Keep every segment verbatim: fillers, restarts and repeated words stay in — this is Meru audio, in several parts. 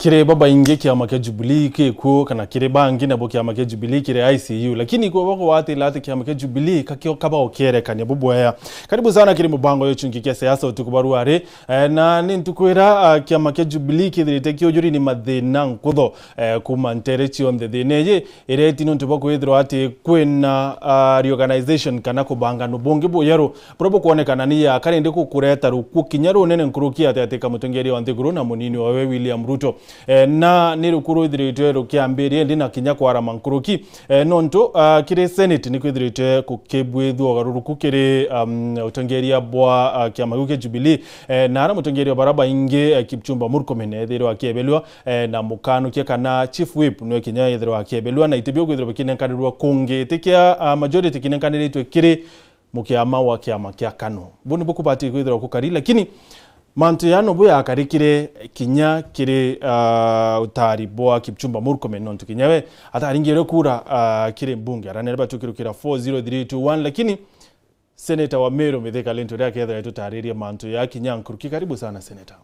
Kiri babaingi kiama kia Jubilee kikuo, kana kiri bangi nabo kiama kia Jubilee kiri I C U. Lakini kwa bako watila ati kiama kia Jubilee kakio kaba ukierekania bubwea. Karibu sana kiri mubango yo chungi kia siasa utuku barua ri. Eh, na ni ntukwira, ah, kiama kia Jubilee kithirite kiujuri ni mathina nkutho, eh, kuma ntere cionthe. Thina iji ireti nontu bwa kwithirwa ati kwina, ah, reorganization kana kubangano bungi buyeru buria bukwonekana ni ya karindi gukureta rukuo kinya runene nkuruki ati ati ka mutongeria wa nthiguru na munini wawe William Ruto. Eh, na ni rukuo rwithiritwe rukiambiria indi na kinya kwarama nkuruki. Eh, nontu, ah, kiri Senate ni kwithiritwe kukibwithua ugaruruku kiri, um, utongeria bwa, ah, kiama giu kia Jubilee. Eh, na ara mutongeria bara baingi, eh, Kipchumba Murkomen ethirwa akiebelua, eh, na mukanukia kana Chief Whip nwe kinya ethirwa akiebelua, na iti bio kwithirwa bikinenkanirwa kungi. Iti kia, ah, majority kinenkaniritwe kiri mukiama wa kiama kia KANU. Bu ni bukubati kwithirwa kukari, lakini mantu ya no bu yakarikire kinya kiri, ah, utari bwa Kipchumba Murkomen, nontu kinya we ataringirwe kura, ah, kiri mbunge. Aranere batukirukira four zero three two one, lakini Senator wa Meru Mithika Linturi akethira tutaririe mantu ya kinya nkuruki. Karibu sana, Senator.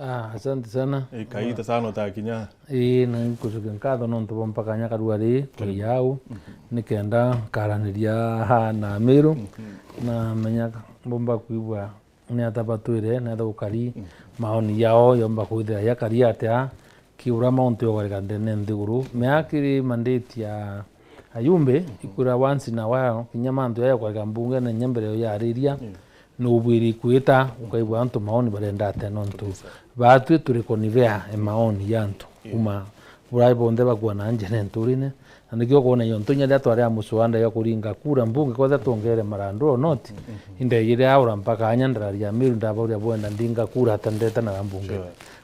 Ah, asante sana. Eh, kaita sana utakinya. Ii, na nkucokia nkatho nontu bwa mpaka nya karua ri, kwi yau, nikenda nkaraniria na Meru, na menya bomba kwigua ni ata batwire, ni ata gukari, maoni yao yomba kwithira yakari atia, kiura mauntu yogarika ndene nthiguru. Mea kiri mandate ya ayumbe, ikwira once in a while, kinya mantu yaya kwarika mbungene nya mbere yo yariria, nubwiri kwita, ukaigua antu maoni barenda atia nontu. Batwi turi conveyor e maoni ya antu. Kuma burai bonthe bakua na njene nturine. Na nikio kwona yo ntu inya riria twari a muswanda ya kuringa kura mbunge, kwetha twongere marandu o noti. Indegire aura mpaka anya ndararia Meru ndabauria bwenda ndinga kura ata ndeta na mbunge. Sure.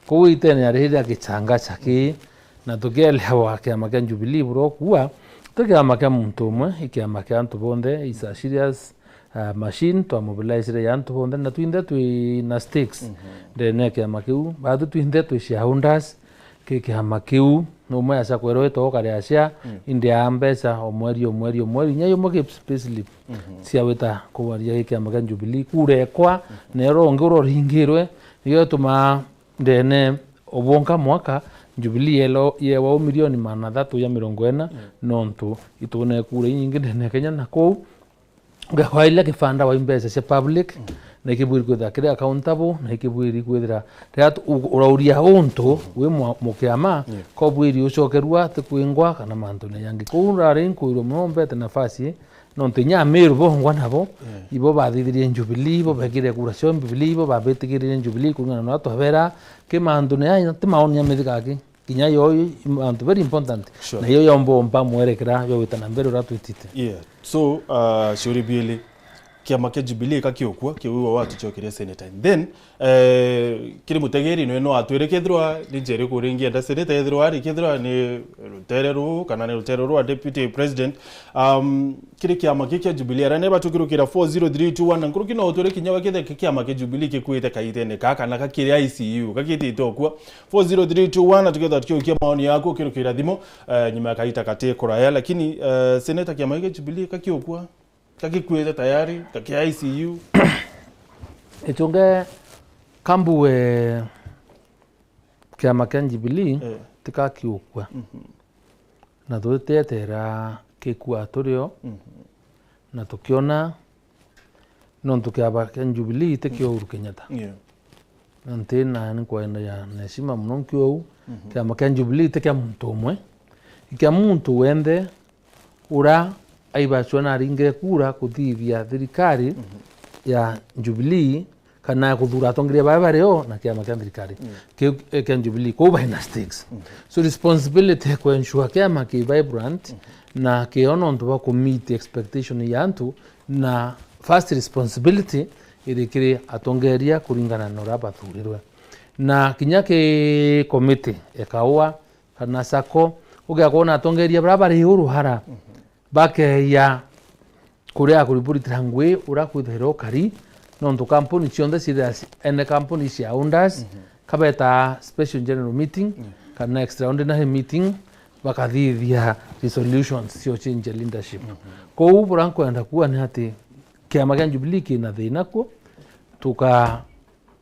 Koguo itene ya riria gichanga chaki, na tukielewa kiama kia Jubilee buro kuwa, ti kiama kia muntu umwe, i kiama kia antu bonthe, is a serious, uh, machine, twa mobilizire ya antu bonthe, na twinthe twi na stakes ndene ya kiama kiu. Batwi twinthe twi shareholders ki kiama kiu, numwe aca kwerwa ito ukare acia, indi a mbeca o mweri, o mweri, o mweri, inya yumwe ki payslip cia wita kubaria gi kiama kia Jubilee, kura ekwa, na ero ungi ura uringirwe, niyo itumaa ndene o bwonka mwaka, Jubilee yelo-, yewa o milioni magana athatu ya mirongo ina, nontu itune kura inyingi ndene ya Kenya, na kuu ngekwa iria kibanda wa mbeca cia public, na ikibwiri kwithira kiri accountable, na ikibwiri kwithira riria tu-, u-, urauria untu wi mwa-, mukiama, kobwiri ucokerua ati kwingwa kana mantu ni yangi. Kuu ndari nkwirwa muno mbete nafasi, nontu inya Ameru bongwa nabo, ibo bathithirie Jubilee, ibo bekire kura cio Jubilee, ibo babitikiririe Jubilee kuringana na uria twabera, ki mantu ni aya, ti maoni ya mithika aki. Kinya yo i mantu very important. Sure. Na yo yomba omba mwerekera yo gwita na mbere uria twitite. Yeah. So, uh, ciuria biili, kiama kia Jubilee ka kiukua, kiu watucokeria senator. And then, eh, kiri mutegeri nwe no atwire kethirwa ni njeri kuringia nda senator, ethirwa ari kethirwa ni rutere ruu, kana ni rutere rwa deputy president. Um, kiri kiama ki kia Jubilee, aria ni batukirukira four zero three two one, na nkuruki no utwire kinya bakethe ki kiama kia Jubilee kikwite kaitene ka, kana ka kiri I C U, gakitite okua. Four zero three two one, na tuketha tukiukia maoni yaku ukirukira thimu, eh, nyuma ya kaita kati kuraya, lakini, eh, senator, kiama giki Jubilee kakiukua, kakikwite tayari, kakia I C U. Ichunge kambu we kiama kia Jubilee, eh, tikakiukua. Mhm. Na tutieterera kikua turio, mhm, na tukiona nontu kiama kia Jubilee ti kia Uhuru Kenyatta. Yeah. Na nti na ni kwenda ya na heshima muno nkio uu, mhm, kiama kia Jubilee ti kia muntu umwe. Kia muntu wenthe ura aibacua na aringire kura kuthithia thirikari, mhm, ya Jubilee, kana kuthura atongeria baa bari o na kiama kia thirikari, mm, kiu, eh, kia Jubilee, kuu bai na stakes. Mm. So responsibility ya ku ensure kiama ki vibrant, mm, na kiona untu bwa ku meet expectation ya antu, na first responsibility iri kiri atongeria kuringana na uria bathurirwe. Na kinya ki committee ekaua, kana sacco, ugeakwona atongeria baria bari uru hara, mhm, bakeya kuria kuriburitira ngui uria kwithirwa ukari, nontu kampuni cionthe cithira ci-, ene kampuni cia owners, mhm, kabeta special general meeting, mhm, kana extraordinary meeting, bakathithia resolutions cio change leadership. Mhm. Kou buria nkwenda kuuga ni ati kiama kia Jubilee kina thina kuo, tuka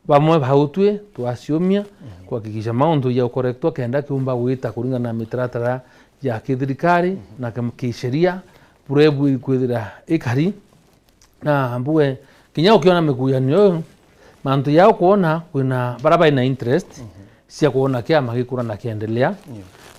Bamwe bau twi twaciumia, mhm, kuhakikisha mauntu ja ukorektwa kenda kiumba gwita kuringana na mitaratara ya kithirikari, mhm, na kim-, kisheria, buria ibwiri kwithira ikari. Na mbuge, kinya ukiona mikujanio iu, mantu ya ukwona kwina bara bai na interest, mhm, cia kwona kiama gikura na kiendelea, yeah,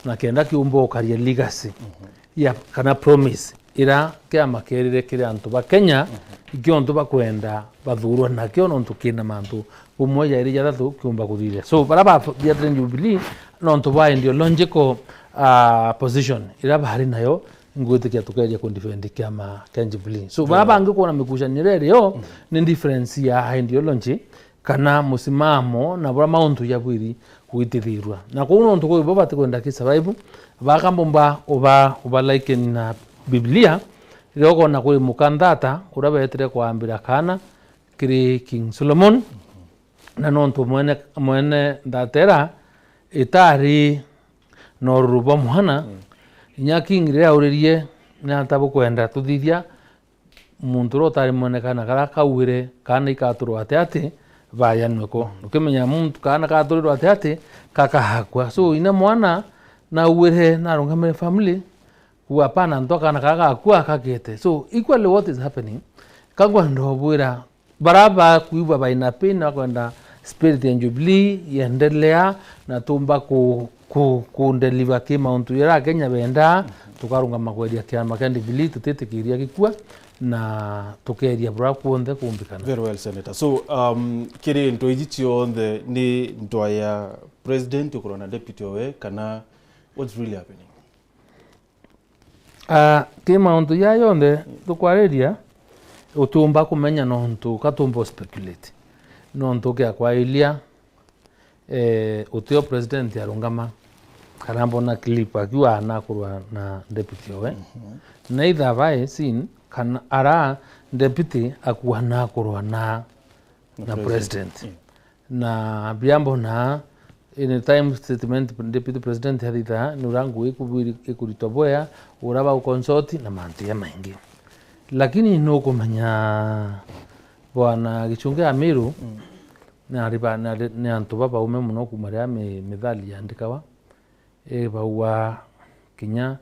na kenda kiumba ukaria legacy, mhm, ya, kana promise ira kiama kierire kiri antu ba Kenya, mhm, ikio antu bakwenda bathurwa nakio, nontu kina mantu bumwe jairi jathatu kiumba kuthithia. So, bara ba, biatire Jubilee, nontu bwa ideological, ah, position ira bari nayo, ngwitikia tukeeria ku defend kiama kia Jubilee. So, bara, yeah, bangi kwona mikucanio iria irio, mm, ni difference ya ideology, kana musimamo na buria mauntu jabwiri gwitithirua. Na kuu nontu kwi bo batikwenda ki survive, bakambomba uba, uba liken na Biblia, riria ukona kwi mukanthata uria beetire kwambira kaana kiri King Solomon, na nontu mwene, mwene nthata ira itari na ururu bwa mwana, mm, inya king riria auririe, "Ni ata bukwenda tuthithia?" Muntu uria utari mwene kaana karia kauire, kaana ikaturwa ati ati, bayanwe ko. Ukimenya muntu kaana katurirwa ati ati, kakahakua. So, ina mwana nauire, narungamire family, kuuga, "Hapana, antu a kaana karia gakua kakite." So, equally what is happening, ka ngwenda ubwira, bara bakwigua baina pain, bakwenda spirit ya Jubilee yendelea, na tumba ku, ku, ku deliver ki mauntu jaria Akenya bendaa, tukarungama kweria kiama kia Jubilee, tutitikiria gikua, na tukeria buria kuonthe kumbikana. Very well, Senator. So, um, kiri into iji cionthe ni ndwa ya president ukorwa na deputy owe, kana what's really happening? Ah, ki mauntu jaa jonthe tukwariria, utiumba kumenya nontu ka tumba speculate. Nontu kia kwailia, eh, utio president arungama, kana mbona clip akiuga anakurwa na deputy owe. Mhm. Neither by seen, kana ara deputy akua nakurwa na, na president. Yeah. Na biria mbona, in time statement Deputy President athitha, ni uria ngui ikubwiri-, ikuritwa bwea, uria bau consort na mantu jamaingi. Lakini nukumenya Bwana Gichungi Amiru, mm, ni ari ba-, ni ari, ni antu babaume mono kuuma riria mi-, mithali yandikawa. Ii, bauga kinya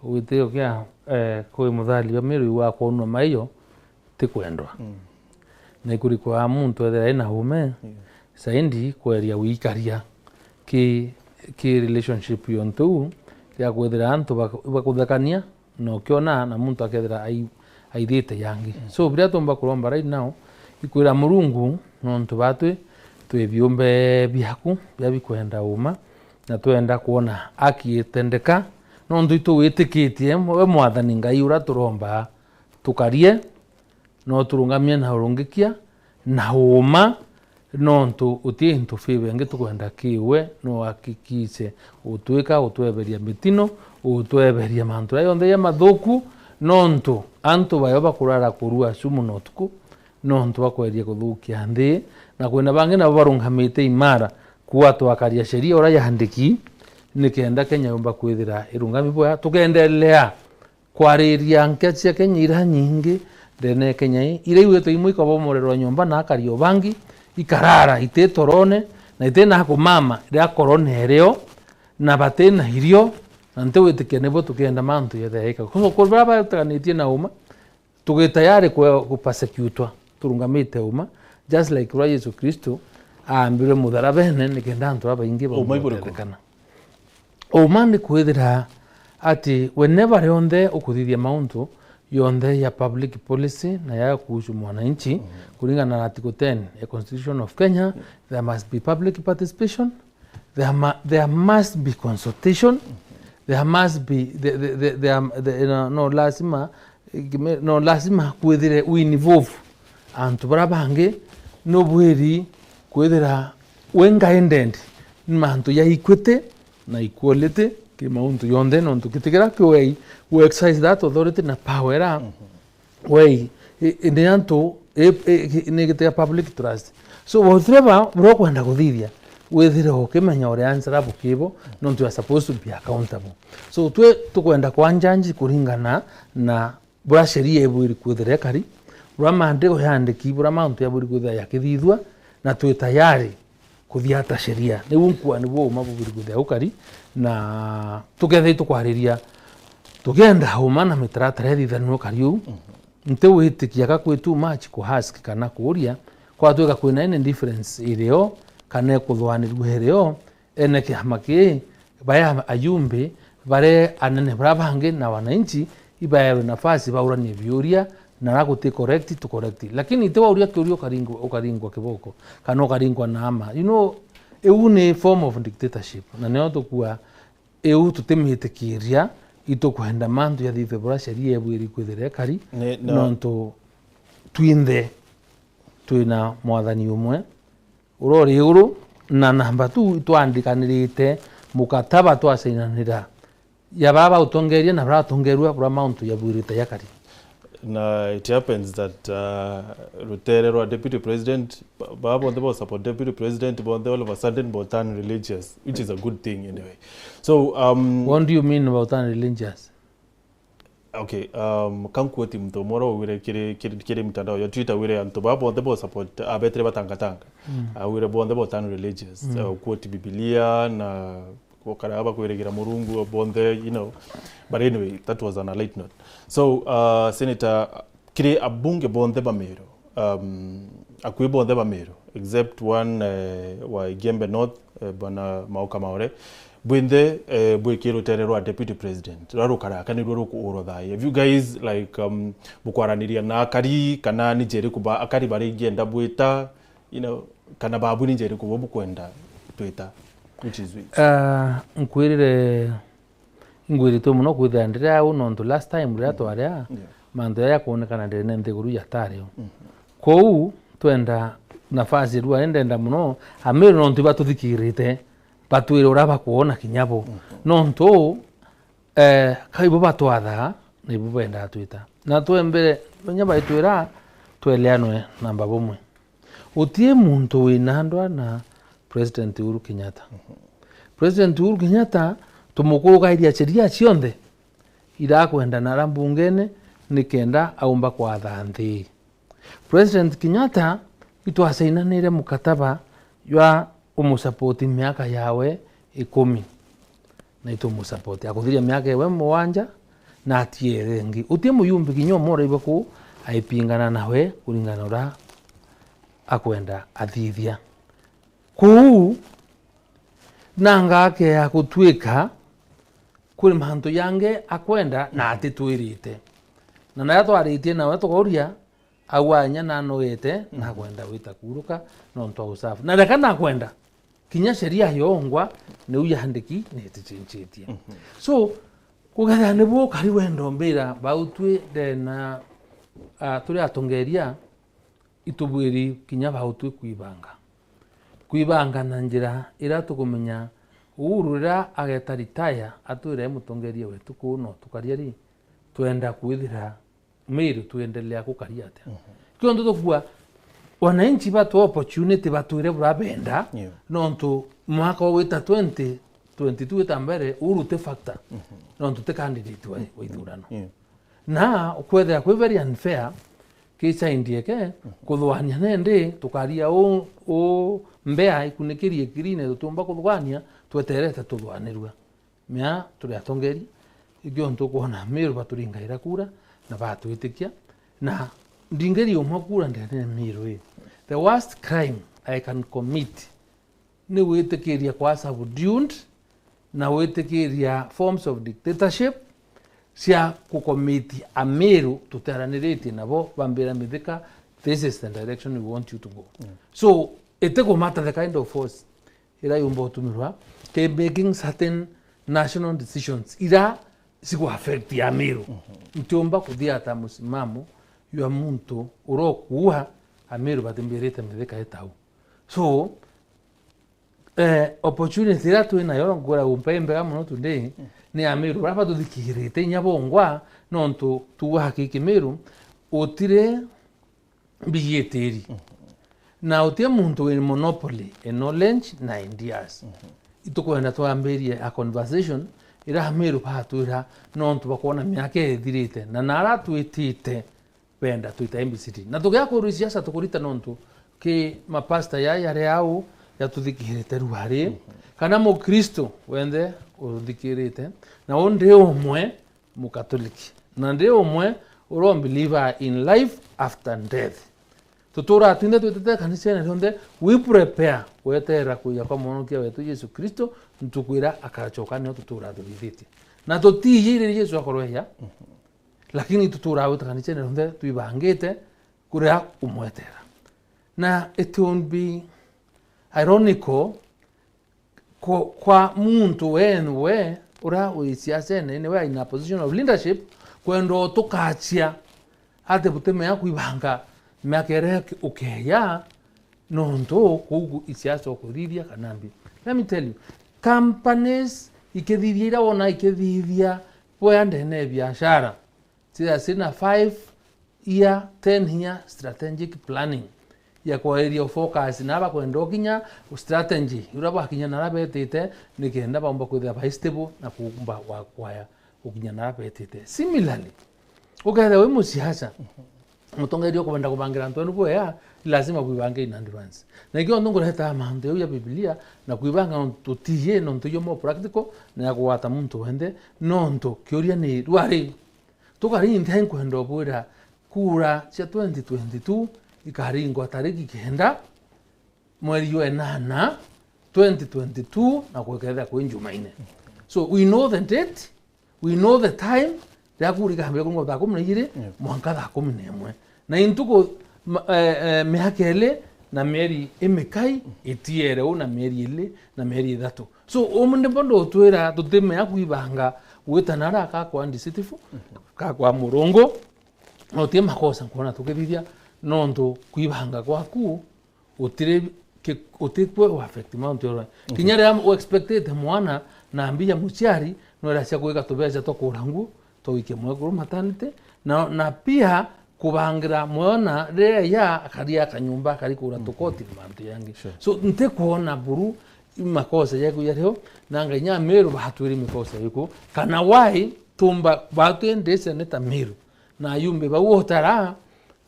witio kia, eh, kwi muthali wa Miru wa kwonwa maiyo ti kwendwa. Mm. Na ikurikwa muntu ethira ina uume, yeah, zaidi kweria wikaria ki, ki relationship yontu uu ya kwithira antu bak-, bakuthekania na ukiona na muntu akethira ai-, aithite yangi. Mm. So, biria tumba kuromba right now, ikwira Murungu, nontu batwi twi biumbe biaku, bia bikwenda uuma, na twenda kwona aki itendeka, nontu itwitikitie we Mwathani Ngai uria turomba tukarie, no turungamie na urungikia na uuma, nontu uti into favor ingi tukwenda kiwe, no uhakikishe utwika, utweberia mitino, utweberia mantu jaria jonthe ja mathuku, nontu antu bayo bakurara kurua cumu na utuku, nontu bwa kweria kuthukia nthi, na kwina bangi nabo barungamite imara kuatwakaria sheria uria yandiki, nikenda Kenya yumba kwithira irungami bwega. Tukendelea kwariria nkia cia Kenya iria nyingi ndene ya Kenya ii, iria igwitwe imwe ikabomorerwa nyomba na akari o bangi, ikarara iti torone, na iti na kumama riria korona irio, na bati na irio, na nti gwitikia nibo tukienda mantu yethe yaika. Kwa hivyo, kuri baria bateganitie na uma, tugi tayari kwe-, gupersecutwa, turungamite uma, just like uria Yesu Kristo aambirwe mutharabene nikenda antu babaingi uma iburiku? Uma ni kwithira ati whenever rionthe ukuthithia mauntu yonthe ya public policy na ya kuhusu mwananchi, mhm, kuringana na Article ten ya Constitution of Kenya, yeah, there must be public participation, there mu-, there must be consultation, there must be the, the, the, there, the, no, no lazima, no lazima kwithire we involve antu baria bangi, no bwiri kwithira we guided ni mantu ya equity na equality ki mauntu yonthe, nontu giti kiria kiwei we exercise that authority na power iria, mhm, wei, i-, i-, ni antu, i-, i-, i-, ni giti gia public trust. So, whatever buria ukwenda kuthithia, withire ukimenya uri answerable kibo, nontu you are supposed to be accountable. So, twi tukwenda kwa judge kuringana na buria sheria ibwiri kwithira ikari, buria maandiko yandiki, buria mauntu yabwiri kwithira yakithithua, na twi tayari kuthiata sheria. Niu nkua nibuo uma buburi kwithia ukari, na tukethira itukwariria, tukienda uma na mitaratara ithithanue ukari uu, nti witikia ka kwi too much ku ask kana kuuria, kwatwika kwina any difference irio, kana ikuthwanirua irio, ene kiama kii, baria ayumbi, baria anene baria bangi na wananchi, ibaewe nafasi bauranie biuria, na aria guti correct, tu correct. Lakini iti wauria kiuria ukaringwa, ukaringwa kiboko, kana ukaringwa naama. You know, iu ni form of dictatorship. Na nio tukua, iu tutimitikiria, itukwenda mantu jathithwe buria sheria ibwiri kwithira ikari, Ni, no. nontu twinthe twina mwathani umwe, uria uri iguru, na namba two, itwandikanirite mukataba twasainanira ya baba utongeria na baratongerua bura mauntu yabwirite yakari. Na it happens that, uh, rutere rwa deputy president, ba-, baba bonthe bo support deputy president, bonthe all of a sudden bo turn religious, which is a good thing anyway. So, um, What do you mean about turn religious? Okay, um, ka nkuoti muntu umwe uria ugwire kiri, kiri, kiri mitandao ya Twitter, wire antu baa bonthe bo support, abetire batangatanga. Mm. Awire bonthe bo turn religious. Mm. Uh, quote Bibilia na gukara bakwirigira Murungu bonthe, you know. But anyway, that was on a light note. So, uh, Senator, kiri abunge bonthe ba Meru, um, akui bonthe ba Meru, except one, eh, wa Igembe North, eh, Bwana Mauka Maore, bwinthe, eh, bwi ki rutere rwa deputy president, ruria rukaraka nirwo rukuurwa thaai. Have you guys, like, um, bukwaraniria na akari, kana ni njira iriku ba-, akari baringienda bwita, you know, kana babu ni njira iriku bo bukwenda twita? Which is which? Ah, nkwirire Ingwiritue mono kwithira ndiri au, nontu last time riria twari aa, Yeah. mantu jaria jakwonekana ndene nthiguru jatari o. Mhm. Kwou, twenda nafasi rua, ni ndenda mono, Amiru nontu ibatuthikirite, batwire uria bakwona kinya bo. Mhm. Nontu, eh, kaibo batwathaa, na ibo bendaa twita. Na twembere, inya baitwira, tweleanwe namba bumwe. Guti muntu wina ndwa na President Uhuru Kenyatta. Mhm. President Uhuru Kenyatta, tumukurugairia sheria cionthe irakwenda na ara mbungene, nikenda aumba kwatha nthi. President Kenyatta, itwasainanire mukataba jwa umusupport miaka yawe ikumi. Na itumusupport. Akuthiria miaka iwe mugwanja, na atiere ingi. Uti muyumbi kinya umwe uraigua kuu aipingana nawe kuringana na uria akwenda athithia. Kuu, nanga akea gutwika kuri mantu jangi akwenda na atitwirite. Na naria twaritie nawe tukauria, au anya na anoete, na akwenda gwita kuruka, nontu wa usafi. Na reka nakwenda, kinya sheria yongwa, niu yandiki, niticinchitie. Mhm. So, kugethera nibu ukari wenda umbira, bau twi ndena, ah, turi atongeria, itubwiri kinya bau twi kwibanga. Kwibanga na njira iria tukumenya Uhuru riria ageta retire, atwire mutongeria wetu kuu no tukaria ri, twenda kwithira Meru twendelea gukaria atia? Mhm. Kionthe tukua, wananchi batwe opportunity batwire buria benda, Yeah. nontu mwaka wa gwita twenty twenty-two wita mbere, Uhuru ti factor, Mhm. nontu ti candidate wa, wa ithurano. Yeah. Na ukwethira kwi very unfair, ki side eke, Mhm. kuthugania nendi, tukaria u, u mbea ikunikirie kirine, tutiumba kuthugania, tweterete tuthwanirua. Mea turi atongeria, ikio ntukwona Meru baturingaira kura na batwitikia, na ndingeria umwe kura ndene ya Meru ii. The worst crime I can commit ni gwitikiria kwa subdued na gwitikiria forms of dictatorship cia gucommit Ameru tuteraniritie nabo, bambira Mithika, "This is the direction we want you to go." Mm. So, it doesn't matter the kind of force iria yumba utumirwa ki making certain national decisions iria cigu affect Ameru. Mhm. Ntiumba kuthiata musimamo jwa muntu urokuua Ameru batimbirite Mithika etau. So, eh, opportunity iria twi nayo, ngwira umpa imbega mono today, ni Ameru baria batuthikirite inya bongwa, nontu tuuga haki Kimiru, utiri mbiji itiri. Mhm. Na uti muntu wi monopoly in knowledge na ideas. Mhm. Itukwenda twambirie a conversation iria Ameru batwira nontu bakwona miaka ithirite, na nara twitite benda twita M B C T. Na tugia kurwi siasa tukurita nontu ki mapasta ya yari au yatuthikirite ruari, kana Mukristo wenthe uthikirite, na u ndi umwe Mukatoliki, na ndi umwe uria u believer in life after death. Tuturaa twinthe twitite kanisene rionthe, we prepare gweterera kuja kwa Mwonokia wetu Jesu Kristo, ntuku iria akacoka nio tuturaa tuthithitie. Na tutiiji riria Jesu akorwa eja, lakini tuturaa gwita kanisene rionthe twibangite kuria umwetera. Na it will be ironical kwa, kwa muntu wenu we uria wi siasene, ni we in a position of leadership, kwenda utukachia ati butimea kwibanga miaka iria ukeya, nontu kuu isiasa ukuthithia kana mbi. Let me tell you, companies ikithithia iria wona ikithithia bwea ndene ya biashara, sina five year, ten year strategic planning ya kwairia focus na bakwenda ukinya strategy uria bakinya nara betite, nikenda baumba kwithira bai stable na kuumba wa kwaya ukinya nara betite. Similarly, ukethira wi musiasa, mutongeria ukwenda kubangira antu enu bwea, lazima bwibange in advance. Na ikio ntu ngureta mantu yau ya Biblia na kwibanga nontu tutiye nontu yo more practical na ya kugwata muntu wenthe, nontu kiuria ni rwari. Tukari nthi ai nkwenda ubwira kura cia twenty twenty-two ikaringwa tariki kenda mweri jwa enana twenty twenty-two, na kwikethira kwi Njumaine. So we know the date, we know the time, riria kura ikambia kuringwa thaa kumi na ijiri mwanka thaa kumi na imwe. Na intuku ma-, eh, eh, miaka iri na mieri imikai itiere u na mieri iri na mieri ithatu. So umunthi mbo ndutwira tutimea kwibanga gwita nara kakwa deceitful, kakwa murungu, na uti makosa nkwona tukithithia, nontu kwibanga gwaku utiri ki-, utikwe u affect mauntu jorwa. Kinya riria u expectite mwana na mbia muciari, no iracia kwika tubeca twa kugura nguo, twa gwikia mwekuru maternity, na, na pia kubangira mwana riria ya akari akanyumba, akari kugura tukoti na mantu yangi. Sure. So ntikwona buru makosa jaku jario, na anga inya Meru batwiri mikosa iku, kana why tumba batwi ndi seneta Meru na ayumbe bau utara,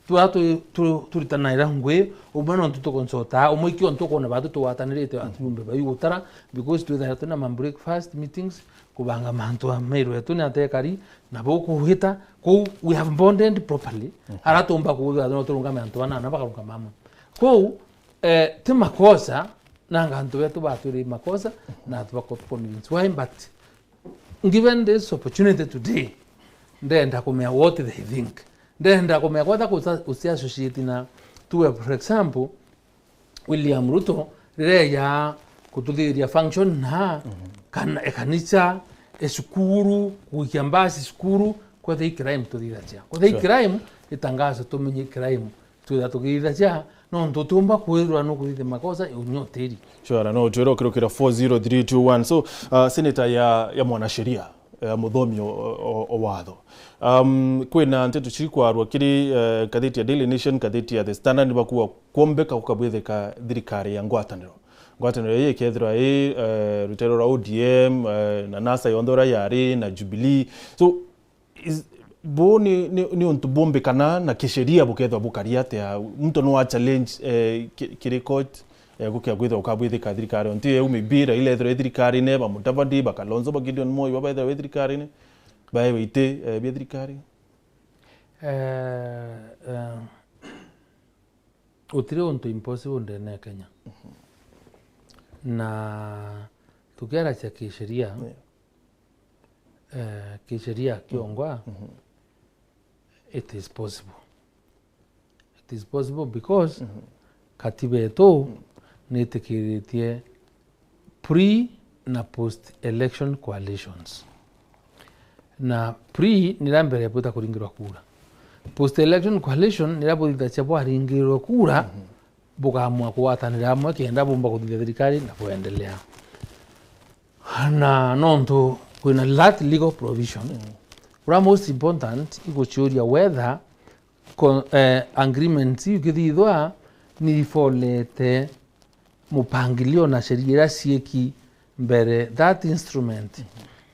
twa tu-, tu-, turitanaira ngui, umwe nontu tukonsotaa, umwe ikio ntu kwona batu tugwatanirite ayumbe bau utara, because twithaira twina ma breakfast meetings, kubanga mantu a Meru yetu ni atekari, na bo kuhita, kou we have bonded properly, ara tumba kuwira no turungame antu anana bakarungama amwe. Kou, eh, ti makosa, na anga antu betu batwiri makosa, na tuba convince. Why? But given this opportunity today, ndenda kumea what they think. Ndenda kumea kwenda kusa-, usi associate na tuwe, for example, William Ruto, riria eja kututhithiria function na kana ekanisa, ecukuru, kuikia mbasi cukuru, kwetha i crime tuthithagia. Kwetha i crime, itangazo tumenye crime twitha tukithithagia, nontu utiumba kwithirwa nukuthithia makosa unyotiri. Sure, no utwire ukirukira four zero three two one. So, uh, senator ya, ya mwanasheria, eh, muthomi o, o, o watho. Um, kwina nteto ciri kwarwa kiri, eh, ngathiti ya Daily Nation, ngathiti ya The Standard, nibakuwa kwombeka gukabwithika thirikari ya ngwataniro. Ngwataniro ii ikethirwa i, eh, rutere rwa O D M, eh, na NASA yonthe uria yari, na Jubilee. So, is, bu ni, ni, ni untu bumbikana na kisheria bukethirwa bukari atia? Muntu no a challenge, eh, ki-, kiri court, eh, gukia kwithirwa ukabwithika thirikari. Ontu eu maybe Raila ethirwa i thirikarine, ba Mudavadi, ba Kalonzo, ba Gideon Moi, baba ethirwa i thirikarine, baewe iti, eh, bia thirikari. Eh, eh, gutiri untu impossible ndene ya Kenya. Na tukiaracia kisheria, eh, kisheria kiongwa, it is possible. It is possible because katiba yetu nitikiritie pre na post election coalitions. Na pre ni ria mbere bwita kuringirwa kura. Post election coalition ni ria buthithagia bwaringirwe kura, bukaamua kugwatanira amwe kenda bumba kuthithia thirikari na kuendelea. Na nontu kwina that legal provision, uria most important iguciuria whether co-, eh, agreement iu ikithithwa ni ifolete mupangilio na sheria iria ciiki mbere that instrument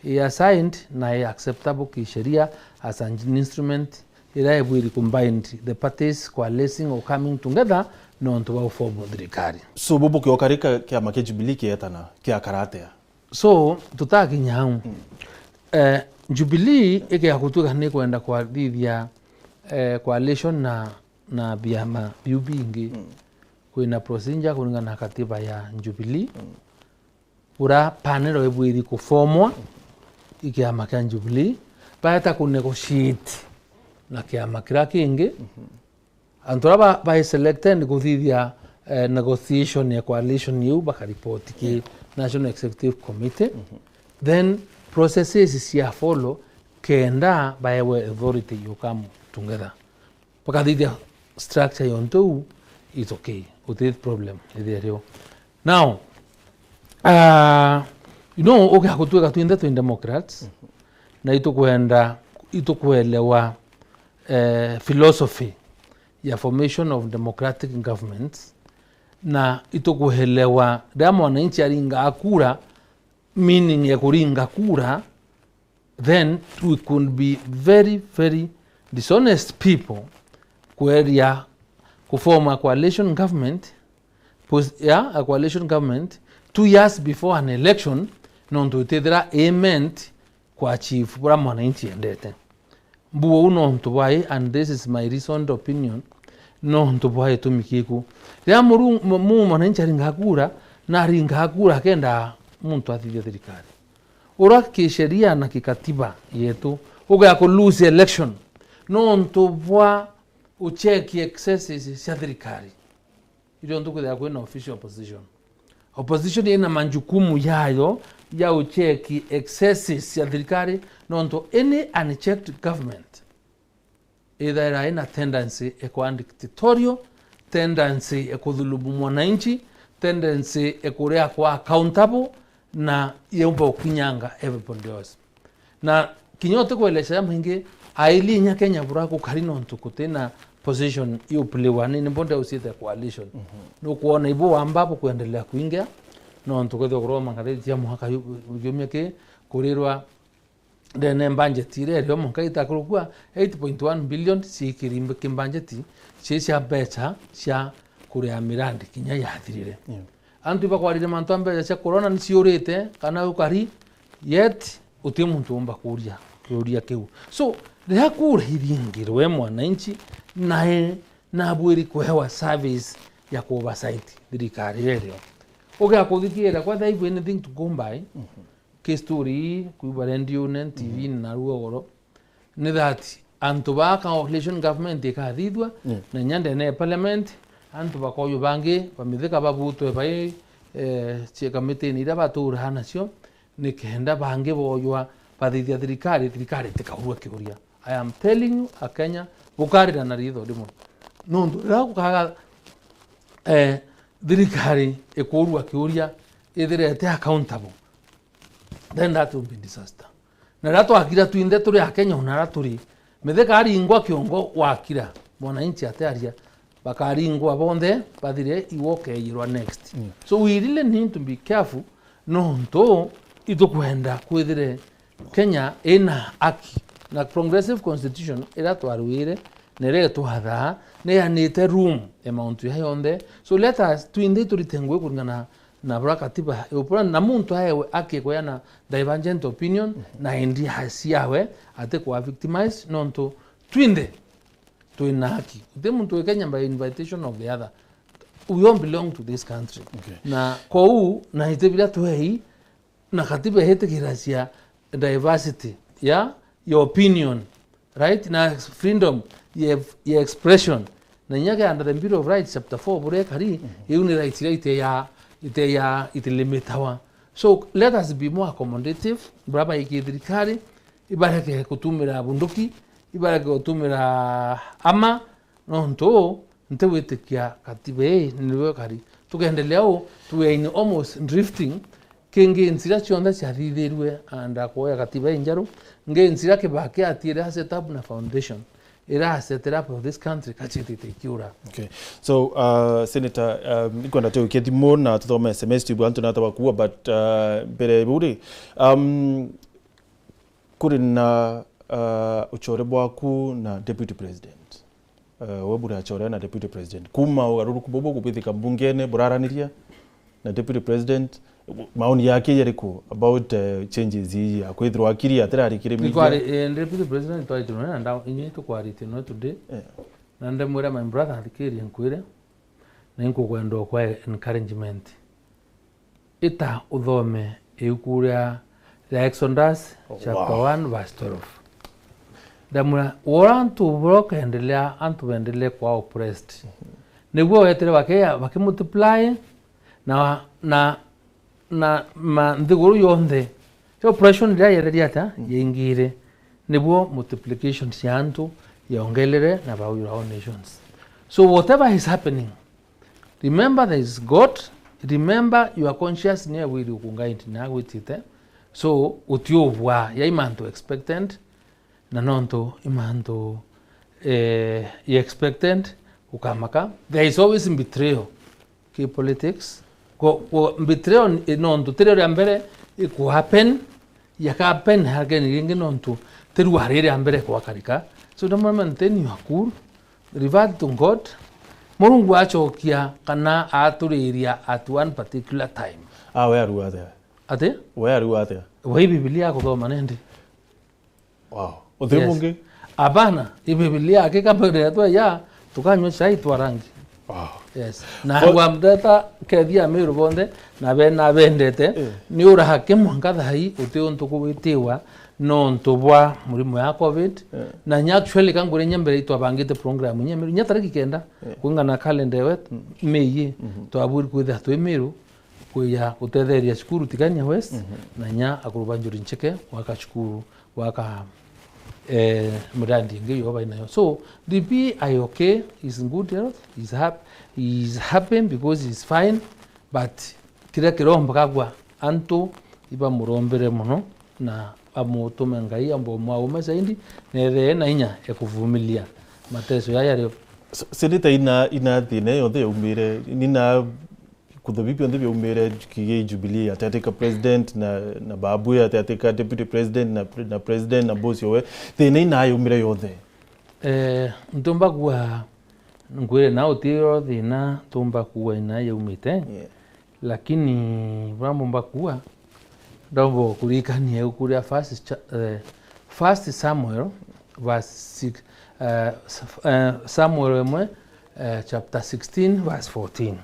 i assigned na i acceptable kisheria as an instrument iria ibwiri kubind the parties coalescing or coming together nontu bwa ufomu thirikari. So, bubu kioka ri ka-, kiama kia Jubilee kietana, kiakara atia? So, tutakinya au. Eh, Jubilee igia gutuika ni kwenda kwathithia, eh, coalition na, na biama biu bingi. Kwina procedure kuringana na katiba ya Jubilee. Bura panel ibwiri kufomwa i kiama kia Jubilee, baeta ku negotiate na kiama kiria kingi. Antu aria ba, ba selected ni kuthithia, eh, negotiation ya coalition iu, bakaripoti ki National Executive Committee. Then processes cia follow kenda baewe authority you come together. Bakathithia structure yontu uu, it's okay. Guti problem ithia rio. Now, uh, you know, ukia gutuika twinthe twi Democrats, na itukwenda, itukwelewa, eh, philosophy ya formation of democratic governments, na itukwelewa riria mwananchi aringaa kura, meaning ya kuringa kura, then we could be very, very dishonest people kweria kuform a coalition government, pos-, yeah, a coalition government two years before an election, nontu itithira i meant kwa chief bura mwananchi endete. Mbu uu nontu bwai, and this is my reasoned opinion, nontu bwa gitumi kiku. Riria muru-, mu-, mu-, mwananchi aringaa kura, na aringaa kura akenda muntu athithia thirikari. Uria kisheria na kikatiba yetu, ugea ku lose election nontu bwa ucheki excesses cia thirikari. Irio ntu kwithira kwina official opposition. Opposition ina majukumu yayo ya ucheki excesses cia thirikari, nontu any unchecked government ithaira ina tendency ya kuwa dictatorial, tendency ya kuthulumu mwananchi, tendency ya kuria kwa accountable, na yumba ukinyanga everybody else. Na kinya utikwelesha jamaingi, aili inya Kenya bura gukari nontu gutina position iupliwa ni, ni mbonde usiite coalition. Nukwona ibu wamba bukwendelea kuingia, nontu kwithirwa kuroma ngatheti cia mwaka yu-, kiumia ki, kurirwa ndene budget iria irio mwanka itakurukua eight point one billion ciikiri mb-, ki budget, ci cia mbecha cia kuria mirandi kinya yathirire. Antu ibakwarire mantu a mbecha cia corona ni ciurite kana ukari, yet uti muntu umba kuria kiuria kiu. So, riria kura iringirwe mwananchi, nae nabwiri kuhewa service ya ku oversight thirikari iria irio. Ugia kuthikiira, kwa thaa ibu anything to go by, ki story ii, kuigua rendione, T V na ruo goro, ni that antu baa coalition government ikathithua, na inya ndene ya parliament, antu bakoywa bangi bamithika babutwe bai, eh, cia kamitini iria baturaa nacio, nikenda bangi boywa bathithia thirikari, thirikari itikaurua kiuria. I am telling you, Akenya, bukarira na ritho rimwe. Nontu riria gukaga, eh, thirikari ikurua kiuria, ithirete accountable, then that will be disaster. Na riria twakira twinthe turi Akenya ona aria turi, mithika aringwa kiongo wakira, mwananchi atiaria, bakaringwa bonthe, bathire, iwe ukeeyirwa next. So we really need to be careful, nontu itukwenda kwithire Kenya ina haki. Na progressive constitution iria twarwire, na iria itwathaa, ni yanite room ya mauntu ya yonthe. So let us, twinthe turite ngui kuringana na bura katiba iupura, na muntu aewe haki kueana divergent opinion, na ideas ciawe, atikwa victimize, nontu twinthe twina haki. Guti muntu wi Kenya by invitation of the other. We all belong to this country. Na kou, na iti biria twei, na katiba itikiracia diversity ya, ya opinion, right? Na freedom ya, ya expression. Na inya kenda the Bill of Rights chapter four buria ikari, iu ni rights iria ite ya, ite ya, itilimitawa. So let us be more accommodative, buria baiki thirikari, ibareke gutumira bunduki, ibareke gutumira ama, nontu ntigwitikia katiba ii niyo ikari. Tukendelea uu, we are in almost drifting. Kingi nzira cionthe ciathithirue under kuoya katiba injeru, ngi nzira Kibaki atiire a set up na foundation ira a set up of this country kachitite ikiura. Okay. So, uh, Senator, um, ikwenda tuikie thimu na tuthome S M S tuigua antu nata bakua, but, uh, mbere ya ibu ri, um, kuri na, uh, uchore bwaku na Deputy President. Eh, we buri achorea na deputy president. Kuma ugaruruku bubu kubithika mbungene buraraniria na deputy president, maoni yake yariku about, eh, changes ii ya kwithirwa akiri atirarikire media? Nikwari, eh, deputy president twaritie noe na nda-, inyi tukwaritie noe today. Eh. Na ndemwira, my brother, athikirie nkwire, na inkugwenda okwa encouragement. Ita uthome iuku ria, ria Exodus, oh, chapter wow, one, verse twelve. Ndamwira, ura antu buria ukendelea, antu bendelee kwa oppressed. Mhm. Niguo wetire bake-, bakimultiply, na, na, na ma-, nthiguru yonthe. Cio oppression iria yereria atia? Mm. Yaingire. Nibuo multiplication cia antu yongelere na bau your own nations. So whatever is happening, remember there is God, remember your conscience niye wiri ukungaindi na gwitite. So utiubwa, yai mantu expectant, na nontu i mantu, eh, i expectant, ukamaka. There is always betrayal ki politics. Ko, ko betrayal ni, nontu tirio ria mbere iku happen, yaka happen again ringi nontu tirua ri ria mbere kwakarika. So ndamwira maintain your cool, revert to God. Murungu acokia kana aturiria at one particular time. Ah, we arua atia? Ati? We arua atia? We Biblia akuthoma nindi? Wow. Uti bungi? Abana, i Biblia akika mbere ya twa ya, tukanywa chai twa rangi. Wow. Yes. Na wamdeta kethia Amiru bonthe, na be-, na bendete, eh, ni ura haki mwanka thai uti untu kuwitiwa nontu bwa murimo ya covid. Eh. Na nya actually kangure nya mbere itwabangite program nya Amiru, nya tariki kenda, eh, kwingana na calendar yetu, mm, May, mhm, twabwiri kwithira twi Miru, kuya gutetheria cukuru Tigania West, mhm, na nya akuru ba Njuri Ncheke gwaka cukuru, gwaka, eh, mirandi ingi yo bai nayo. So, D P I okay, is in good health, is hap-, is happy because is fine, but kiria kiromba kagwa antu ibamurombere mono na amutume Ngai ambo mwaume zaidi, na ethee na inya ya kuvumilia mateso yaya rio. S-, Seneta ina, ina thina yonthe yaumire, nina kuthobi bionthe biaumire kigi Jubilee, atiatika president na, na Babu, atiatika deputy president na pre-, na president na boss owe. Thina ina yaumire yonthe. Eh, ntumba kuwa, ngwire na utiro thina ntumba kuwa ina yaumite. Yeah. Lakini buria mbumba kuwa, ndomba kuririkania ibuku ria First Cha-, eh, First Samuel, verse six, eh, s-, eh, Samuel imwe, eh, chapter sixteen, verse fourteen.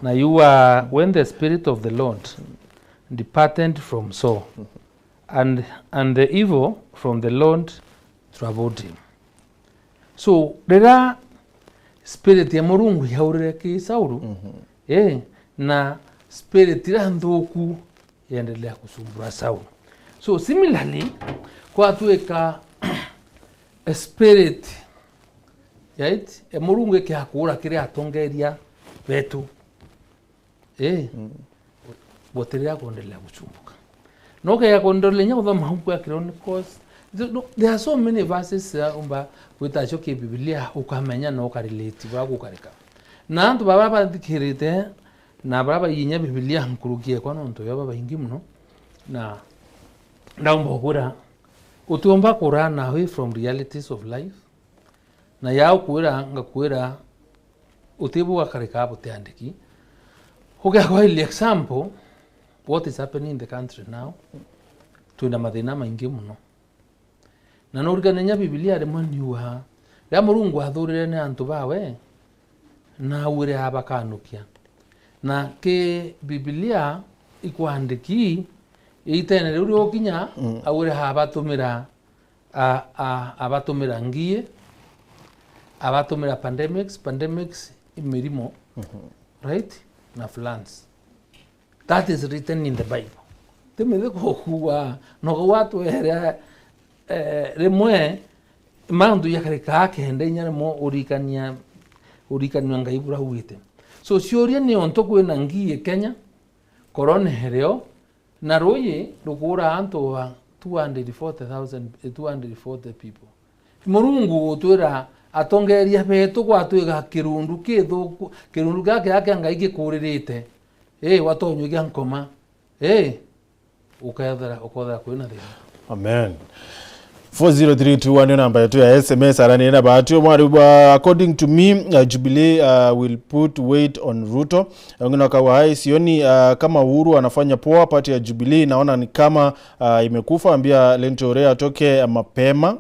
Na you are, when the Spirit of the Lord departed from Saul, and, and the evil from the Lord troubled him. So, riria spirit ya Murungu yaurire ki Saulu, mhm, eh, na spirit iria nthuku yendelea kusumbura Saulu. So, similarly, kwatwika a spirit, right, ya Murungu ikiakura kiri atongeria betu. Eh, mm, gutiriria kuendelea gucumbuka. No ukega kuendelea nya kuthoma mabuku ya Chronicles. There, no, there are so many verses ya umba gwita cio ki Biblia ukamenya na ukarelate bwa gukarika. Na antu baba bathikirite na baba bainya Biblia nkuruki ekwa nontu yo babaingi muno. Na ndaumba kukwira, utiumba ku run away from realities of life. Na ya ukwira, ngakwira, utibu gakarika butiandiki. Ukea kwa ile example, what is happening in the country now? Twina mathina maingi muno. Na nurikane nya Biblia rimwe niuga, riria Murungu athurire ni antu bawe, na augire abakanukia. Na ki Biblia ikwandiki, itene riu riokinya, mm, augire abatumira a, a, abatumira ngie, abatumira pandemics, pandemics i mirimo, mhm, right? Na floods. That is written in the Bible. Timithi kukuwa, no gwatwere, eh, rimwe mantu yakarikaa kenda inya rimwe urikania, urikania Ngai buraugite. So, ciuria ni ontu kwina ngie Kenya, korona irio, na ruuji rukuura antu over two hundred forty thousand, eh, two hundred forty people. Murungu gutwira atongeria betu gwatwika kirundu kithuku, kirundu gia kia kia Ngai gikuririte. Ii, watonywa gia nkoma. Ii, ukethira, ukethira kwina thina. Amen. Four zero three two one ndio namba yetu ya S M S. Arani na bahati, mwari bwa, according to me, uh, Jubilee, uh, will put weight on Ruto. Wengine wakawa hai, sioni, uh, kama Uhuru anafanya poa, party ya Jubilee naona ni kama, uh, imekufa, ambia Linturi atoke, uh, mapema.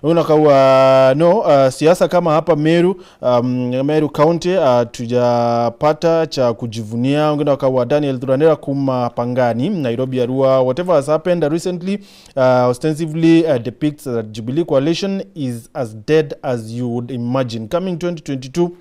Wengine wakawa, no, uh, siasa kama hapa Meru, um, Meru County, uh, tujapata cha kujivunia. Wengine wakawa Daniel Thuranira kuma Pangani, Nairobi, Arua. Whatever has happened recently, uh, ostensibly, uh, depicts that Jubilee Coalition is as dead as you would imagine. Coming twenty twenty-two,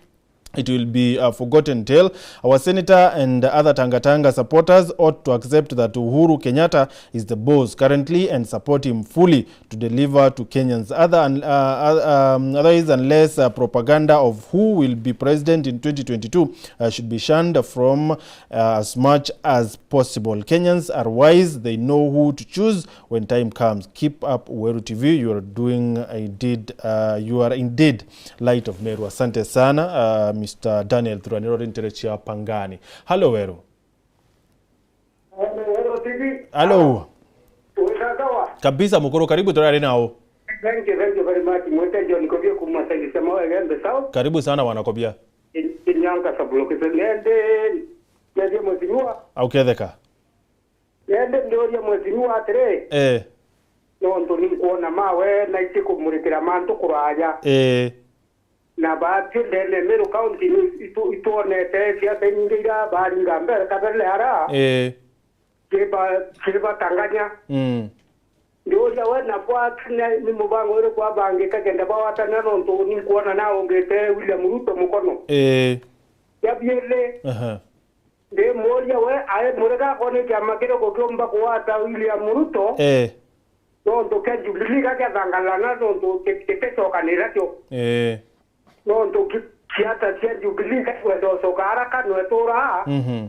it will be a forgotten tale. Our senator and other Tangatanga supporters ought to accept that Uhuru Kenyatta is the boss currently and support him fully to deliver to Kenyans. Other un-, uh, uh, um, otherwise, unless, uh, propaganda of who will be president in twenty twenty-two, uh, should be shunned from, uh, as much as possible. Kenyans are wise, they know who to choose when time comes. Keep up, Weru T V, you are doing indeed, uh, you are indeed light of Meru. Asante sana, uh, Mister Daniel Thuraniro, Linturi chia Pangani. Hello, Weru. Hello, Weru T V. Hello. Uko sawa? Kabisa, mukuru, karibu, turari nao. Thank you, thank you very much. Mwite John Kobia kuma Saidi Sema Wegembe South. Karibu sana, bwana Kobia. In-, Inyanka Sabulokite. Nende, nende mheshimiwa. Auketheka. Nende ndiuria mheshimiwa atiri. Eh. Nontu ninkwona mawe na iti kumurikira mantu kuraya. Eh. Na baatwi ndene Meru County ni itu-, itwonete siasa inyingi iria baringa mbere kabere ara. Eh. Kiba-, kibatanganya. Mm. Ndiuria we na bwatania ni mubango uriku abangika kenda bawatania nontu ninkwona na ungite William Ruto mukono. Eh. Ya biere. Aha. Ndimuuria we, ai, murega akone kiama kiriku kiumba kugwata William Ruto? Eh. Nontu kia Jubilee gakiathangalana nontu ki-, giticokanira kio. Eh. Nontu ki-, siasa cia Jubilee gakwenda ucoka haraka nwetura. Mhm.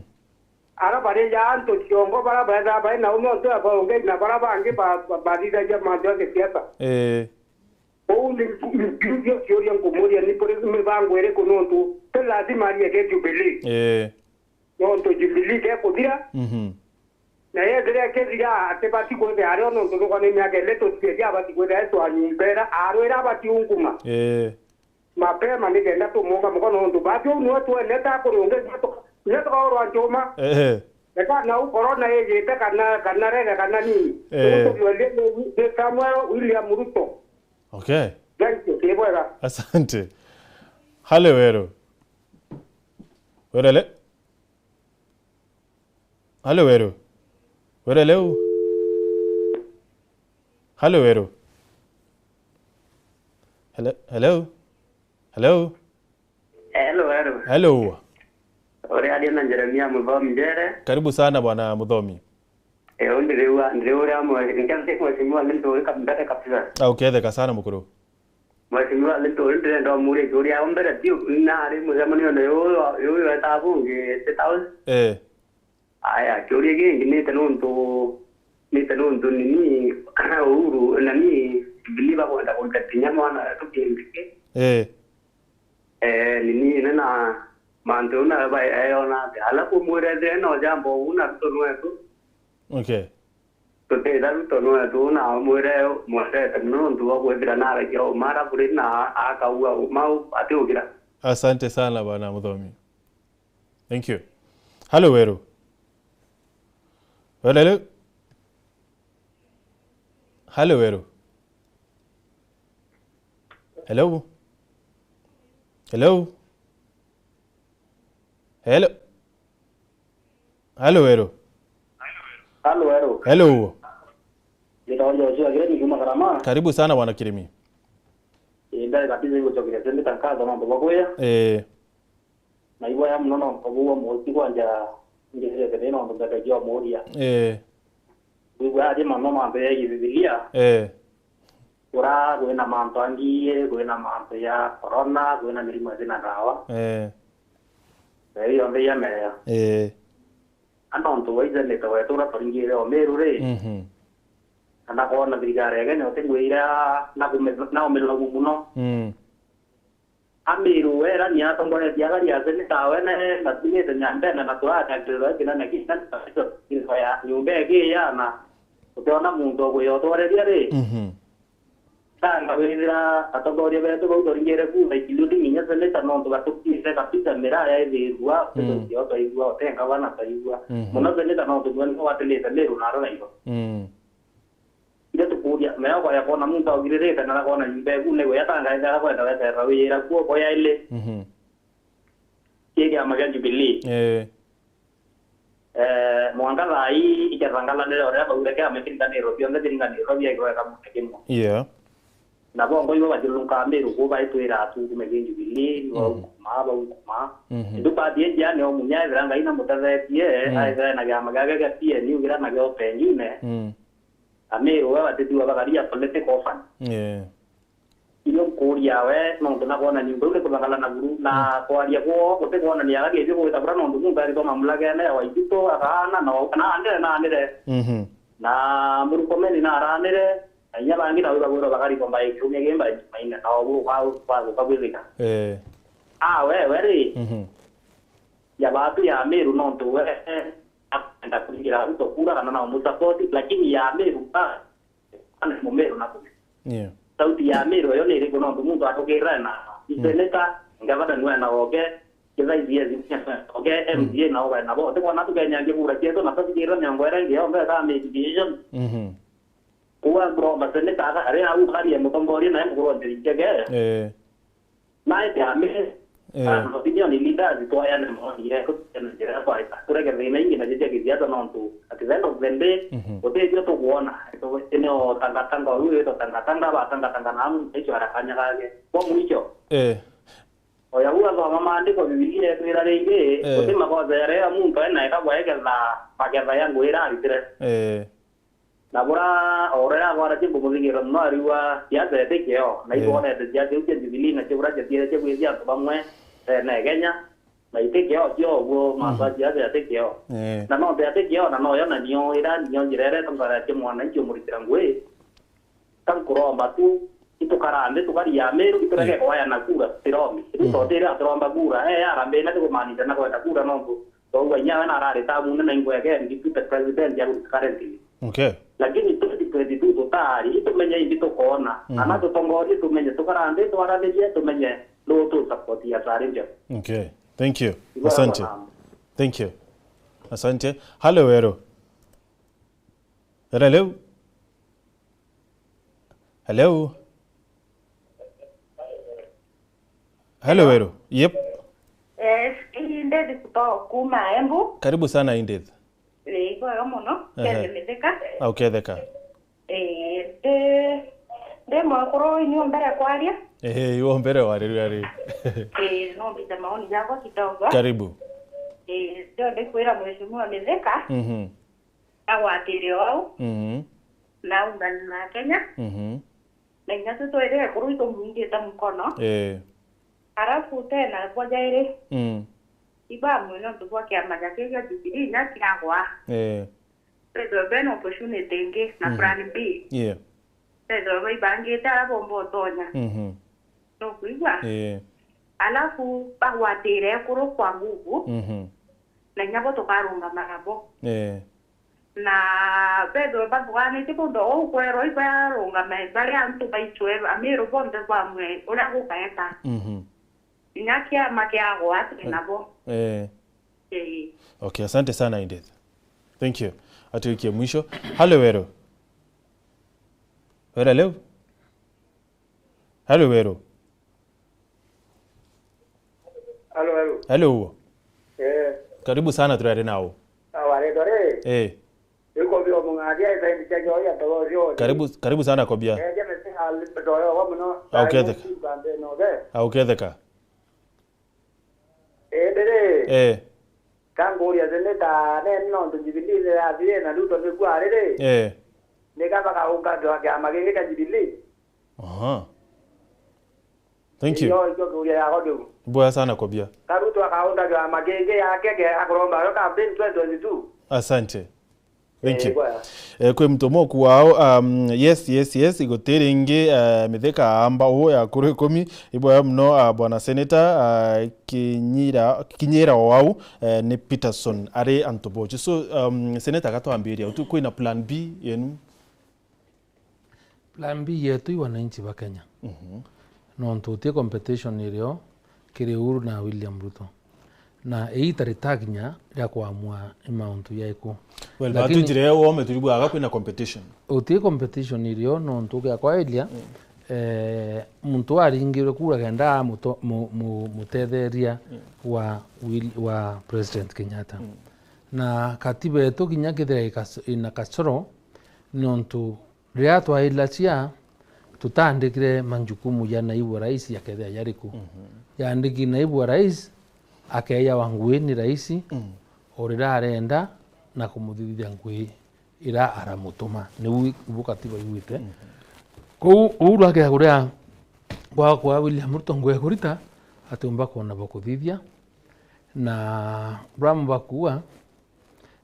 Ara bari ja antu ciongo bara betha bai na ume untu ya baongei na bara bangi ba-, ba-, bathithagia mantu ya gisiasa. Eh. Uu ni, ni, ni cio ciuria nkumuuria ni kuri mibango iriku nontu ti lazima arie ke Jubilee. Eh. Nontu Jubilee gekuthira. Mhm. Na yethira ikethira atibati kwithira ario nontu nukwona ni miaka iri tutithia abati kwithira etu anyumba ira arwira abati unkuma. Eh. Mapema nikenda tumuunga mukono nontu bati uu niwe twenete akuri ungi inya tuka-, inya tukaurwa nchuma. Eh. Eka nau corona ijite kana, kana rege kana nini. Eh. Riu tuthwendie ni, ni Samuel William Ruto. Okay. Thank you, ni bwega. Asante. Hale Weru. Werele. Halo, Weru. Werele u. Halo, Weru. Hello, hello. Hello. Hello, Weru. Hello. Uriaria na Jeremia Muthomi Njere. Karibu sana, bwana Muthomi. Eh, uu ndiriwa, ndiriuria mwe-, nkethi mheshimiwa ni nduri ka-, mbere kabisa. Ah, uketheka sana, mukuru. Mheshimiwa Linturi, ndirenda umuuria kiuria o mbere biu, nari mucemanio ni uyu, uyu weta bungi State House? Eh. Aya, kiuria kingi nite nuntu, nite nuntu nini Uhuru, nani, Jubilee bakwenda kuruta kinya mwana wetu Kindiki. Eh. Eh, nini, ine na mantu na ba-, eyona atia. Alafu mwirethire no jambo uu na Ruto nwetu. Okay. Tutitha Ruto nwetu na mwire mwendete mono nontu bwa kwithira naragia uma ara buri na akaua uma u-, atiukira. Asante sana, bwana Muthomi. Thank you. Halo, Weru. Weru, hello. Halo, Weru. Hello. Hello. Hello. Halo, Weru. Halo, Weru. Hello. Nitaonja ucio ageni kuma Karama. Karibu sana, bwana Kirimi. Ii, ndari kabisa igucokeria sende tangazo mambo bagwia. Eh. Na igwa ya muno no mbabu wa muti kwanja ngirete ni no mbere jo muria. Eh. Igwa ya jema no mambe ya Biblia. Eh. Kura kwina mantu angi, kwina mantu ya corona, kwina mirimo itina ndawa. Eh. Na iyo yonthe iya meya. Eh. Ana untu waijanite wetu uria turingire o Meru ri, mhm, kana kwona thirikari ya Kenya utingwira na kume-, na umilaumu muno. Mm. Amiru wera ni atongoretie agari ase ni tawe ne na thimite nyambene na turathakirwa kinene kinene ya nyumba ikiya na utiona muntu ugwiyotwareria ri. Mhm. Tanga withira atongoria betu bau twaringire kura, including inya seneta, nontu gatukire kabisa miraa yaithirua, Mm. Seneta twaigua, ote ngavana twaigua. Mhm. Muno seneta nontu nwe niwe watilite Meru na ara Nairobi. Mm. Ira tukuria, meogo ya kwona muntu augiririte na arakona nyumba eku, ni gwe atanga ethera kwenda weterera wira kuo, ko yaili. Mhm. Ki kiama kia Jubilee. Eh. Eh, mwanka thaa ii ikethangalanire uria baure kiama kiringanirwo bionthe biringanirwo biekirwe kamundu kimwe. Yeah. Na bongo ibo bathiurunkaa Meru kuu baitwira atu nkume ki Jubilee, Mhm. bau nkuma, bau nkuma. Mhm. Indu bathie njiani o munya ethira Ngai namutethetie, Mm. aethira na kiama giake kia P N U kiria nakio Open Union, Mm. Ameru we batithua bakaria political orphan. Yeah. Irio nkuuria we, nontu nakwona nyumba iu ni kuthangala na buru, na Mm. kwaria kwoo gutikwonania gakiji gwita bura, nontu muntu aritwa mamlakene ya Waitito, akaana, na kana anire na anire. Mhm. Na Murkomen na aranire, na inya bangi nabo bagwirwa bakarikwa mbaiki umia gi mbaiki maina, na obu kwa, kwa, kwa gwithika. Eh. Ah, we, we ri, Mhm. ya batu ya Meru nontu we, akwenda kuringira Ruto kura kana na umusupport, lakini ya Meru ba, ana Mumeru na kume. Yeah. Sauti ya Meru yo ni iriku nontu muntu atukirira na Mm. seneta, ngavana niwe na oke, kithaithi ezi, oke, Mm. M C A na oke na bo. Tikona tukenyangia kura cietu na tuthikirira miongo ira ingi yonthe ta made decision. Mhm. Kuwa ngomba seneta aka, ari au ari mutongoria na mukuru wa njira ingege. Eh. Nae kiame, Eh. na opinion leaders twayane maoni yetu, tukiana njira ya kwaita. Tureke thina ingi na cia kisiasa nontu, at the end of the day, Mhm. gutithio tukwona. Ino tangatanga, uyu witwa tangatanga, batangatanga na amu, icio arakanya gake. Kwa mwicho. Eh. Oya uga thoma maandiko, Bibilia itwira ringi, Eh. guti makosa jaria muntu ena eka bweketha, maketha ya ngwira aritire. Eh. Na bura, o uria agwaratie nkumuthikira mono, ariuga, siasa iti kio, na Mm. ibonete siasa iu cia Jubilee na cia bura ciathiire cia gwithia antu bamwe, eh, na Kenya, na iti kio cio uguo, mantu Mm. a siasa iti kio. Eh. Na nontu ati kio, na noyo na nio ira nio njira iria itongaratie mwananchi umuritira ngui. Ka nkuromba tu, itukara nthi, tukaria Meru, iturege Mm. kwayana kura, tutirombi. Ithu Mm. totire aturomba kura, eh, arambina tikumaanisha na kwenda kura nontu Twauga inya we narari tamu nene ingwege deputy president ya Ruto currently. Okay. Lakini twenty twenty-two tutari, itumenye indi tukona. Mhm. Ana tutongorie tumenye, tukara nthi twaranirie tumenye nuu tu support ya Sarinjo. Okay. Thank you. Igora Asante. Mwanangu. Thank you. Asante. Hello, Weru. Hello. Hello. Hello, Weru. Yep. Yes, hii Ndith kutoka kuma Embu. Karibu sana, Edith. Ni kwega muno, Ehe. Kende Mithika. Au ketheka. Eh, ndi, ndi mwakuru inyu mbere kwaria. Ehe, iwe mbere wariria ri. Eh, no mbite maoni jakwa kidogo. Karibu. Eh, ndio ndikwira Mheshimiwa Mithika. Mhm. Agwatire o au, Mhm. na aungane na Kenya, Mhm. na inya tu twiri ekuru itumwingite mukono. Eh. Arafu tena bwa jairi, Mm. ibamwe nontu bwa kiama gia kia Jubilee inya kiagwa. Eh. Bethwe bena opportunity ingi na Mm. plan B. Yeah. Bethwe baibangite ara bomba utonya. Mhm. Nukwigua? Eh. Alafu bagwatire ekuru kwa nguvu, Mhm. na inya bo tukarungama nabo. Eh. Na bethwe bathuganitie kundu uu kwerwa ibarungame bari antu baicwe Amiru bonthe bamwe uria gukaeta. Mhm. Inya kiama kiagwa twi nabo. Eh. Ii. Okay, asante sana, Edith. Thank you. Atuikie mwisho. Hello, Weru. Weru, hello? Hello, Weru. Halo, halo. Hello. Eh. Karibu sana, turari nao. Awa, ri, ri. Eh. Iko bio mung'athia, ita indi cia joya, toro cio. Karibu, karibu sana, Kobia. Eh, jeme se al, toro wa muno. Au ketheka. Au ketheka. Eh, ndiri. Eh. Kanguria seneta, ne nontu Jubilee ni yathire na Ruto ni kwa riri. Eh. Ni kaba kaunga kiama kingi kia Jubilee. Aha. Thank you. Iyo, ikio kiuria yakwa kiu. Mboya sana, Kobia. Karuto akaunda kiama kingi yake ke akuromba yo campaign twenty twenty-two. Asante. Thank Eh, you. Mboya. Eh, kwi mtu mwe kuwao, um, yes, yes, yes, igutiri ingi, eh, Mithika amba uu ya kuru ikumi, iboya muno, ah, bwana senator, ah, kinyira, kinyira wau, eh, ni Peterson, ari antu bochi. So, um, senator agatwambiria, utu kwina plan B yenu? Plan B yetu i wananchi ba Kenya. Mhm. Nontu uti competition irio kiri Uhuru na William Ruto. Na iita ritakinya ria kuamua i mauntu jaiku. Well, lakini batwitire wome turibwaga kwina competition. Uti competition irio nontu ugiakwa eria, mm, eh, muntu aringirwe kura kenda amuto-, mu-, mu-, mutetheria, mm, wa Will-, wa President Kenyatta. Mm. Na katiba yetu kinya kethira ikas-, ina kasoro, nontu riria twaila cia, tutaandikire majukumu ja naibu wa rais jakethira jariku. Mhm. Yaandiki naibu wa rais, akeejawa ngui ni rais, mm, o riria arenda na kumuthithia ngui iria aramutuma. Niu ibu katiba iugite. Mhm. Kou Uhuru akea kuria kwa, kwa William Ruto ngui ekurita, atiumba kwona bwa kuthithia. Na buria mbakuua,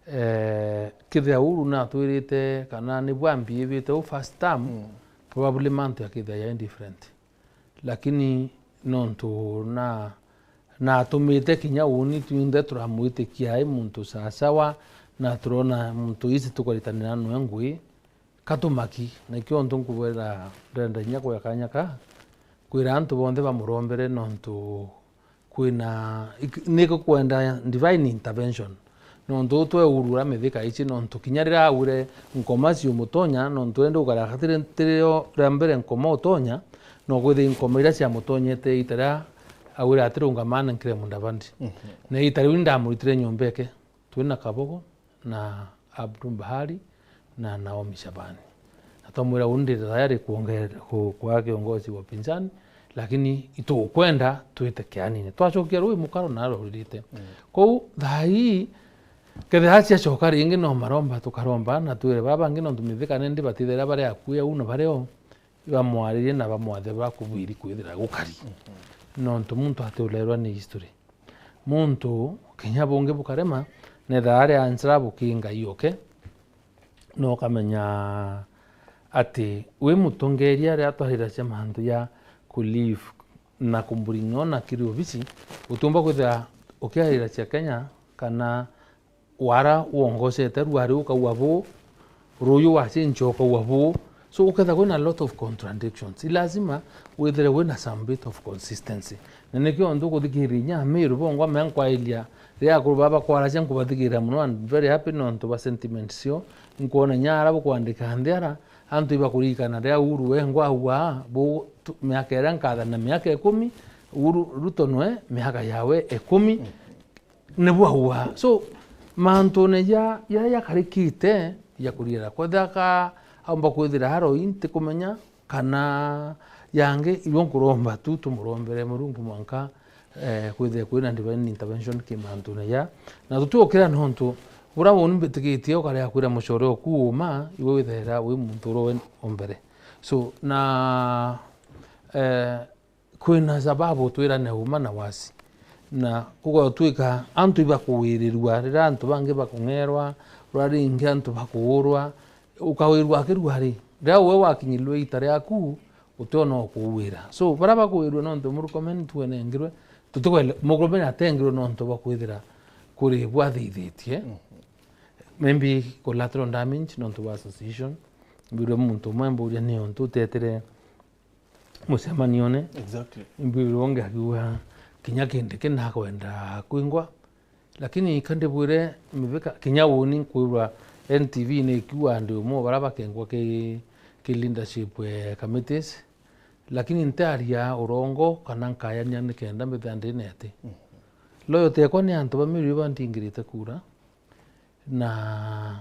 eh, kethira Uhuru natwirite kana ni bwambiibite u first term, mm, probably mantu jakethira ja different. Lakini nontu na, natumite kinya uuni twinthe turamwitikia ai muntu sasawa, na turona muntu isi tukaritanira noe ngui, katumaki. Nikio ntu nkubwira ndenda inya kuya kanya ka, kwira antu bonthe bamurombere nontu kwina, ik-, nikukwenda divine intervention. Nontu twe Uhuru uria Mithika ici, nontu kinya riria augire nkoma ciumutonya, nontu ende ukarega tiri, tirio ria mbere nkoma utonya, no kwithira nkoma iria ciamutonyete iita riria augire atirungamane nkire Mudavadi. Mhm. Na iita riu ndamuritire nyomba eke, twina Kabogo, na Abdul Bahari na Naomi Shabani. Na twamwira, "Uni ndi tayari kuonge-, ku-, kwaa kiongozi wa upinzani, lakini itukwenda twite kianine." Twacokia rui mukaro na aroririte. Mm. Kou thaa ii, kethira ciacoka ringi no maromba tukaromba na twire baba bangi nontu Mithika nindi batithira bari akui au na bari o, bamwaririe na bamwathe bakubwiri kwithira gukari. Mhm. Nontu muntu atiulerwa ni history. Muntu kinya bungi bukarema, netha ari answer bukinga ioke, na ukamenya ati wi mutongeria riria twariracia mantu ja ku leave na kumbring on kiri obisi, utiumba kwithira ukiariracia Kenya kana wara wongocete ruari ukaua buu, ruyu wacenjia ukaua buu. So, ukethira kwina a lot of contradictions. I lazima withire wina some bit of consistency. Na nikio ntu kuthikiriria inya Amiru bongwa me nkwairia, riria akuru baba kwaracia nkubathikirira mono and very happy nontu ba sentiments cio. Nkwona inya ara bukwandika nthi ara, antu ibakuririkana riria Uhuru wengwa aua, bu-, tu-, miaka iria nkatha na miaka ikumi, Uhuru, Ruto nwe miaka yawe ikumi. Nibu aua. So, mantune ja, jaria jakarikite ja kuriera, kwethira ka aumba kwithira aroi ntikumenya, kana yangi, irio nkuromba tu tumurombere Murungu mwanka, eh, kwithire kwina divine intervention ki mantune ja. Na tutiukira nontu, bura uni mbitikitie ukarega kwira mucore oku uma, iwe withaira wi muntu uro we o mbere. So, na, eh, kwina sababu twirane uma na wasi. Na gugotwika antu ibakuwirirua, riria antu bangi bakung'erwa, ruria ringi antu bakuurwa, ukawirua akirua ri, riria uwe wakinyirue ita riaku, utiona ukuuwira. So, baria bakuwirua nontu murukomeni twenengirwe, tutikwenda, murukomeni atengirwe nontu bwa kwithira kuri bwathithitie. Mhm. Maybe collateral damage nontu bwa association. Mbirwe muntu umwe mburia ni untu utetire mucemanione. Exactly. Imbwirwe ungi akiuga kinya kindi kina akwenda kwingwa. Lakini ka ndibwire Mithika, kinya uuni nkwirwa N T V ni ikiuga ndi umwe baria bakengwa ki, ki leadership, eh, committees. Lakini ntiaria urongo kana nkayania nikenda mbithira ndi neti. Mhm. Loyalty yakwa ni antu ba Meru iba ntingirite kura. Na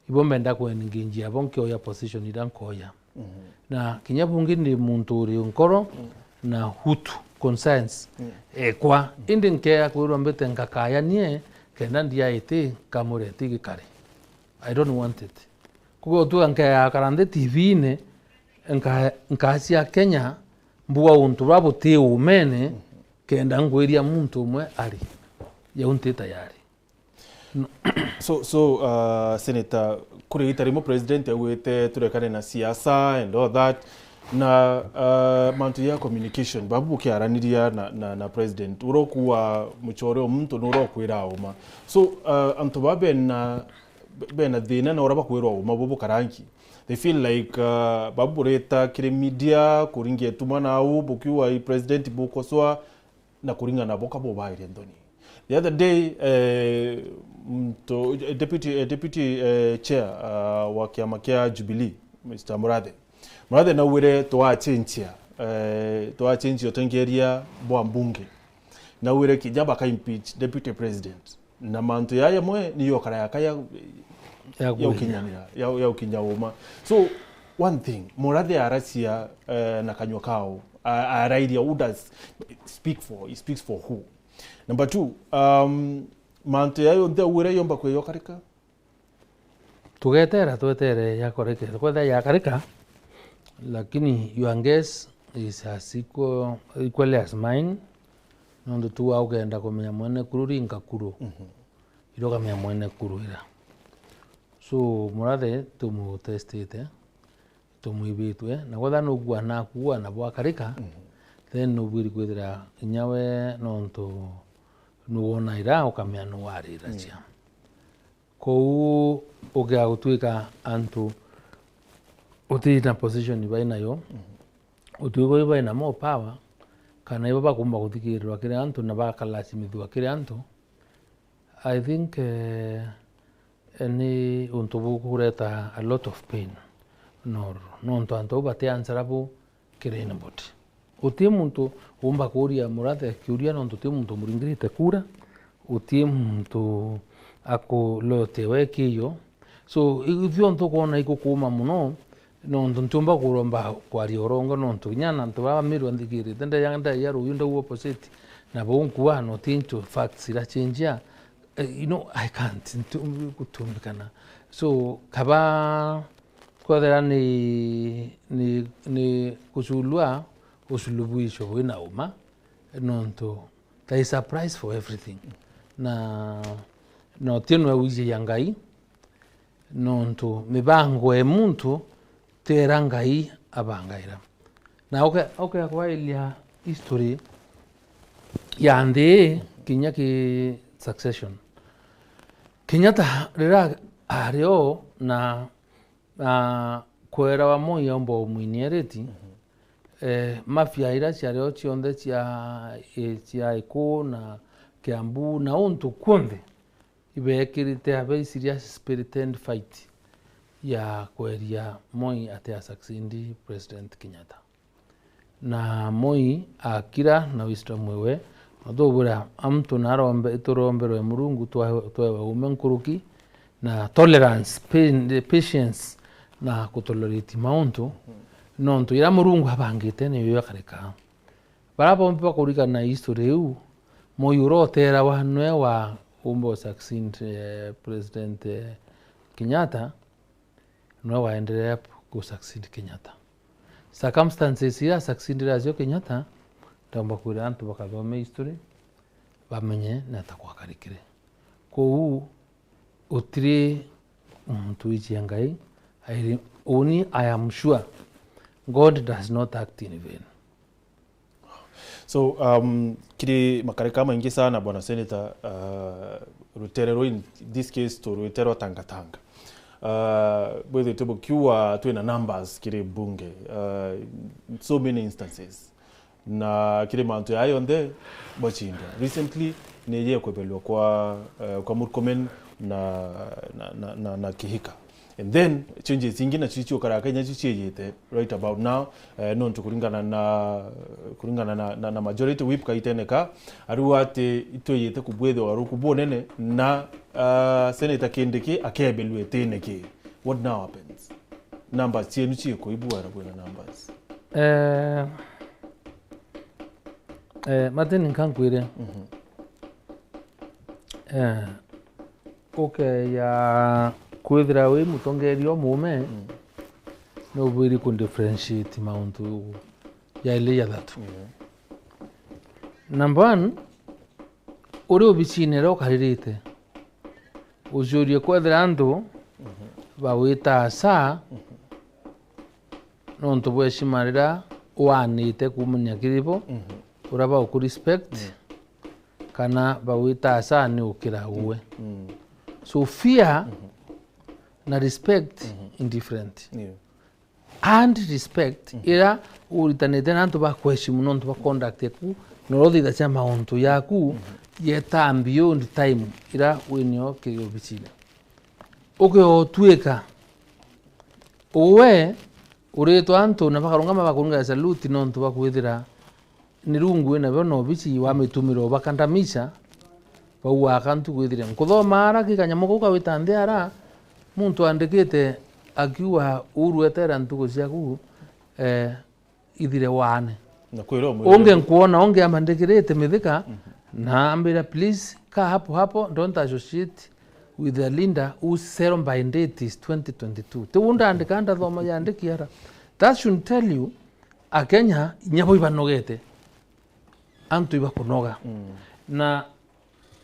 ibo mbenda ku engage abo nkioya position iria nkoya. Mhm. Na kinya bungi ndi muntu uri nkoro, mm, na hutu, conscience, mm, ekwa. Mm. Indi nkeya kwirwa mbite nkakaya nie, kenda ndiaiti nkamureti gikari. I don't want it. Kuga utuga nkeya akara nthi T V-ini, nka-, nkacia Kenya, mbuga untu bwa buti umene, mhm, kenda ngwiria muntu umwe ari. Jau nti tayari. So, so, uh, Senator, kuri ita rimwe president augite turekane na siasa and all that. Na, uh, mantu ya communication, babu bukiaraniria na, na, na president, urokuwa mucore o muntu nurokwira uma. So, uh, antu babe na be-, bena thina na uria bakwirwa uma bubu karangi. They feel like, uh, babu bureta kiri media, kuringia ituma nau, bukiuga i president bukosoa, na kuringana na boka bubairie nthoni. The other day, eh, mtu, eh, deputy, eh, deputy, eh, chair, uh, wa kiama kia Jubilee, Mister Murathe. Murathe naugire twachenjia, eh, twachenjia utongeria bwa mbunge. Naugire kinya baka impeach deputy president. Na mantu ya yamwe ni yokara yaka ya, Ya ya kwina. Ukinyanira, ya, ya ukinya uma. So, one thing, Murathe aracia, eh, na kanywa kao, a-, arairia, who does speak for, he speaks for who? Number two, um, mantu ya yonthe augire yomba kweyokarika? Tugetera, twetere yakoreke. Kwetha yakarika, lakini your guess is as equal, equally as mine. Nontu tu wa ukenda kumenya mwene kuru ringa kuru. Mhm. Ira ukamenya mwene kuru ira. So, Murathe tumutestite, tumwibitwe, na kwetha nukua nakua na bwakarika, mhm, then nubwiri kwithira inya we nontu nuwona ira ukamenya nuwariracia. Mm. Kou ukia gutwika antu uti na position bai nayo, mhm, utwikwa ibai na more power, kana ibo bakumba kuthikirirwa kiri antu na bakalasimithua kiri antu, I think, eh, eh, ni untu bukureta a lot of pain. No, nontu antu au bati answerable kiri anybody. Uti muntu umba kuuria Murathe kiuria, nontu uti muntu umuringirite kura, uti muntu akulote we kiyo. So, i-, ithio ntukwona ikukuuma mono, nontu ntiumba kuromba kwaria urongo, nontu kinya na antu baa Meru nthikirite, ndeya, ndeya ruuyu ndau opposite, na bau nkua, no ti into facts ira chenjia. Eh, you know, I can't, ntu-, gutumbikana. So, kaba kwethira ni, ni, ni kuculua, uculubuisho bwina uma, nontu there is a price for everything. Na, na uti nwe wijiria Ngai, nontu mibango e muntu tera Ngai abangaira. Na uke, uke kwailia history ya nthi ii kinya ki succession. Kenyatta riria ari o na, na kwerawa Moi aumba umwiniereti, mhm, eh, mafia ira ciari o cionthe cia, eh, cia Iku na Kiambu na untu kwonthe, ibeekirite a very serious spirited fight ya kweria Moi atia succeed President Kenyatta. Na Moi akira na wisdom iwe, na tubura antu na arombe, turomberwe Murungu twa-, twewe uume nkuruki, na tolerance, pa-, patience, na kutolerate mauntu, nontu ira Murungu abangite niyo yakarika. Baria bombi bakurikana history iu, Moi uria uteerawa nwe wa umba u succeed, eh, President, eh, Kenyatta, nwe waendelea ku succeed Kenyatta. Circumstances iria succeedire acio Kenyatta, ndaumba kwira antu bakathome history, bamenye ni ata kwakarikire. Kou utiri muntu wichia Ngai, I re-, uni, I am sure God does not act in vain. So, um, kiri makareka maingi sana, Bwana Senator, uh, rutere ruu, in this case, turwite rwa Tangatanga. Uh, bwithitwe bukiuga twina numbers kiri bunge, uh, in so many instances. Na kiri mantu jaa jonthe bwacindwa. Recently, ni jie kwebelwa kwa, eh, kwa Murkomen na, na, na, na, na Kihika. And then, changes ingi nacio ciukara Kenya cio ciejite right about now, eh, nontu kuringana na, kuringana na, na, na majority whip kaitene ka, ariu ati itwejite kubwithwa ruku bunene na, ah, Senator Kindiki akebelwa itine ki. What now happens? Numbers cienu ciku ibwara bwina numbers? Eh, eh, Martin, nkankwire. Mhm. Eh, ukeya kwithira wi mutongeria umume, mm, nubwiri ku differentiate mauntu jaili jathatu. Yeah. Number one, uri obicine iria ukaririte, ucurie kwethira antu, mhm, bagwita asa, mhm, nontu bwa heshima riria wanite kumania kiri bo, mhm, uria baguku respect, mm, kana bagwita asa ni ukira uwe. Mm. So fear, mhm, na respect in different. Yeah. And respect ira uritanite na antu ba kuheshimu nontu ba conduct yaku, na uria uthithagia mauntu yaku yeta beyond time ira winio kiri obicine. Ukiotwika uwe uritwa antu na bakarungama bakurungira salute nontu bakwithira ni rungu wina bo na obici wamitumira ubakandamisha, bauga aka ntuku ithire. Nkuthoma ara ki kanyamu kau kawita nthi ara, muntu andikite akiuga, "Uhuru, etera ntuku ciaku, eh, ithire waane." Na kwira umwire. Ungi nkwona ungi amandikirite mithika, na ambira, "Please, kaa hapo hapo, don't associate with a leader whose sell by date is twenty twenty-two." Ti u ndandika, ndathoma yandiki ara. That should tell you, Akenya inya bo ibanogete. Antu ibakunoga. Mm. Na,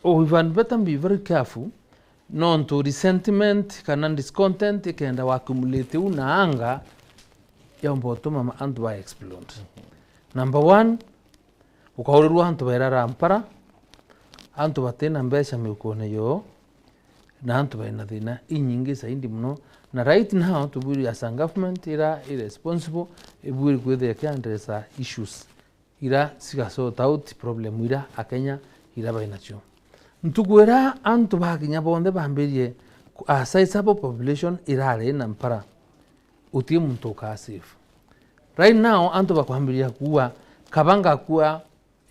oh, we had better be very careful, nontu resentment kana discontent ikenda wa accumulate u na anger, yaumba utuma ma-, antu ba explode. Number one, ukaurirwa antu bairara mpara, antu batina mbeca miukone yoo, na antu baina thina inyingi zaidi muno. Na right now, tubwiri as a government ira i responsible, ibwiri kwithira ikiaddressa issues ira ciga sort out problem ira Akenya ira bainacio. Ntuku ira antu bakinya bonthe bambirie ku-, a sizable population irari na mpara, uti muntu ukaa safe. Right now, antu bakwambiria kuua, kaba ngakua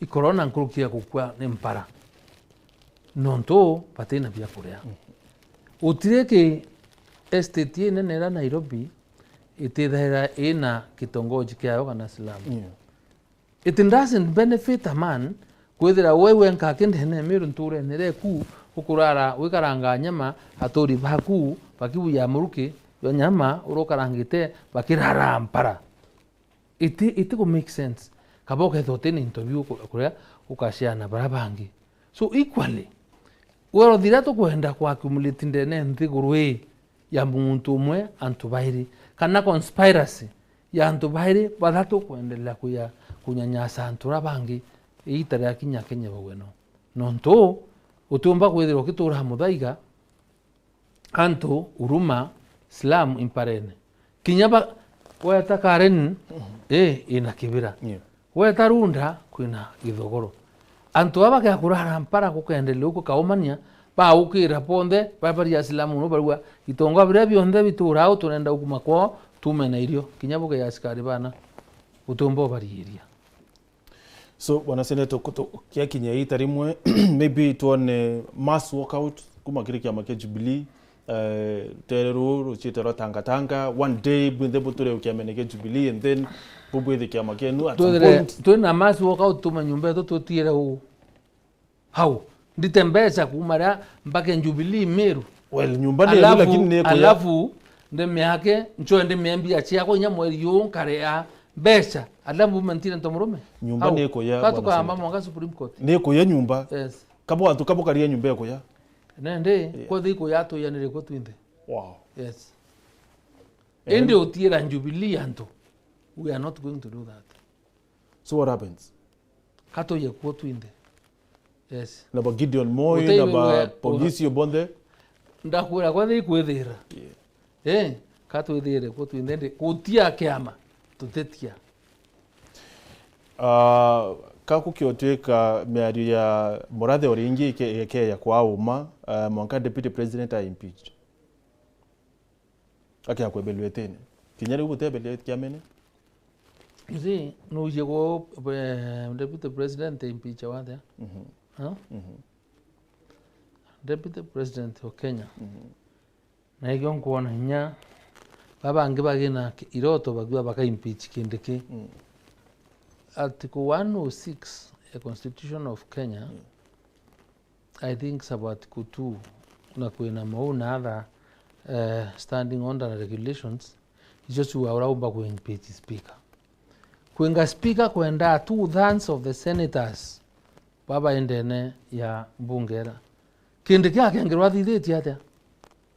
i corona nkuruki ya gukua ni mpara. Nontu batina bia kuria. Utiri ki estate inene ira Nairobi itithaira ina kitongoji kiayo kana slum. Yeah. It doesn't benefit a man kwithira we wenka akindene Meru nturene reku, ukurara wikaranga nyama, aturi baku bakibuya muruki yo nyama urukarangite bakirara mpara. Iti, iti ku make sense. Kaba ukethira utina into biu uku-, kuria ukashare na baria bangi. So equally, wealth iria tukwenda ku accumulate ndene nthiguru ii ya muntu umwe, antu bairi, kana conspiracy ya antu bairi bathatu kuendelea kuya, kunyanyasa antu aria bangi, iita riakinya Kenya bauwe no. Nontu utiumba kwithirwa ukituura muthaiga, antu, Huruma, slum imparene. Kinya ba-, weta Karen, eh, ina kibira. Yeah. Weta Runda, kwina githogoro. Antu aba bakekurara mpara kukendelea uku kaumania, baukira bonthe, babaria slum no barua, itonga biria bionthe bituura au tunenda ukuma kwao, tume na irio. Kinya buke ya askari bana, utiumba ubariiria. So, Bwana Senator, kutu-, kiakinya iita rimwe, maybe twone mass walkout kuma kiri kiama kia Jubilee, eh, rutere ruu ruciite rwa tangatanga, one day bwinthe buture kiamene kia Jubilee, and then bubwithe kiama kienu at some point. Twina mass walkout, tume nyumba yetu tutiire uu. Hau, ndite mbeca kuuma ria mbake Jubilee Meru. Well, nyumba ni enu, alafu, lakini ni ikuya. Alafu, ndimiake, ncoe ndimie mbia ciakwa inya mweri juu nkaria mbeca. Alafu mbume ntire nto murume. Nyumba ni ikuya, Bwana Senator. Ka tukamba mwanka Supreme Court. Ni ikuya nyumba. Yes. Kabo antu kabo karia nyumba ikuya. Nende, yeah, kwa thi ikuya tuyanire kwa twinthe. Wow. Yes. And indi utiira Jubilee antu. We are not going to do that. So what happens? Katuye kuo twinthe. Yes. Na ba Gideon Moi, na ba Pogisi bonthe. Ndakwira kwa thi kwithira. Yeah. Eh, katwithire kuo twinthe ndi gutia kiama tutitia. Ah, ka gukiotuika miario ya Murathe o ringi ike-, ikeya kwa uma, ah, mwanka Deputy President a impeach. Akiakwebelwetene. Kinya riu gutebelwete kiamene. You see, nuuji ku, eh, Deputy President impeach watia? Mhm. Huh? Mhm. Deputy President wa Kenya. Mhm. Na ikio nkwona inya babangi bagina ki-, iroto bagua baka impeach Kindiki. Mm. Article one oh six ya Constitution of Kenya, mm, I think Sabath Kutu na kwina mau na other, eh, standing order na regulations, icio ciuga uraumba ku impeach speaker. Kwinga speaker kwenda two thirds of the senators baba indene ya mbunge era. Kindiki akengerwa athithitie atia?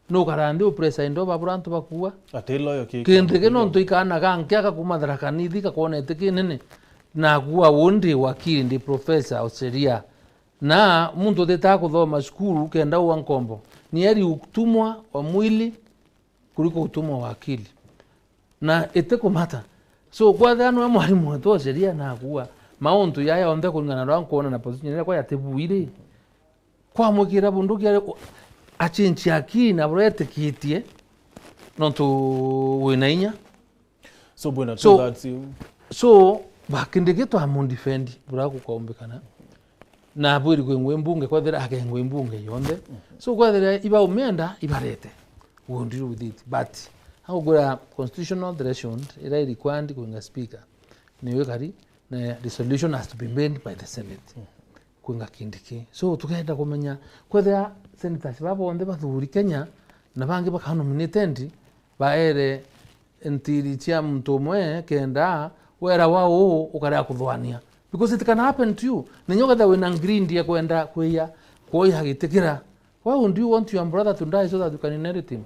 Nukara nthi upreside over bura antu bakuua? Ati loyo ki-, Kindiki nontu ikana ganke agakuuma Tharaka Nithi gakwonete kinene. Na akuua uu ndi wakili, ndi professor of sheria. Na muntu utitaga kuthoma cukuru kenda uua nkombo. Ni heri utumwa wa mwili kuliko utumwa wa akili. Na itikumata. So, kwethira niwe mwarimu wetu wa sheria na akuuga mauntu jaya onthe kuringana na uria nkwona na position yakwa yatibuiri, kwamwikira bunduki ari, achinchi akili na buria etikitie, nontu wina inya. So, bwina So, two thirds you. So, ba Kindiki twamundefend buria gukombikana. Na bwiri kwingwa imbunge, kwethira akengwa imbunge yonthe. So, kwethira ibaumenda, ibarete. We will deal with it. But, agukwira constitutional threshold, ira i required kwinga speaker, niyo ikari, na resolution has to be made by the Senate. Kwinga Kindiki. So, tukenda kumenya, kwethira senators ba bonthe bathuri Kenya, na bangi baka nominated, baere ntiri cia muntu umwe, kenda wera wa uu ukarega kuthwania. Because it can happen to you. Na inya ukethira wina greed ya kwenda kwiya, kuoya giti kira. Why would you want your brother to die so that you can inherit him?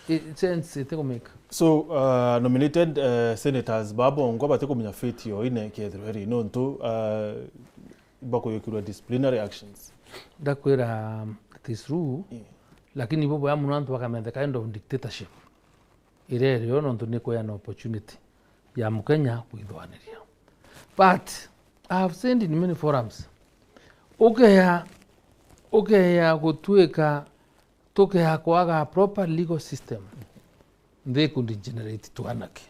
It sense itikumake. So, uh, nominated, uh, senators babongwa batikumenya fate yo ine kethirwa iri nontu, uh, bakuyukirwa disciplinary actions. Ndakwira, um, it is true, Yeah. lakini ibo boya muno antu bakametheka end of dictatorship. Iria irio nontu ni kweana opportunity ya Mukenya kwithwaniria. But I have said in many forums, ukeya, ukeya gutwika, tukeya kwaga proper legal system, nthi ikudegenerate twanake.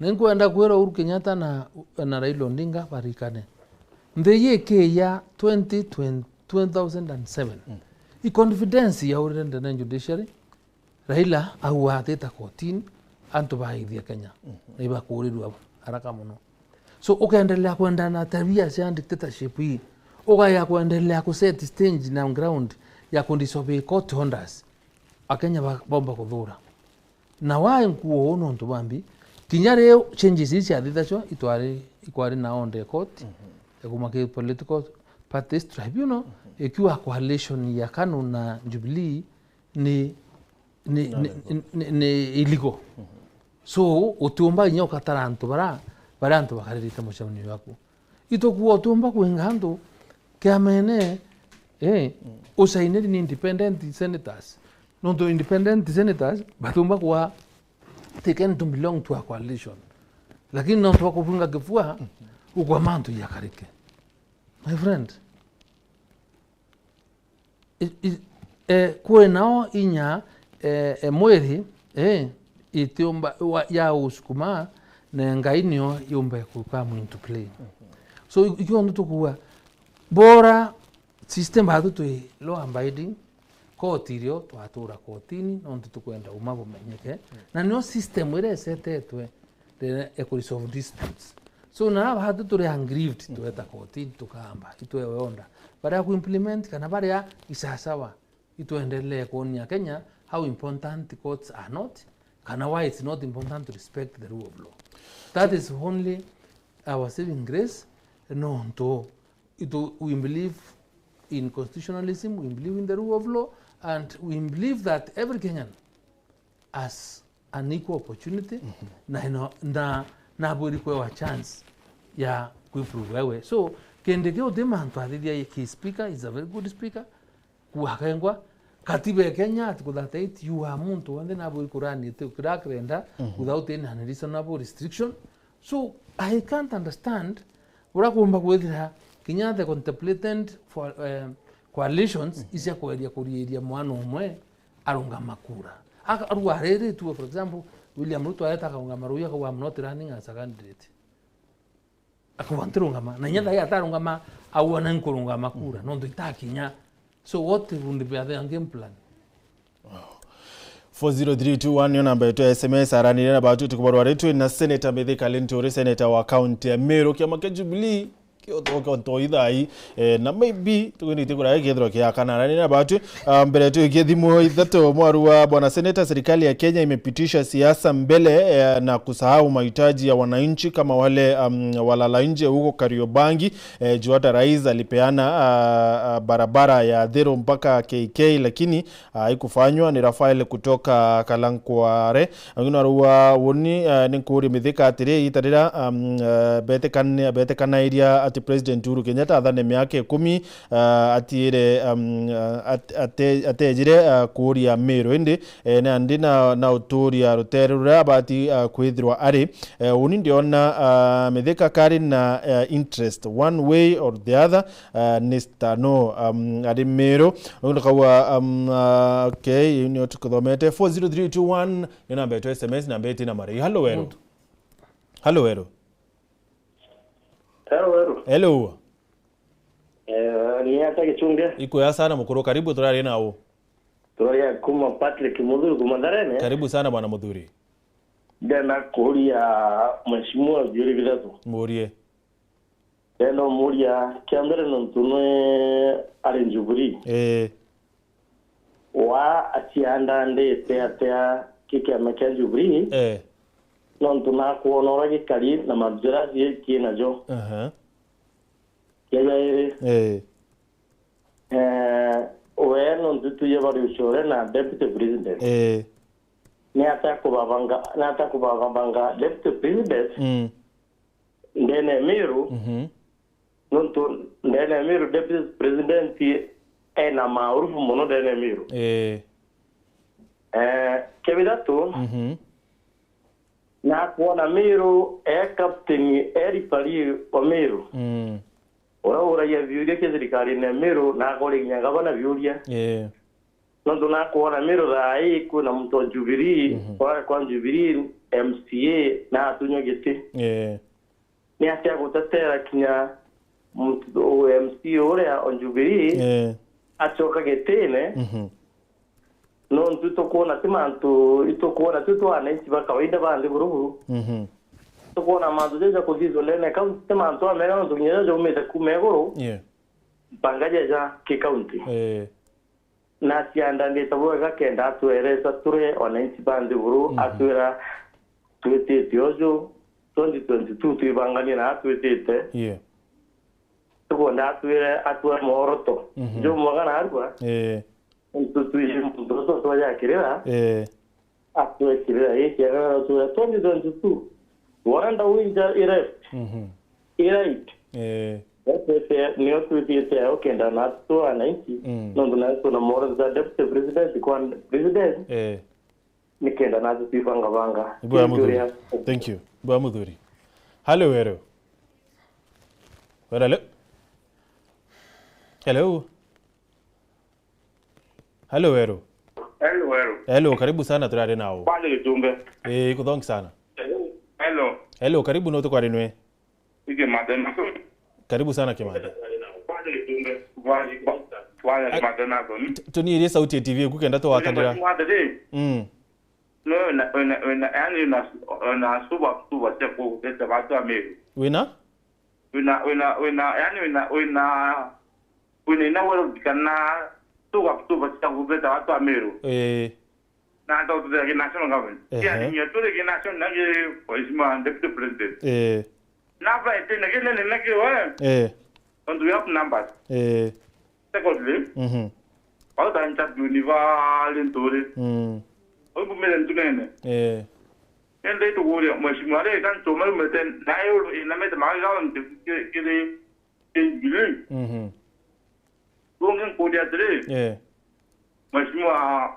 Ni nkwenda kwira Uhuru Kenyatta na, na Raila Odinga barikane. Nthi ii ikiya twenty twenty, two thousand and seven. I confidence yaurire ndene judiciary, Raila auga atita kotini, antu baithia Kenya, na ibakurirua haraka muno. So, ukendelea kwenda na tabia cia dictatorship ii, ugaya kwendelea ku set stage na ground ya ku disobey court orders, Akenya ba-, bomba kuthura. Na why nkuo uu nontu bambi, kinya riu changes ii ciathithacwa, itwari, ikwari na order ya court, ya kuma ki political parties tribunal, ikiuga coalition ya KANU na Jubilee ni ni, ni, ni, ni illegal. So, utiumba inya ukatara antu bara, bara antu bakaririte mucemanio jwaku. Itukuwa utiumba kwinga antu kiamene, eh, usainiri ni independent senators. Nontu independent senators batiumba kuwa taken to belong to a coalition. Lakini nontu bwa kufunga kifua, ukwama antu yakarike. My friend, I-, i-, eh, kwi nao inya, eh, eh, mwiri, eh, itiumba, wa, ya usukuma, na Ngai nio yumbe ku come into play. So, i-, ikio ndu tukuuga, bora system batu twi law abiding, koti irio twatura kotini, nontu tukwenda uma bumenyeke, na nio system iria icetetwe riria ikuresolve disputes. So, na batu turi aggrieved, tweta kotini, tukamba, itwewe order. Baria ku implement, kana baria isasawa, itwendelee kuonia Kenya how important courts are not, kana why it's not important to respect the rule of law. That is only our saving grace, nontu itu, we believe in constitutionalism, we believe in the rule of law, and we believe that every Kenyan as an equal opportunity, na ino, na, na abwiri kwewa chance ya kwiprove ewe. So, Kindiki uti mantu athithia ki speaker, is a very good speaker, kuakengwa, katiba ya Kenya, Article thirty-eight, you are muntu wonthe na abwiri kurani iti kira kirenda, without any unreasonable restriction. So, I can't understand uria kuumba kwithira kinya the contemplated for, eh, coalitions icia kweria kuriiria mwana umwe arungama kura. Aka-, arua ariri tu, for example, William Ruto areta akaungama rui akauga, "I'm not running as a candidate." Akauga, "Ntirungama." Na inya thai atarungama, auga, "Na nkurungama kura." Nontu itakinya. So what would be their game plan? Four zero three two one niyo namba yetu ya S M S, aranire na batu tukubarwa ritwe na Senator Mithika Linturi, Senator wa kaunti ya Meru, kiama kia Jubilee. Kio to, kio to ithai, eh, na maybe tukwenda itikura kethiro kia kana arani na batu. Ah, mbere tuikie thimu ithatu, mwaru wa bwana Senator, serikali ya Kenya imepitisha siasa mbele, eh, na kusahau mahitaji ya wananchi kama wale, um, walala nje huko Kariobangi. Eh, juu hata rais alipeana, ah, ah, barabara ya Thero mpaka K K, lakini haikufanywa. Ni Rafael kutoka Kalankware. Angino arua woni, eh, ni nkuuria Mithika atiri, ita rira, um, eh, betekane-, betekanairia ati President Uhuru Kenyatta athane miaka ikumi, ah, atiire, um, ah, at-, ate-, atejire, ah, kuuria Miru, indi, eh, nandi na, na utuuria rutere ruria abati, ah, kwithirwa ari. Eh, uni ndiona, ah, Mithika kari na, eh, interest one way or the other, ah, ni Stano, um, ari Miru. Uyu ndikauga, um, ah, okay, ni utukuthomete. Four zero three two one, ni namba yetu S M S, namba iti na marai. Halo Weru. Halo Weru. Hello, hello. Hello. Eh, ni ata Gichunge? Ikwega sana mukuru, karibu, turaria nau. Turaria kuma Patrick Muthuri kuma Tharene. Karibu sana bwana Muthuri. Ndenda kuuria mheshimiwa biuri bithatu. Murie. Ndenda umuria kia mbere nontu nwe ari Jubilee. Eh. Wa aciandandite atia ki kiama kia Jubilee? Eh. Nontu nakwona uria gikari na mantu jaria ki najo. Aha. Kia jairi, eh, eh, we nontu tuye bari ucore na deputy president. Eh. Ni atia kubabanga, ni atia kubabanga deputy president? Mm. Ndene ya Miru, mhm, nontu ndene ya Miru deputy president ena maarufu mono ndene ya Miru. Eh. Eh, kia bithatu, mhm, nakwona Miru e captain, e referee wa Miru. Mm. Uria uragia biuria kia thirikarine ya Miru, na akoria kinya ngavana biuria. Eh. Nontu nakwona Miru thaa ii kwina muntu wa Jubilee, mhm, kwa, kwa Jubilee M C A na atunywa giti. Eh. Ni atia gutetera kinya muntu, M C A uria o Jubilee, eh, acoka gitine? Mhm. Nontu itukwona ti mantu, itukwona ti twa wananchi ba kawaida ba nthiguru buru. Mhm. Tukwona mantu jaja kuthithua ndene ya county ti mantu amega, nontu kinya jaja jaumite kuma iguru, yeah, mpanga jaja ki county. Eh. Na aciandandite bwega kenda atweresa ture wananchi ba nthiguru, mhm, atwira twitite uju, twenty twenty-two twibanganie na atwitite. Yeah. Tukwenda atwire, atwe mooroto, mhm, jumwega na arua. Eh. Ntu twiji muntu ucio twajakirira. Eh. Atwekirira giki, agatwira twenty twenty-two. Wona ndau inja i left, mhm, i right. Eh. Nio twitite, nio twitite ukenda na tu wananchi. Mm. Nontu na tuna mooroto ja deputy president kwa president. Eh. Nikenda na tu twibangabanga. Ibwa muthuri. Thank you. Ibwa muthuri. Halo Weru. Weru, hello. Hello. Hello, Weru. Hello, Weru. Hello, karibu sana, turari nau. Kwani Gichunge? Eh, kuthongi sana. Hello. Hello, karibu no tukwari nwe. Ike Mathe na Soni. Karibu sana, Kimathe. Kwani Gichunge? Kwani, kwani Mathe na Soni? T-, tuniirie sauti ya T V iku kenda twakanira. Mathe, eh? Mm. No, wina, wina, wina, yani wina, wina suba, suba cia kugutete batu a Meru. Wina? Wina, wina, wina, yani wina, wina, wina ina wero kana tuga tuba cia guteta watu a Meru. Eh. Na ata utethera ki national government. Ehe. Yani nyo tule ki national na ki Mheshimiwa Deputy President. Eh. Na ba ete na ki nene na ki we. Eh. Don't we have numbers? Eh. Secondly, mhm, au ta ncha duni ba le ntore. Mm. Au bumere ntunene. Eh. Nende tukuria Mheshimiwa le kan choma mete na yo ina mete ma ga nte kiri Jubilee. Mhm. Tungi nkuria atiri. Eh. Mheshimiwa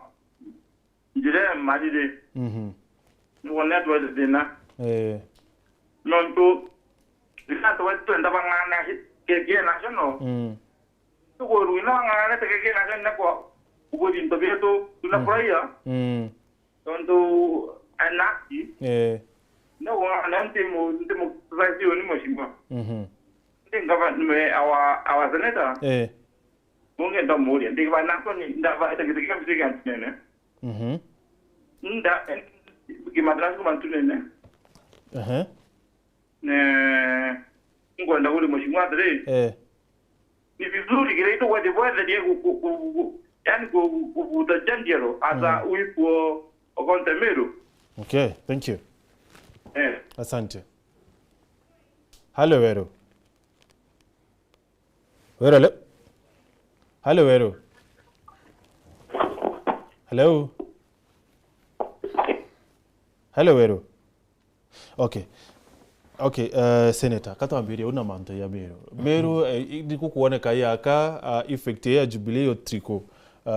njira ya marire. Mhm. Nibone atwete thina. Eh. Nontu, riria atwete twenda bang'ana ki-, ki-, ki national. Mm. Tukwirwa ina bang'anete ki-, ki national kwa kugwiri into bietu, tunafurahia. Mm. Tontu anaki. Eh. No, na nti mu-, nti mu-, society ni mheshimiwa. Mhm. Nti ngava-, nime our, our senator. Eh. Mungi ndamuria, ndi ba Nansoni, ndaba ita giti kia mziki antunene. Mhm. Nda, eh, kimadrasi kuma ntunene. Aha. Ne, ngwenda kuri mheshimiwa atiri. Eh. Ni vizuri kile itu kwa dibwete die ku, ku, ku, ku, yani ku, ku, ku, kuta jandiero asa, mm, uipo okonte Meru. Okay, thank you. Eh. Asante. Halo, Weru. Weru, halo? Halo, Weru. Hello? Halo, Weru. Okay. Okay, uh, Senator, katwambirie una mantu ya Meru. Meru, eh, i-, ni kukuoneka yaka, uh, effect ya Jubilee yo triko, uh,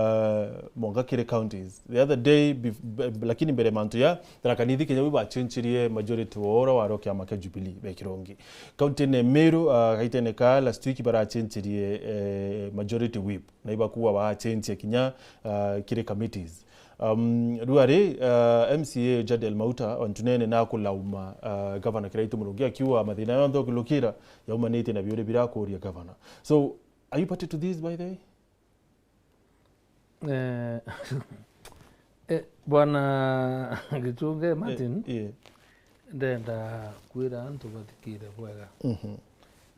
monga kiri counties. The other day, bef-, be-, lakini mbere mantu ya Tharaka Nithi Kenya wi bachenchirie majority wa ora waro kiama kia Jubilee be Kirongi. County ne Meru, uh, gaitene ka last week barachenchirie, eh, majority whip. Na ibakuwa bachenchia kinya, uh, kiri committees. Um, riu ari, uh, M C A Jadel Mauta, ontunene na kulauma, uh, Governor Kiraitu Murungi akiuga mathina yonthe ukilukira yaumanitie na biuri birakuria Governor. So, are you party to this, by the way? Eh, eh, Bwana Gichunge Martin, Eh, yeah. Ndenda kwira antu bathikire bwega. Mhm.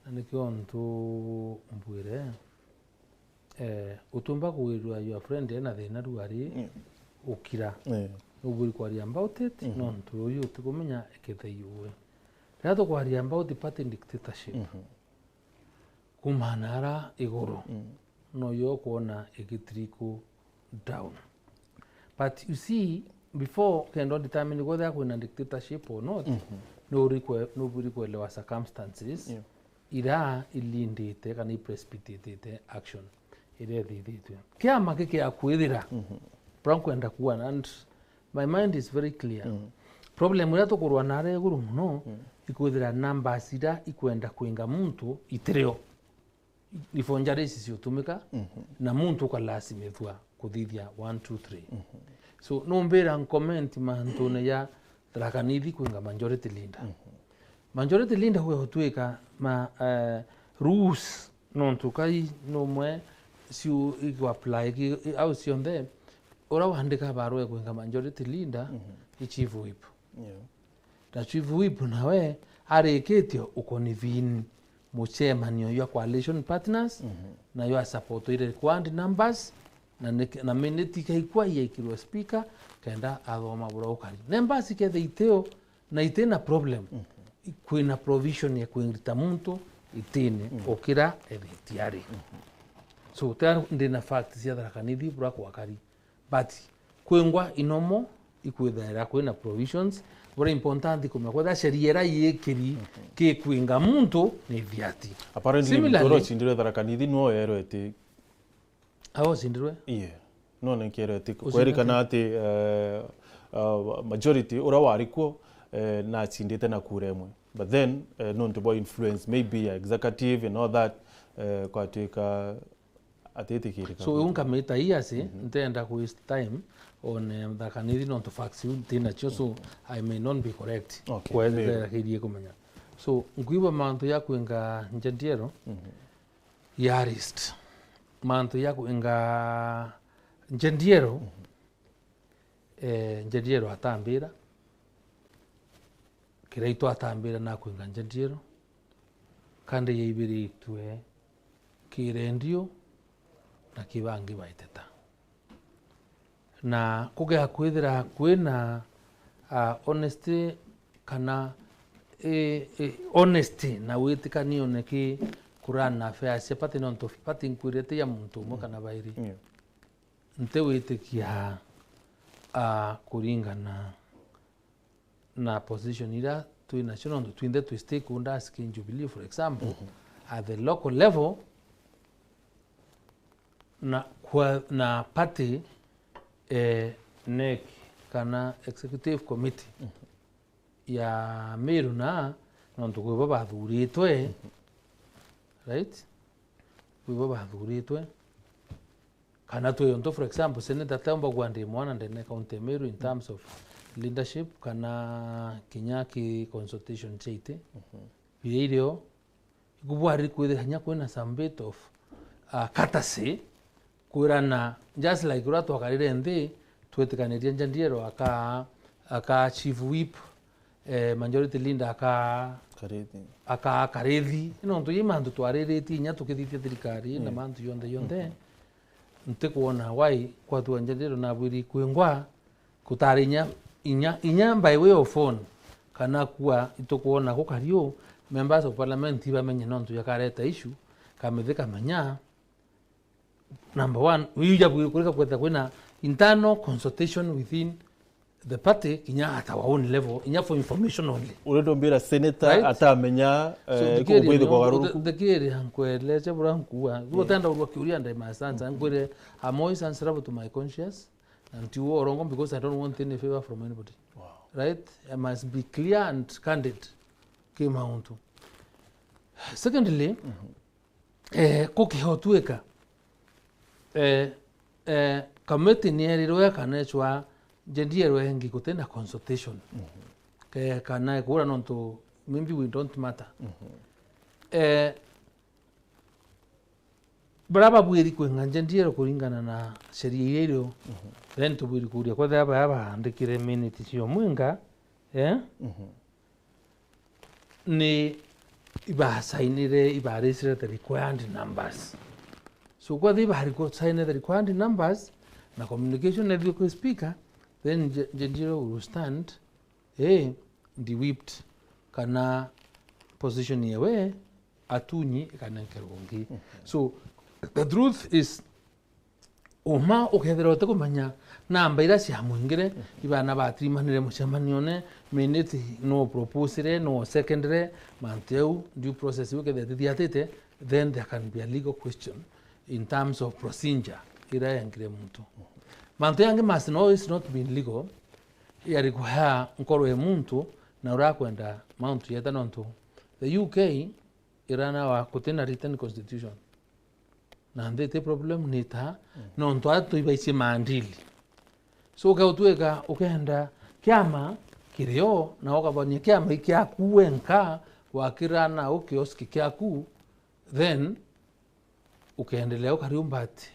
Na nikio ntu mbwire, eh, utumba kugwirua your friend ena thina riu ari Yeah. ukira. Yeah. Nubwiri kwaria about it, Mhm. nontu uyu utikumenya ekethei uwe. Riria tukwaria about party dictatorship, Mhm. kumana ara iguru, Mm. noyo ukwona igitrickle down. But you see, before kenda determine whether kwina dictatorship or not, Mhm. nuri kwe-, nubwiri kwelewa circumstances Yeah. ira ilindite kana iprecipitate action iria ithithitwe. Kiama gikia kwithira, Mhm. bra nkwenda kuona, and my mind is very clear. Mm. Problem iria tukurwa nayo iguru muno, Mm. ikwithira numbers iria ikwenda kwinga muntu itirio. Ni forgeries ciutumika, Mhm. na muntu ukalasimithua kuthithia one, two, three. Mhm. So, numbira ncomment mantune ya Tharaka Nithi kwinga majority leader. Mhm. Majority leader gwe utwika ma, eh, rules, nontu kai numwe ciu iku apply ki, au cionthe, ura wandika barua ya kwinga majority leader, Mhm. i chief whip. Yeah. Na chief whip nawe arikitie ukonivini mucemanio jwa coalition partners, Mhm. na jwa support ile required numbers, na ni-, na minute ikaikwa yaikirwe speaker, kenda athoma bura ukari. Numbers ikethia itio, na itina problem, Mhm. kwina provision ya kwingita muntu itine Mhm. ukira ethetiari. Mhm. So, tena ndina facts cia Tharaka Nithi bura kwakari. But kwingwa inomo ikwithaira kwina provisions, bura important kumenya kwethira sheria ira yikiri Mhm. kikwinga muntu ni thiati. Apparently, Similarly, muntu uria ucindirwe Tharaka Nithi nwo yerwe ati Awe ucindirwe? Iye. None nkero ati Ucindirwe kwerikana ati? Ati, eh, uh, majority uria wari kuo, eh, nacindite na kura imwe. But then, eh, nontu bwa influence maybe ya executive and all that, eh, kwatuika atitikirika. So, iu nkamita ii asi, Mhm. ntenda ku waste time on, eh, Tharaka Nithi nontu facts iu nti nacio, so Mhm. I may not be correct. Okay, kwethira maybe. Kirie kumenya. So, nkwigua mantu ya kwinga Njadiero, Mhm. ya list. Mantu ya kwinga Njadiero, Mhm. eh, Njadiero atambira, Kiraitu atambira na kwinga Njadiero, kandi yaibiritwe kirendio na kibangi baiteta. Na kugea kwithira kwina, ah, honesty kana, eh, eh, honesty na witikanione ki kurana affairs cia party, nontu party nkwirite ya muntu umwe Mm. kana bairi. Yeah. Nti witikia, ah, kuringana na position ira twi nacio, nontu twinthe twi stakeholders ki Jubilee, for example, Mhm. at the local level, na kwa, na party, eh, NEC kana executive committee Mhm. ya Meru na, nontu kwibo bathuritwe, Mhm. right? Kwibo bathuritwe. Kana twi untu, for example, senator teumba kuwa ndi mwana ndene county ya Meru in terms of leadership kana kinya ki consultation cia iti. Mhm. Biria irio, ikubwari kwithira kinya kwina some bit of, uh, courtesy, kwirana, just like uria twakarire nthi, twetikanirie Njadiero aka, aka chief whip, eh, majority leader aka Karithi. Aka Karithi. Nontu ii mantu twariritie inya tukithithia thirikari na Mm. mantu yonthe yonthe. Mhm. Ntikwona why kwatua Njadiero nabwiri kwingwa, kutari inya, inya, inya by way of phone, kana kuwa itukwona gukari uu, members of parliament ibamenye nontu yakareta issue, kamithi kamenya, number one, iu jabwiri kurika kwetha kwina internal consultation within the party kinya at our own level, inya for information only. Uria ndombira senator Right? atamenya So, eh, thikiri, kugwithikwa no, ugaruruku. thi-, thikiri, nkueleze bura nkuwa. Gutenda urwa kiuria ndai masansa, nkwire, I'm always answerable to my conscience, and to urongo because I don't want any favor from anybody. Right? I must be clear and candid ki mauntu. Secondly, eh, kukihotwika, eh, eh, committee nierirwe kana ecwa njendiero engi gutina consultation. Ke-, kana ekura nontu maybe we don't matter. Eh, baria babwiri kwinga njendiero kuringana na sheria iria irio, then tubwiri kuria kwethira baya baandikire minutes cio mwinga, eh? Ni ibasainire, ibaricire the required numbers. So kwethira ibari kusaine the required numbers na communication ethio kwi speaker, then njendiero will stand, eh, ndi whipped, kana position yewe atunyi ikanenkerwa ungi. So the truth is, uma ukethira utikumenya namba iria ciamwingire, ibana batirimanire mucemanione, minute no proposire, no secondire, mantu jau due process iu kethira tithiatite, then there can be a legal question in terms of procedure iria yengire muntu. Mantu yangi must not, is not been legal, yari kuhea nkoro ya muntu na urakwenda mauntu yeta nontu the U K irana wa kutina written constitution. Na nthi ti problem ni ta, nontu atu ibaicie maandili. So ukeutwika ukenda kiama kirio na ukabania kiama ikiaku wenka gwakira na ukioski kiaku, then ukeendelea ukariumba ati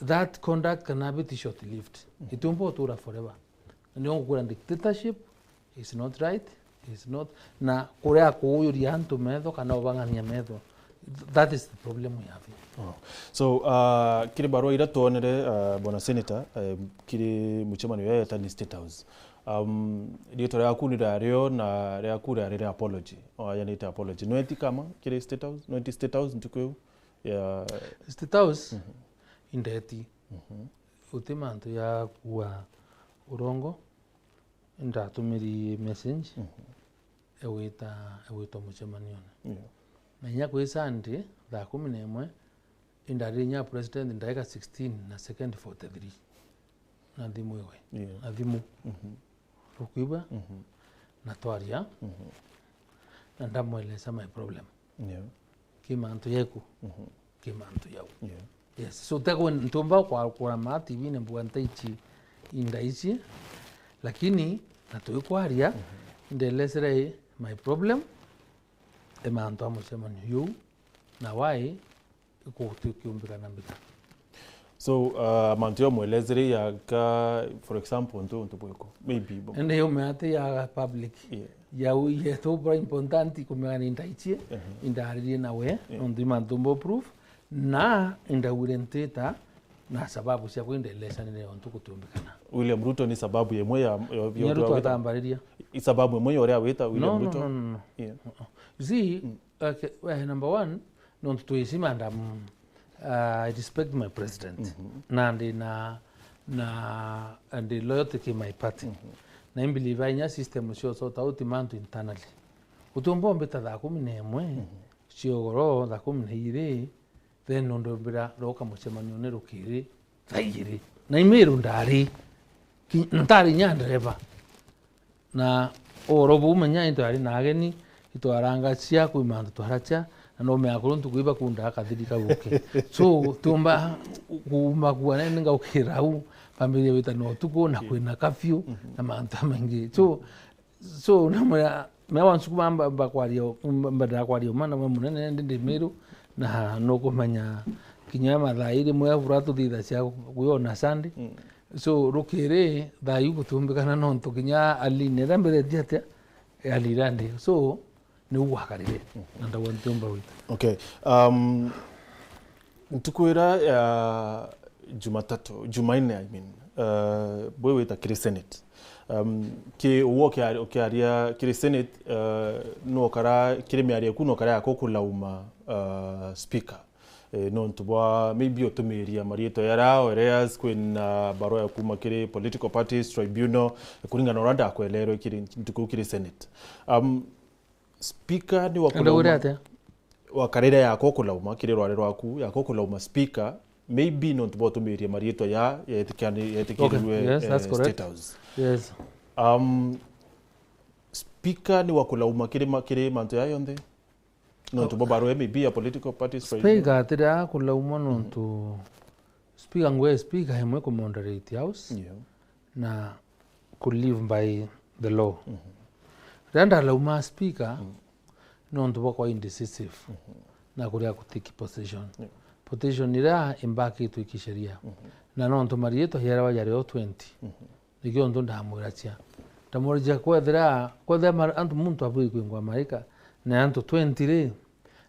that conduct cannot be short lived. Itiumba utura forever. Na nio ngukwira dictatorship is not right, is not, na kuria kuuyuria antu metho kana ubang'ania metho, that is the problem we have here. Oh. So, uh, kiri barua iria twonere, uh, bwana senator, uh, kiri mucemanio ya yetani State House. Um, riitwa riaku ni rario na riaku riari ria apology. Oh, yanite apology. Nweti kama kiri State House? Nweti State House ntuku iu? Yeah. State House, indeti. Guti mantu ya kuua urongo, indatumiri message, egwita, egwitwa mucemanione. Yeah. Na inya kwi Sunday, thaa kumi na imwe, indari inya president ndaika sixteen na second forty-three. Na thimu iwe. Yeah. Na thimu. Rukwigua? Na twaria. Na ndamweleza my problem. Yeah. Ki mantu yeku. Ki mantu yau. Yeah. Yes. So, teko ntumba kwa, kwa ma T V ni mbuga ntaichi inda ici. Lakini, na tuikwaria, ndelesere my problem, e mantu a mucemanio yuu, na why kukiumbikana mbita. So, uh, mantu ya mwelezere ya ka, for example, ntu, ntu bwiko, maybe bo- Ende yo meate ya public. Yeah. Ya u-, ye to bra important kumenya ni ndaichie, indaririe nawe, nontu mantu mbo proof, na indawire ntita, na sababu cia kwindelesha ni nio ntu kutumbikana. William Ruto ni sababu yemwe ya, ya, ya Nyeru uria wita. Twatambariria. I sababu yemwe ya uria wita William No, no, Ruto. no, no, no. Yeah. Uh-uh. You see, Okay, well, number one, nontu twisi madam, uh, I respect my president. Na ndi na, na, ndi loyalty ki my party. Na I believe inya system cio sort out mantu internally. Utiumba umbita thaa kumi na imwe ciogoro, thaa kumi na iri, then nondombira roka mucemanione rukiri thaa igiri. Na imiru ndari. Ki-, ntari inya ndereba. Na oro buu menya into yari na ageni, itwaranga cia kwi mantu twaracha, na no mea kuru ntuku iba kunda akathiri kaguke. So, tumba kuuma kuwa nene ngaukira au, bambiria wita na utuku, na kwina kafyu, na mantu jamaingi. So, so, na mea, mea wa nsuku bamba, mbakwaria, mbenda kwaria uma na we munene, ndi, ndi Miru, na nukumenya kinya mathaa iri mwe bura tuthitha cia kuyona Sunday. So, rukiri, thaa iu gutumbikana nontu kinya aline, ira mberetie atia, e alira ndi. So, niu gwakarire. Na ndauga ntiumba gwita. Okay. Um, ntuku ira ya Jumatatu, Jumanne, I mean, uh, bwe wita kiri Senate. Um, ki uwe ukiari-, ukiaria kiri Senate, uh, nokara, kiri miario eku nokara yako kulauma, uh, speaker. Eh, nontu bwa maybe utumiria mariitwa ya rao areas kwina barua ya kuma kiri political parties tribunal, eh, kuringana na uria ndakwelerwe kiri ntuku kiri Senate. Um, speaker ni wa Enda wire kulauma atia? Wa karere yakwa kulauma kiri rware rwaku yakwa kulauma speaker, maybe nontu bwa utumiria mariitwa ya yetikirirwe, Okay, yes, that's eh, correct. State House. Yes. Um, speaker ni wa kulauma kiri ma-, kiri mantu ya yonthe. Nontu bwa barua maybe ya political parties right now. Speaker atiri akulauma nontu speaker ngwe speaker imwe ku moderate house Yeah. na ku live by the law. Riria ndalauma speaker nontu bwa kwa indecisive na kuria ku take position. Yeah. Position iria imbakitwe kisheria. Na nontu mariitwa yarawa yari o twenty. Nikio ntu ndamwiracia. Ndamwiracia kwethira, kwethira mar-, antu muntu abui kwingwa marika, na antu twenty ri,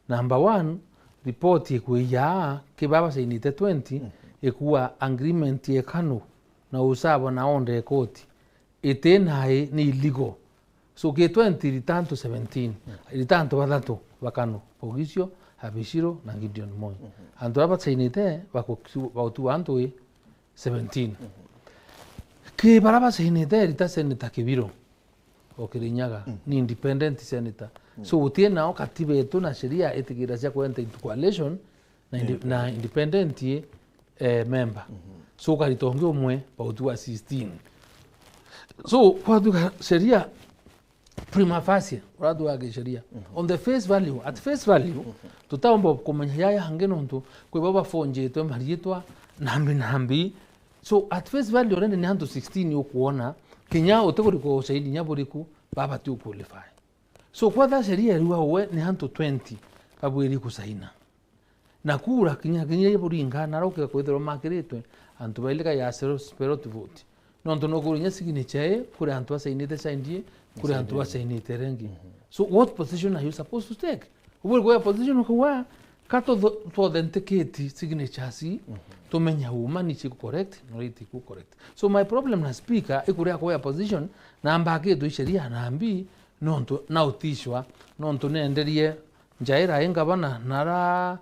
number one, report ikwija ki baba sainite twenty, ikua agreement ya Kanu na usaba na order ya koti. Iti nai ni illegal. So ki twenty rita antu seventeen, rita antu bathatu ba Kanu, Ogisio, Abishiro na Gideon Moi. Antu aba basainite bakutu-, bagutua antu i seventeen. Ki bara basainite rita Senator Kibiro o Kirinyaga, ni independent senator. So guti nao katiba yetu na sheria itigira cia kwenta into coalition na inde-, na independent, eh, member. So ukarita ungi umwe bautua sixteen. So kwatuka sheria prima facie, uria tugaga kisheria. On the face value, at face value, tutaumba kumenya yaya hangi nontu kwi baba bafonjitwe mariitwa nambi nambi. So at face value already ni antu sixteen ukuona, kinya uti kurikwa ushahidi nya buriku, baba ti uqualify. So kwetha sheria iriuga uwe ni antu twenty babwiri kusaina. Na kura kinya, kinya iburinga, na rukiga kwithirwa makiritwe, antu baili ka ya spero-, spero to vote. Nontu no kuri nya signature i, kuri antu basainite saindi, kuri antu basainite rengi. So what position are you supposed to take? Ubwiri kuya position ukauga, ka tu, tu authenticate signatures i, tumenya uma ni chiku correct, no itiku correct. So my problem na speaker, ikuria kuya position, na mbakitwe sheria na mbi, nontu na utishwa, nontu nenderie Njaira i ngavana, na ara,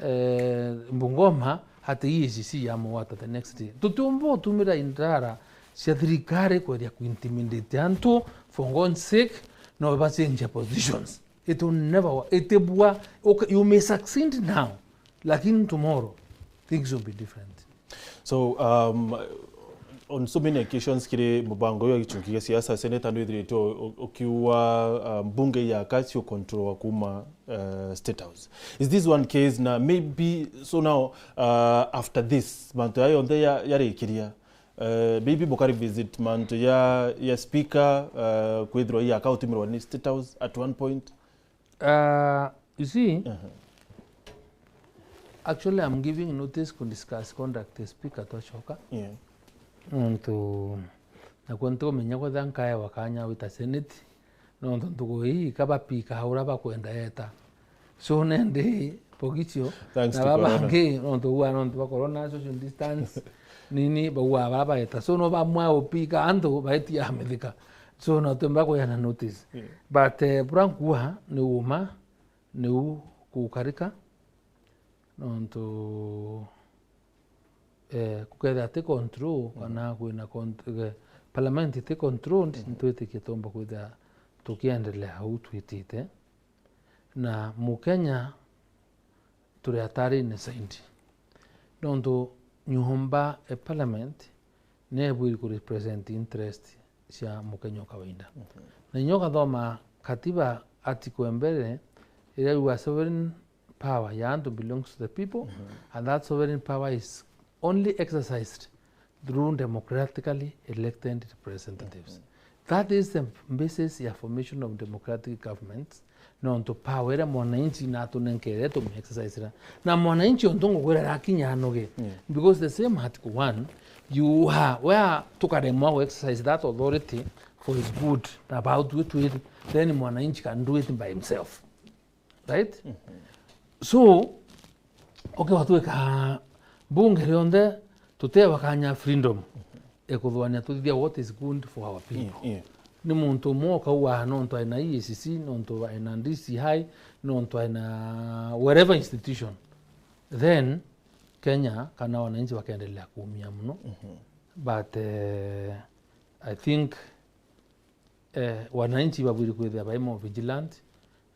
eh, Bungoma, ati E A C C yamugwata the next day. Tutiumba utumira indara cia thirikari kweria kuintimidate antu for God's sake, no bacenjia positions. It will never work. Itibua, okay, you may succeed now, lakini tomorrow, things will be different. So, um, on so many occasions, kiri mubango uyu wa gichunki gia siasa, Senator nwithiritwe u-, u-, ukiuga, uh, mbunge ya Kacio control wa kuma, uh, State House. Is this one case na maybe, so now, uh, after this, mantu ya yonthe ya, yarikiria, uh, maybe buka revisit mantu ya, ya speaker, uh, kwithirwa ya kautumirwa ni State House at one point? Uh, you see, actually, I'm giving notice ku discuss conduct the speaker twacoka. Yeah. Nontu, nakwo ntikumenya kwethira nkaewa kanya wita Senate, nontu ntuku ii kabapika uria bakwenda eta. So, nendi Pogitio, thanks na to baba corona. Bangi, nontu uga nontu ba corona, social distance, nini, bauga bara baeta. So, no bamwa upika antu baetia mithika. So, no twemba kuyana notice. Yeah. But, eh, bura nkuga ni uma, niu kukarika, nontu, eh, kukethira ti control, kana kwina cont-, eh, parliament ti controlled, ntwitikie tumba kwithira tukiendelea uu twitite. Na Mukenya turi hatarini saindi. Nontu nyomba e parliament nebwiri ku represent interest cia Mukenya o kawaida. Na inya ukathoma katiba article ya mbere iria yuga sovereign power ya antu belongs to the people, and that sovereign power is only exercised through democratically elected representatives. That is the basis ya formation of democratic governments, nontu power iria mwananchi natunenkere tumiexercisera. Na mwananchi ontu ngukwira arakinya anoge. Yeah. Because the same Article one, you are, where tukaremwa ku exercise that authority for his good, about we to it, then mwananchi can do it by himself. Right? So, okay, watwika bunge rionthe, tutewa kanya freedom e kuthwania tuthithia what is good for our people. Yeah, yeah. Ni muntu umwe ukauga nontu aina E A C C, nontu aina D C I, nontu aina wherever institution. Then Kenya kana wananchi wakaendelea kuumia muno. But eh, I think eh, wananchi babwiri kwithia bai more vigilant,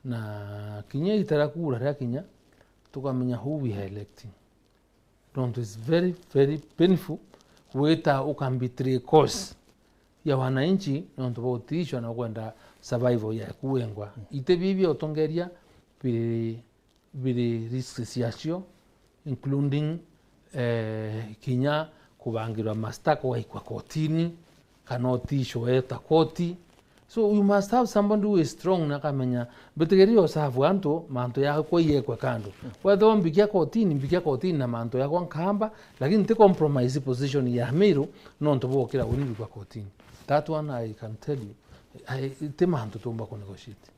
na kinya itara kura ria kinya tukamenya who we are electing. Nontu it's very, very painful gwita ukambetray cause ya wananchi nontu bwa utiishwa na kwenda survival yaku wengwa. Iti bibi utongeria biri biri risks ciacio, including eh, kinya kubangirwa mastaka waikwa kotini kana utiishwa weta koti. So you must have somebody who is strong na akamenya, mbitigeria usavu antu, mantu yakwa yekwe kando. Wethirwa mbikia kotini, mbikia kotini na mantu yakwa nkamba, lakini nti compromise position ya Miru nontu bwa ukira uni mbikwa kotini. That one I can tell you, I, ti mantu tumba ku negotiate.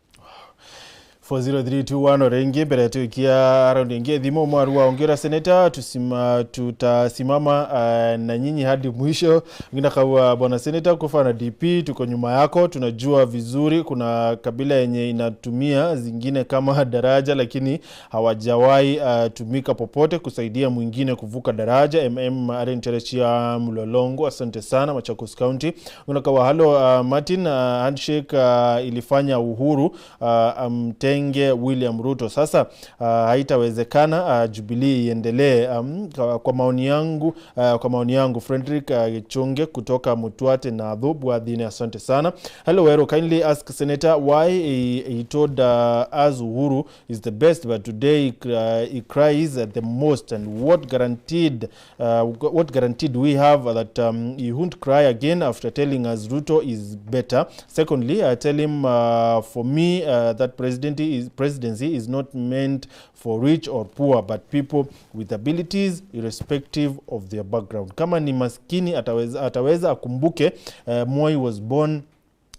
Four zero three two one, o ringi mbere tuikia round ingi thimu, mwaru wa ongera senator, tusima, tutasimama uh, na nyinyi hadi mwisho. Ngina kaua, bwana senator, kufa na D P, tuko nyuma yako, tunajua vizuri kuna kabila yenye inatumia zingine kama daraja, lakini hawajawahi uh, tumika popote kusaidia mwingine kuvuka daraja. M M Arenteresia Mlolongo, asante sana, Machakos County. Ngina kaua, halo uh, Martin, uh, handshake uh, ilifanya Uhuru uh, amtenge William Ruto. Sasa uh, haitawezekana uh, Jubilee iendelee. Um, kwa, kwa maoni yangu uh, kwa maoni yangu, Frederick uh, Gichunge kutoka Mutwate na Athu Bwathine, asante sana. Hello Wero, kindly ask Senator why he, he told uh, us Uhuru is the best, but today he, cr- uh, he cries the most, and what guaranteed Uh, what guarantee do we have that um, he won't cry again after telling us Ruto is better? Secondly, I tell him, uh, for me, uh, that presidency is, presidency is not meant for rich or poor, but people with abilities, irrespective of their background. Kama ni maskini, ataweza, ataweza akumbuke uh, Moi was born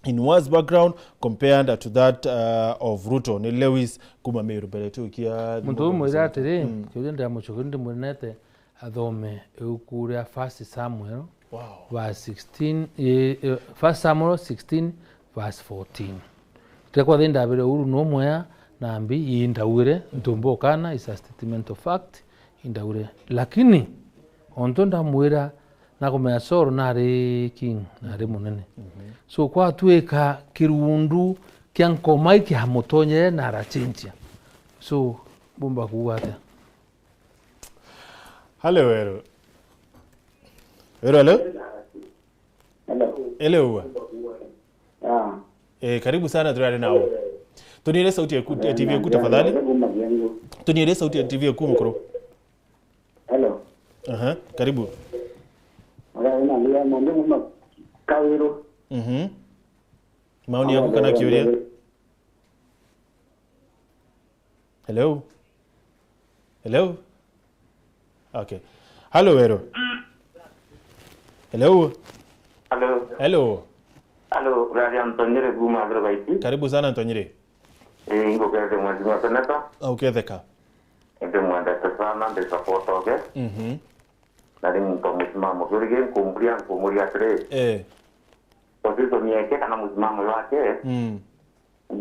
in worse background compared to that uh, of Ruto. Ni Lewis kuma Meru, mbere tukia muntu umwira atiri, mm, kiuria ndamucokeria ndimwira nete athome ibuku ria First Samuel, wow, verse sixteen, eh, eh, First Samuel sixteen verse fourteen. Riria kwathi ndabire Uhuru no mwea na mbi ii ndaugire ntumba ukana is a statement of fact, indaugire. Lakini ontu ndamwira nakumenya Saul nari king, nari munene. So kwatwika kirundu kia nkoma ikiamutonyere na arachinchia. So bumba kuuga atia? Halo Wero. Wero, halo? Hello. Hello. Ah. Eh, karibu sana, turari nao. Tuniere sauti ya ku- ya T V yaku tafadhali. Tuniere sauti ya T V yaku mukuru. Hello. Aha, karibu. Ora ina ndia na ndio kuma Kawiru. Mhm. Maoni yaku kana kiuria? Hello? Hello? Okay. Halo, Wero. Hello? Halo. Hello. Halo, uraria Ntonyere kuma Athero Baiti. Karibu sana, Ntonyere. Eh, ingukethe mheshimiwa seneta. Uketheka. Ndimwendete sana, ndi support oke. Mhm. Na ri muntu wa musimamo. Kiuria nkumburia, nkumuria atiri. Eh. Position yake kana musimamo wake. Mm.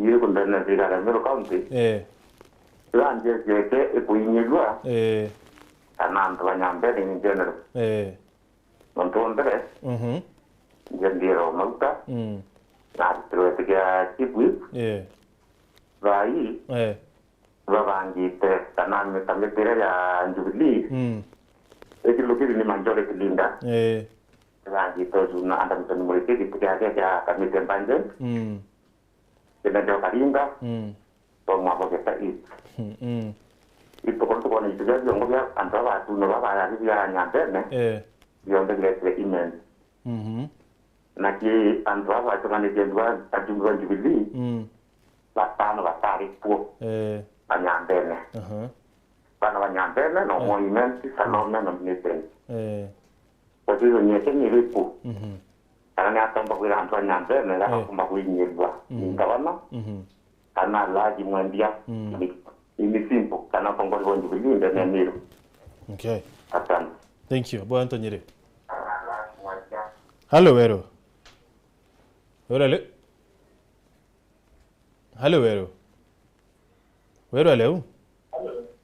Iri ku ndene ya thirikari ya Meru County, eh, ira njeci yake ikuinyirua, eh, kana antu ba Nyambene in general. Eh. Nontu wa mbere, mhm, nje ndiira o mauta, mm, na aritirwe iti kia chief whip. Eh. Thaa ii, eh, babangite kana mitambitere ya Jubilee, mm, ikilukiri ni majority leader. Eh. Ibangite ucuna Anderson Muriki giti kiake kia Kamiti Banjent. Mm. Kina kio Karinga, mm, to mwabo geta East. Mm, mm. Ituko tukwona itu bia biongo bia antu aba atuno baba ya bia Nyambene, eh, bionthe biretire immense. Mhm. Na ki antu aba bacemanite antu ba, ajumbe ba Jubilee, mm, batano batari kuo. Eh. Ba Nyambene. Aha. Bana ba Nyambene, no, eh, Moi Imenti, Salome, na Millicent. Eh. Position yake ni iriku? Mhm. Kana ni atomba kwira antu a Nyambene, eh, agakomba kwinyirwa, mhm, ni ngavana, mhm, kana Alhaji Mwendia, mm, ni, ni simple, kana kongori wa Jubilee ndene ya Meru. Okay. Asante. Thank you. Bwana Ntonyere. Halo, Wero. Wero, halo. Halo, Wero. Wero, halo.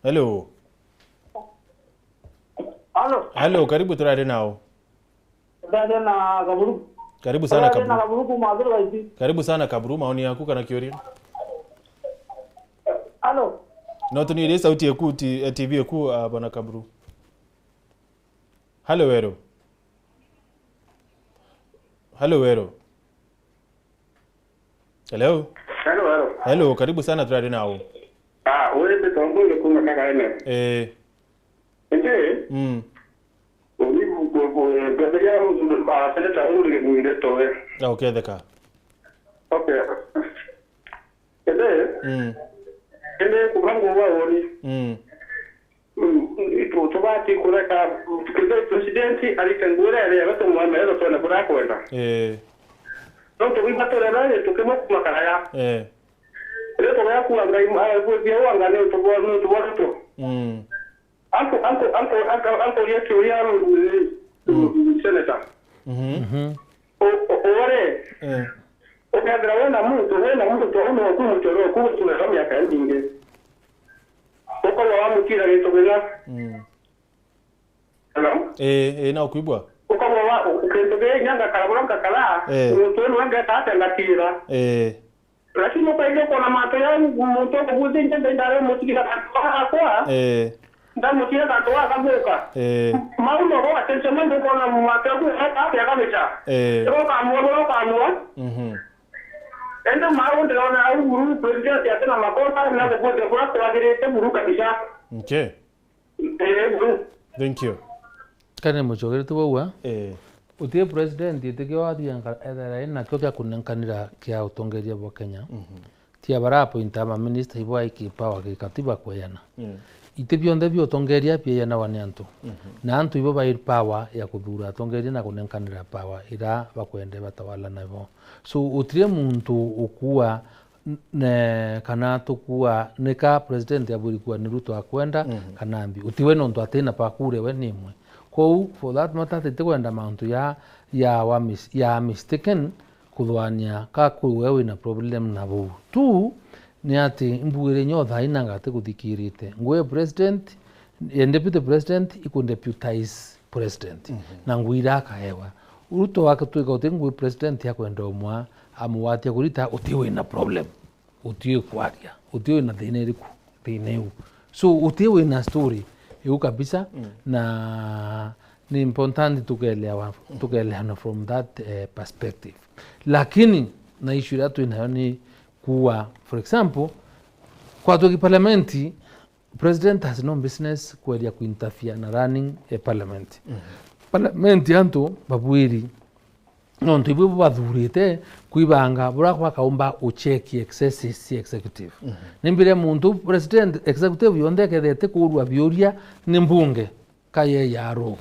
Halo. Hello, karibu turari nao. Ndari na Kaburu. Karibu sana Ndari na Kaburu. Kaburu kuma Athuru Gaiti. Karibu sana Kaburu, maoni yaku kana kiuria? Hello. No tunirie sauti yeku, ti-, eh, T V yeku, ah, bwana Kaburu. Hello, Wero. Hello, Wero. Hello? Hello, hello. Hello, karibu sana, turari nao. Ah, uri mbitombo iri kuma Kagaene. Eh. Indi, Mm. uni bu-, bu-, bu-, mbetheria, ah, seneta uri githire towe. Ah, uketheka. Okay. Indi, Mm. indi kuma nguga uri. Mm. Mm, itu-, tubati kureka, kethira president arite ngugi iria eria tumwemere twone kuria akwenda. Eh. Nontu bwi baturera ri tukimwe kuma karaya. Eh. Ri tugea kuua Ngai, ah, gwithia uanga ni untu bwa, ni untu bwa Ruto. Mm. Anku, anku, anku, anku, ankuria kiuria, mm, Mm. senator. Mhm. Mhm. U-, u-, uwe ri, Eh. ukethira wina muntu, wina muntu, au no ku mucoro ku gutura miaka inyingi. Ukorwa wamutira gintu kinya. Mm. Hello? Eh, eh, na ukwigua? Ukorwa wa, u-, gintu kinya ngakara bura ngakara, Eh. muntu unu ngeta atia ngatira. Eh. Lakini ukaigua kwona mantu ya muntu ukubuthi nje ndari mutigire kantu gakwa. Eh. Ndamutigire kantu gakathuka. Eh. Mau no gwacenjia mantu ukona mantu yaku eka atia akabica. Eh. Ego ukamua, ego ukamua. Mhm. Ende mau ndirona au uru president atina makosa, na kubuthia kura kwagirite buru kabisa. Okay. Eh, buru. Thank you. Kane mucogerete bauga, Eh. utie president itikio athia nka-, ethera ina kio kia kunenkanira kia utongeria bwa Kenya. Mhm. Tia bara appointa ama minister ibo aiki power gikatiba kweyana. Mm. Iti bionthe bia utongeria bieyanagwa ni antu. Mhm. Na antu ibo bai power ya kuthura atongeria na kunenkanira power ira bakwende batawala nabo. So, utire muntu ukua n-, ne, kana tukua nika president abwiri kua ni Ruto akwenda, Mhm. kana mbi. Utiwe nontu atina pa kure we ni imwe. Kwou, for that matter, titikwenda mantu ya, ya wa mis-, ya mistaken kuthwania ka kwi we wina problem na buu. Tu, ni ati mbugire nyo thaina ngati kuthikirite. Ngugi ya president, ya deputy president ikundeputize president. Mhm. Na ngugi ira akaewa. Ruto akatwika uti ngugi president akwenda umwa, amugwatia kurita uti wina problem. Uti kwaria, uti na thina iriku, thina iu. So, uti wina story iu kabisa, Mm. na ni important tukelewa, tukeleana from that, eh, perspective. Lakini, na issue iria twinayo ni kuwa, for example, kwatwiki parliament, president has no business kweria kuinterfere na running a parliament. Mhm. Parliament antu babwiri, nontu ibwe bathurite kwibanga bura kwakaumba ucheck excesses cia executive. Mhm. Nimbire muntu president executive yonthe ekethete kurua biuria ni mbunge, kaye ya rogo.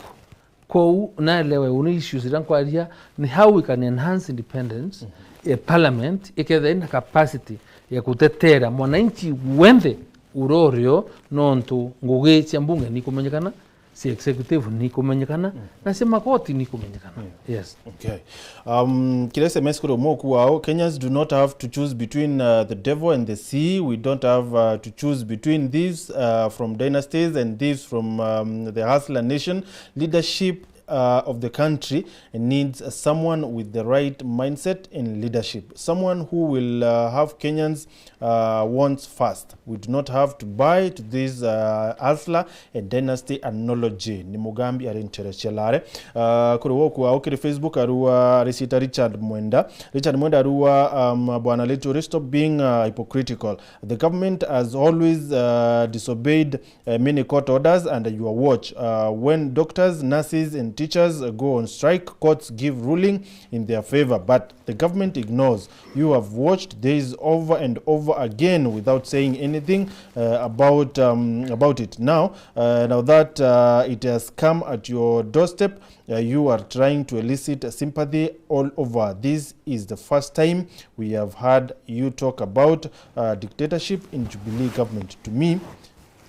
Kwou, naelewe, uni issues iria nkwaria ni how we can enhance independence, Mhm. ya parliament, ikethira ina capacity ya kutetera mwananchi wenthe uria urio, nontu ngugi cia mbunge ni kumenyekana, cia executive ni kumenyekana, Mm. na cia makoti ni kumenyekana. Mm. Yes. Okay. Um, kiri S M S kuri umwe ukuwao, Kenyans do not have to choose between, uh, the devil and the sea. We don't have, uh, to choose between thieves, uh, from dynasties and thieves from, um, the hustler nation. Leadership, uh, of the country needs someone with the right mindset in leadership. Someone who will, uh, have Kenyans, uh, wants first. We do not have to buy to this, uh, hustler a dynasty analogy. Ni Mugambi ari ntere cia lare. Uh, kuri wo kwa ukiri Facebook arua aricita Richard Mwenda. Richard Mwenda arua, um, Bwana Leturi, stop being, uh, hypocritical. The government has always, uh, disobeyed, uh, many court orders under your watch. Uh, when doctors, nurses and teachers go on strike, courts give ruling in their favor, but the government ignores. You have watched this over and over again without saying anything, uh, about, um, about it. Now, uh, now that, uh, it has come at your doorstep, uh, you are trying to elicit sympathy all over. This is the first time we have heard you talk about, uh, dictatorship in Jubilee government. To me,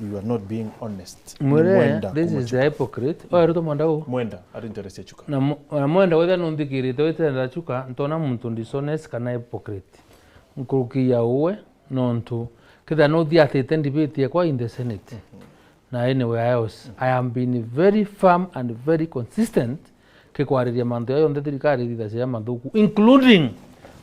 you are not being honest. Ni Mwire, Mwenda this is the hypocrite. Oya, Ruto Mwenda u. Mwenda, ari ntere cia Chuka. Na Mw-, na Mwenda, wetha nunthikirite, wetha nda Chuka, ntona muntu dishonest kana hypocrite. Nkuruki ya uwe, nontu, ketha nuthiatite debate yakwa in the Senate. Mhm. na anywhere else. I am been very firm and very consistent kikwariria mantu ya yonthe thirikari ithithagia ya mathuku, including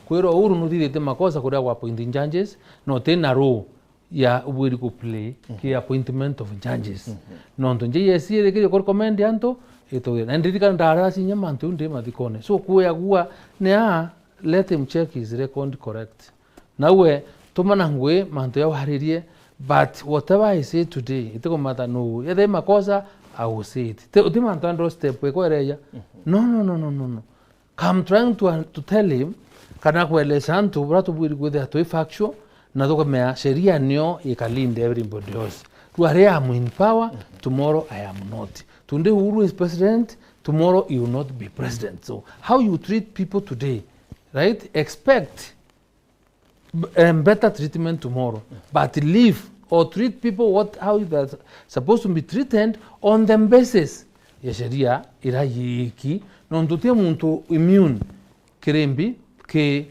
kwira Uhuru nuthithitie makosa kuria gwa appointing judges, na uti na role ya ubwiri ku play ki appointment of judges. Nontu J S C irikirie ku recommend antu, itugire. Na ndirikana ndaracinya mantu ndi mathikone. So, kuya gua, ni a, let him check his record, correct. Nawe, tumana ngui mantu ya waririe, but whatever I say today, itikumata no. Yethe makosa, I will say it. Ti, uti mantu ya doorstep ikwereja. No, no, no, no, no, no. I'm trying to, to tell him, kana kueleza antu buria tubwiri kwithira twi factual, na tukamenya sheria nio ika lead everybody else. Riu aria I am in power, tomorrow I am not. Today Uhuru is president, tomorrow he will not be president. So how you treat people today, right? Expect b-, um, better treatment tomorrow, but leave or treat people what, how they are supposed to be treated on the basis ya sheria ira yiki, nontu ti muntu immune kiri mbi, ki,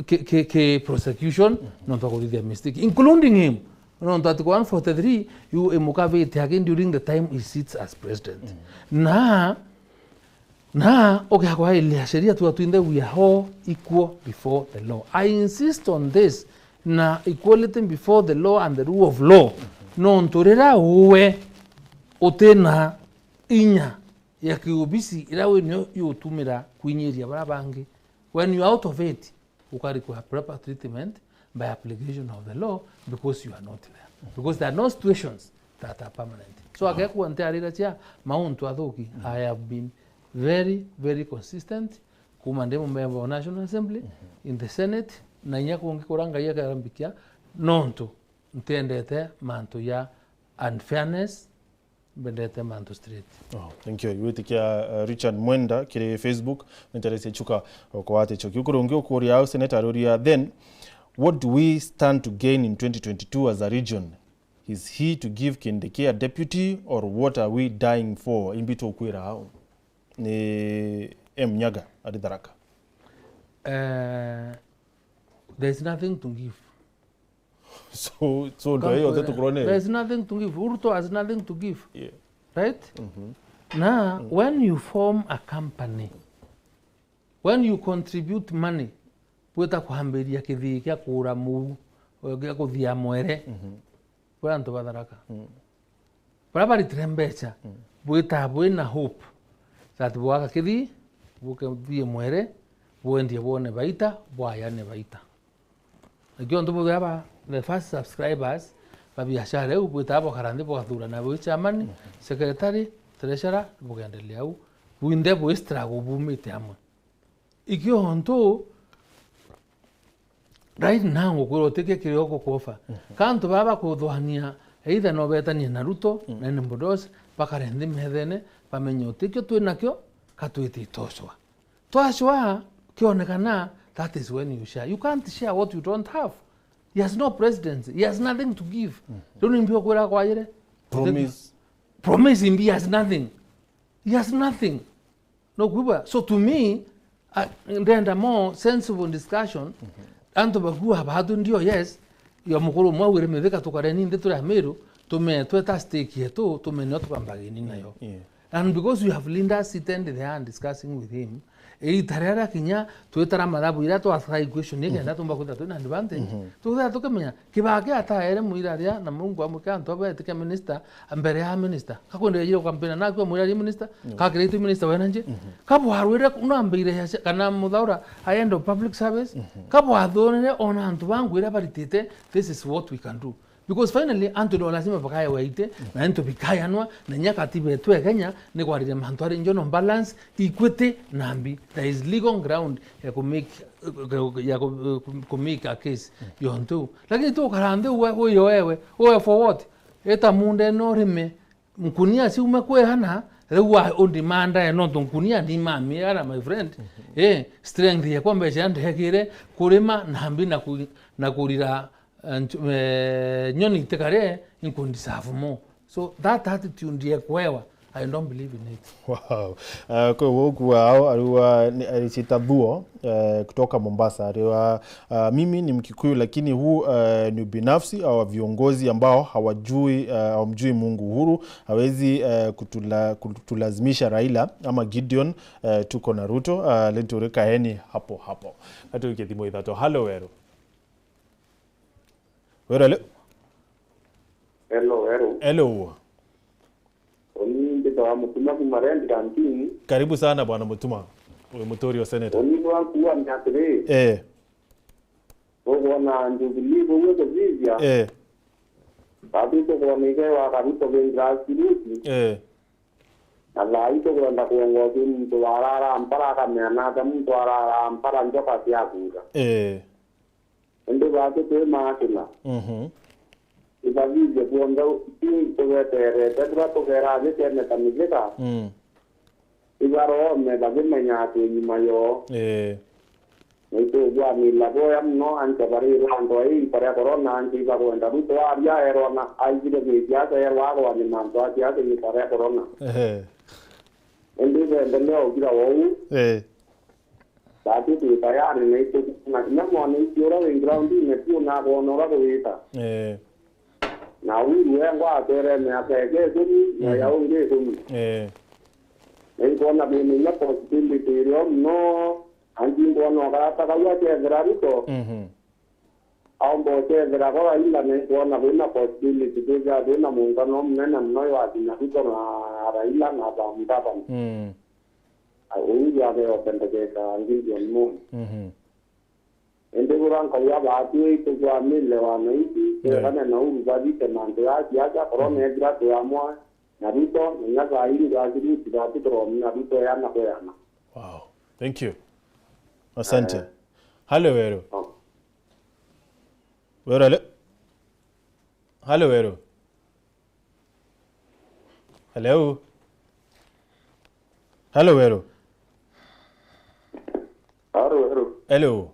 ki, ki, ki prosecution, nontu akuthithia mistake, including him, nontu Article one forty-three, you imukavite again during the time he sits as president. Na Na ugiakwa ile ya sheria tu atwinde, we are all equal before the law. I insist on this, na equality before the law and the rule of law. Nontu rira uwe utina inya ya kiubisi ira wi nio iutumira kwinyiria bara bangi, when you are out of it, ukari kwa proper treatment by application of the law, because you are not there. Because there are no situations that are permanent. So, agekwa ntiarira cia mauntu athuki, I have been very, very consistent kuma ndi mumemba wa National Assembly, in the Senate, na inya kungi kura Ngai akarambikia, nontu ntiendete mantu ya unfairness, mbendete mantu straight. Oh, thank you. Gwitikia, uh, Richard Mwenda kiri Facebook, menteresi chuka okwate chuki. Ukurungi ukuria au Senator aruria, then, what do we stand to gain in twenty twenty-two as a region? Is he to give Kindiki a deputy, or what are we dying for? Imbi tukwira au? Ni M Nyaga ari Tharaka. Eh, there's nothing to give. So, so ndo hiyo tu kurone. There's nothing to give. Ruto has nothing to give. Yeah. Right? Na when you form a company, when you contribute money, bwita kwambiria kithii kia kura muu, gia kuthia mwere, kuri antu ba Tharaka. Baria baritire mbeca, bwita bwina hope that bwaka kithii, buke bie mwere, bwendie bwone baita, bwayane baita. Nikio antu buthe aba, the first subscribers ba biashara iu, bwitaga bukara nthi bugathurana bwi chairman, secretary, treasurer, bugendelea au. Bwinthe bwi struggle bumite amwe. Ikio antu, right now, ngukwira utikio kirio gukuofa. Ka antu baba bakuthwania, either no betanie na Ruto, na ni Mbodosi, bakare nthi methene, bamenye utikio twinakio, ka twitite ucwa. Twacwa kionekana, that is when you share. You can't share what you don't have. He has no presidency. He has nothing to give. Riu nimbi ukwira kwajire? Promise. Promise imbi, he has nothing. He has nothing. No kuigua? So to me, uh, ndenda more sensible discussion. Antu bakua batu ndio, yes, ya mukuru umwe awire mithika tukareni nthi turi Amiru, tume tweta stake yetu, tumenye tukambagini nayo. Yeah. And because we have leaders seated there and discussing with him, ita riria kinya twitara mathabu iria twa equation igenda tumba kwithira twina advantage. Tukwithira tukimenya, Kibaki ataere muira aria na Murungu amwike antu abe etike minister, mbere ya minister. Kakwenda yire ukampena nakwa muira ari minister, kakirite minister wa energy. Kabwarwire kunambire ya cia-, kana Muthaura aende public service. Kabwathonire ona antu bangu iria baritite, this is what we can do. Because finally, antu no lazima bakae waite, na antu bikayanwa, na inya katiba yetu ya Kenya ni kwariria mantu ari njono balance, equity na mbi. There is legal ground ya ku make, ya ku, ku make a case yontu. Lakini tu ukara nthi uwe, uyo wewe, uwe for what? Eta munda ino urime, nkunia ciume kwi ana, riu wa undimandae, nontu nkunia ni mami ana, my friend. Eh, strength yakwa mbeca ndekire kurima na mbi na ku-, na kurira, eh, nch-, eh, nyoni itikare, inkundeserve more. So that attitude yekwewa, I don't believe in it. Wow. Uh, kwa hivyo kuwa hao aliwa ni- aliciita Thuo uh, kutoka Mombasa aliwa uh, mimi ni Mkikuyu, lakini huu uh, ni ubinafsi au viongozi ambao hawajui uh, hawamjui Mungu. Uhuru hawezi uh, kutula, kutulazimisha Raila ama Gideon uh, tuko na Ruto uh, lenturikaeni hapo hapo. Atuike thimu ithatu. Halo Weru. Weru, hello. Hello, hello. Hello. Oni mbitagwa Mutuma kuma Rand Canteen. Karibu sana bwana Mutuma. Uyu muturi wa senator. Oni nwakuwa ni atiri. Eh, Tukwona Jubilee bau ikuvithia. eh, Bathi tukwona ike wa Karuto be grassroots. eh. Na thaa ii tukwenda kwongothia muntu warara mpara akamea nata muntu arara mpara njoka cia kuura. Eh. Indi bathi twi maakina. Mhm. Ibathithie kuonthe ti tugeterete bura tugera athi tene ta mithika. Mm. Ibarome bakimenya ati nyuma yoo. Eh. Na itugwanila boya muno ancha barirwa antu ai baria korona ancha ibakwenda Ruto aria erwa na aigire gisiasa erwa agwani mantu a siasa igita ria korona. Eh. Indi ibendelea ugira wou. Eh. Bati twi tayari na itu na kinya mwananchi uria wi groundine tu nakwona uria gwita. Eh. Na Uhuru wengwa atwere miaka eke ikumi na ya ungi ikumi. Eh. Na ikwona bina inya possibility irio muno anti ikwona ukarata kau akethira Ruto. Mhm. Aomba ucethera ko Raila na ikwona kwina possibility kwithira kwina muungano munene muno jwa kinya Ruto na Raila na Mudavadi. Mm. Uhuru ageopendeketa Gideon Moi. Mhm. Indi bura nkauga baatwi tugwamile wananchi, Yeah. Kegane na Uhuru bathite mantu ya siasa, korona ethira twi amwe na Ruto, na inya thaa ii ni grassroots baatwi turomina Ruto yana kuyana. Wow. Thank you. Asante. Halo Weru. Oh. Weru, halo. Halo Weru. Hello. Halo Weru. Haro, haro. Hello.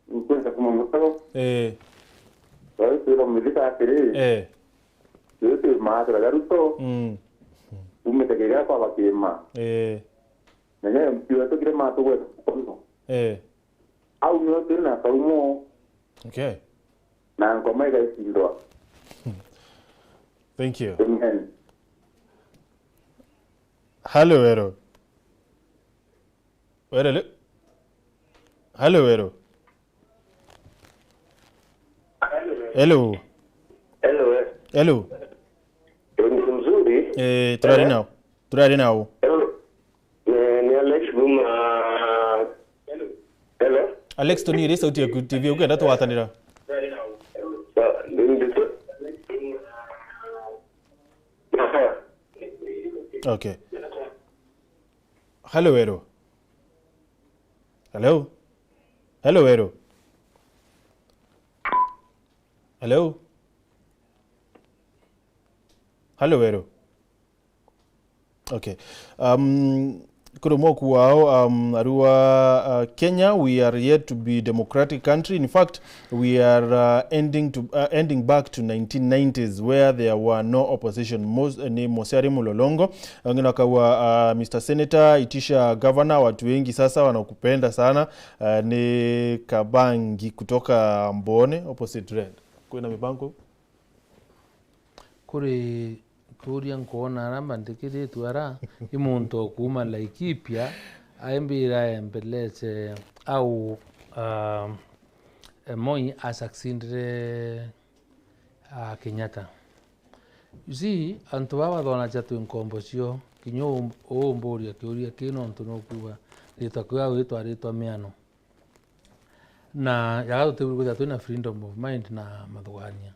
Nkwenda kuma mutego. Eh. Bari twira mithika atiri. Eh. Twira twi maatira ya Ruto. Mm. Umite kiria kwa bakima. Eh. Na nyo M P wetu kire matu gwetu kono. Eh. Au nio turi na kaumo. Okay. Na ngoma igaicindwa. Thank you. Amen. Halo Weru. Weru, halo. Halo Weru. Hello. Hello, eh. Hello. Ni mzuri. Eh, turari nao. Turari nao. Hello. Ni, ni Alex Guma. Hello. Alex, tunire sauti yaku T V ukenda twatanira. Sa, ndi, ndi, Okay. Hello, Weru. Hello. Hello, Weru. Hello. Hello, Weru. Okay. Um, kuri mwoku wao, um, arua, uh, Kenya, we are yet to be democratic country. In fact, we are, uh, ending to, uh, ending back to nineteen nineties where there were no opposition. Mos-, ni Mosiari Mulolongo. Wengine wakawa, uh, Mister Senator, itisha governor, watu wengi sasa wanakupenda sana. Uh, ni Kabangi kutoka Mbone, opposite Red. Kwina mibango? Kuri kuuria nkoona ara mbandikititwe ara, i muntu o kuuma Laikipia, aimbira embeleze au, ah, Moi asucceedire, ah, Kenyatta. You see, antu baa bathoonagia twi nkombo cio, kinya u-, umburia kiuria kii nontu nukuuga ritwa kiu au itwaritwa miano. Na ya gatatu, tubwire kwithirwa twina freedom of mind na mathugania.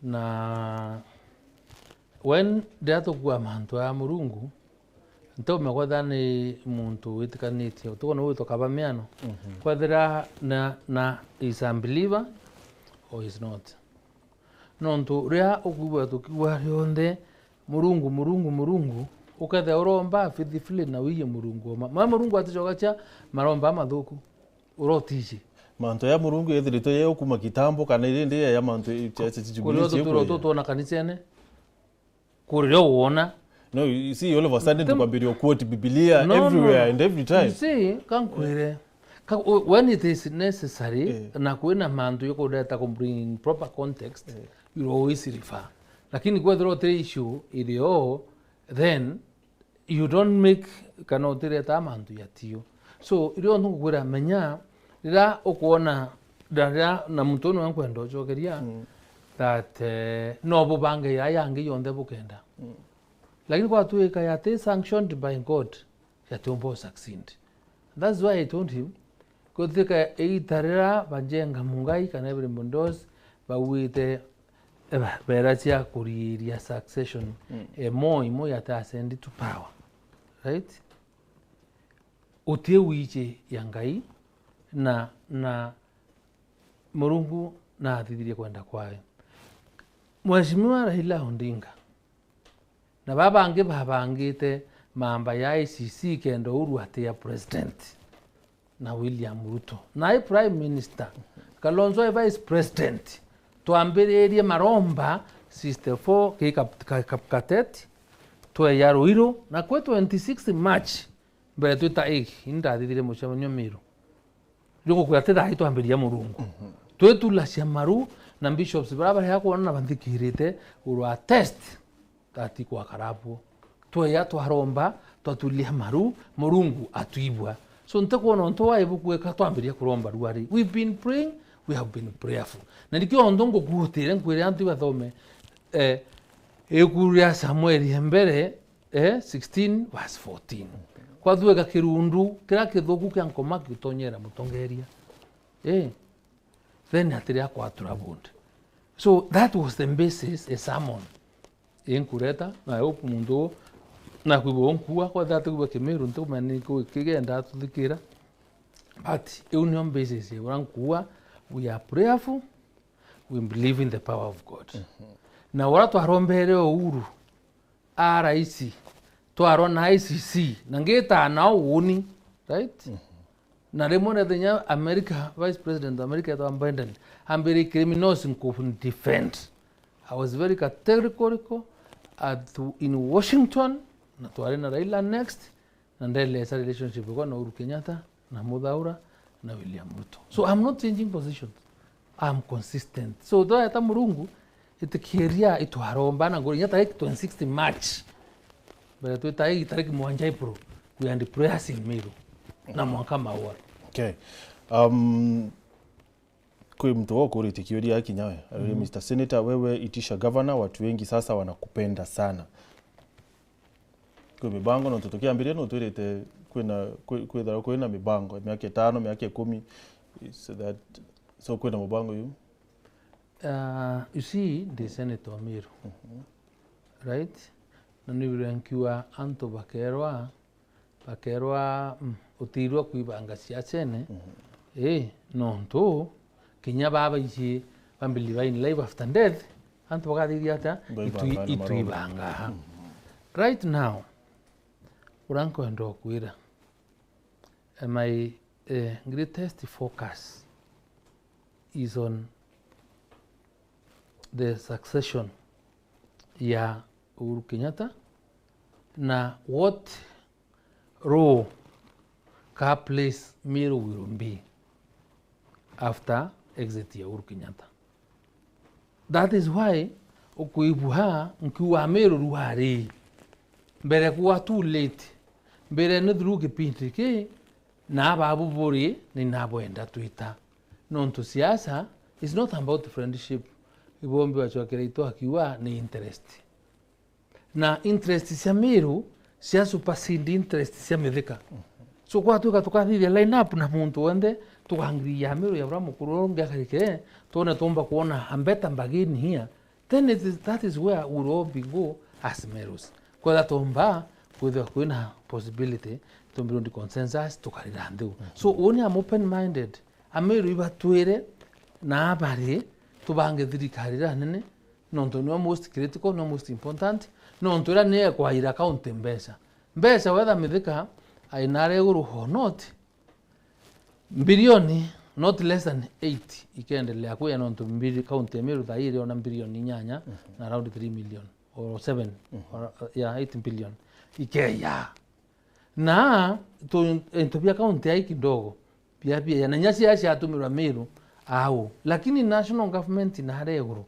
Na when riria tukua mantu ya Murungu, ntiume kwethira ni muntu witikanitie, utuko ni witwa kaba miano. Kwethira na, na is a believer or is not. Nontu riria ukwigua tukiuga rionthe, "Murungu, Murungu, Murungu," ukethira uromba faithfully na wiye Murungu oma. Mwa Murungu aticokagia maromba mathuku. Urotiji. Mantu ya Murungu yethiritwe ye ukuma kitambo kana irindi ya mantu i-, ya, ya, Kuri o tuturo tu twona kanisene. Kuri rio wona. No, you see, all of a sudden tukwambiria quote Biblia no, everywhere no. And every time. You see, kankwire, ka, when it is necessary, eh, na kwina mantu yukureta ku bring in proper context, eh, you always refer. Lakini kwethirwa uti issue irio, then you don't make kana utireta mantu ya tio. So irio ntukwira menya, rira ukwona, rira na muntu unu nkwenda ucokeria, mm, that, eh, no bubange ya yangi yonthe bukenda. Mm. Lakini kwatuika yati sanctioned by God, yatiumba u succeed. That's why I told him, kutuika iita rira bajenga Mungai kana Every Mundos, bauite, eh, bera cia kuriria succession, mm, emo imo yati ascend to power. Right? Uti wiji ya Ngai na, na Murungu na athithirie kwenda kwawe. Mheshimiwa Raila Odinga, na baba bangi babangite mamba ya I C C kenda Uhuru atia president, na William Ruto. Na ai Prime Minister, Kalonzo ai Vice President, twambiririe maromba sixty-four ki Kap-, Ka-, Kapkatet, tweya Ruiru, na kwi twenty-six March, mbere twita ig, ini ndathithire mucemanio Miru. Riu gukwira ti thaa ii twambiriria Murungu. Mhm. Twitulacia maru, na bishops baria baria kwona na banthikirite, urwa test, that ikwakara buo. Tweya twaromba, twatulia maru, Murungu atwibua. So ntikwona untu wa ibu kwika twambiria kuromba ruari. We've been praying, we have been prayerful. Na nikio untu ngukutire nkwire antu ibathome, eh, iku ria Samueli ya mbere, eh, sixteen verse fourteen. Kwathuika kirundu kiria kithuku kia nkoma gitonyera mutongeria. Eh, then atiria kwatura bunde. So that was the basis, a sermon. Inkureta, na I hope muntu uu nakwigua unkua, kwethira atikwigua Kimiru, ntikumenya ni ku-, kigenda atuthikira. But iu nio basis ya uria nkua, we are prayerful, we believe in the power of God. Mhm. Na uria twarombere Uhuru, a raisi, twarwa na I C C, na ngitaa nao uuni, right? Mhm. Na rimwe na thenya America, Vice President wa America etwa Biden, ambire criminals nkudefend. I was very categorical at, in Washington, na twari na Raila next, na ndeleesa relationship ikwa na Uhuru Kenyatta, na Muthaura, na William Ruto. So I'm not changing positions. I'm consistent. So tweta Murungu, itikiria itwaromba na nguri inya tariki twenty-six March. Mbere twita ii tariki mwanja April, we are in prayers in Meru. Na mwanka maua. Okay. Um, kwi mtu wokuritie kiuria akinya we. Arauria, mhm, Mister Senator, wewe itisha governor, watu wengi sasa wanakupenda sana. Kwi mibango, nontu tukiambiria nutwirite kwina, kwi-, kwithirwa kwina mibango, miaka itano, miaka ikumi, so that, so kwina mubango yu? Uh, you see, ndi senator wa Meru. Mhm. Right? Na nibire nkiuga antu bakerwa, bakerwa, mm, utiirwa kwibanga siasene. Mhm. Ii, nontu kinya baba ici ba believe in life after death, antu bakathithia atia? Itwi-, itwibangaga. Mhm. Right now, uria nkwenda ukwira, eh, my, eh, greatest focus is on the succession ya Uhuru Kenyatta na what role ka plays Meru will be after exit ya Uhuru Kenyatta. That is why ukwigua nkiuga Meru ruari mbere kuwa too late, mbere ni through kipindi ki na ababu buri ni nabwenda twita. Nontu siasa is not about friendship. Ibombi wachokera itu akiuga ni interest. Na interest cia Meru cia supersede interest cia Mithika. So kwatuika tukathithia line up na muntu wenthe, tukangiriria Meru ya uria mukuru uria ungi akarike, twone tumba kuona a better bargain here, then it is, that is where we will all be go as Merus. Kwetha tumba kwithirwa kwina possibility tumbirwo ndi consensus tukarira ntheu. So uni am open minded, Ameru ibatwire na abari tubange thirikari iria nene, nontu niyo most critical, niyo most important, nontu iria niyo ekwaira county mbeca. Mbeca whether Mithika aina aria iguru or not, mbirioni, not less than eight ikendelea kuya, nontu mbiri-, county ya Meru thaa ii iriona mbirioni inyanya na around three million. or seven, or, yeah, eight billion. Ikeya. Na tu, into bia county ai kidogo. Bia, bia, na nya cia ciatumirwa Meru au. Lakini national government na aria iguru.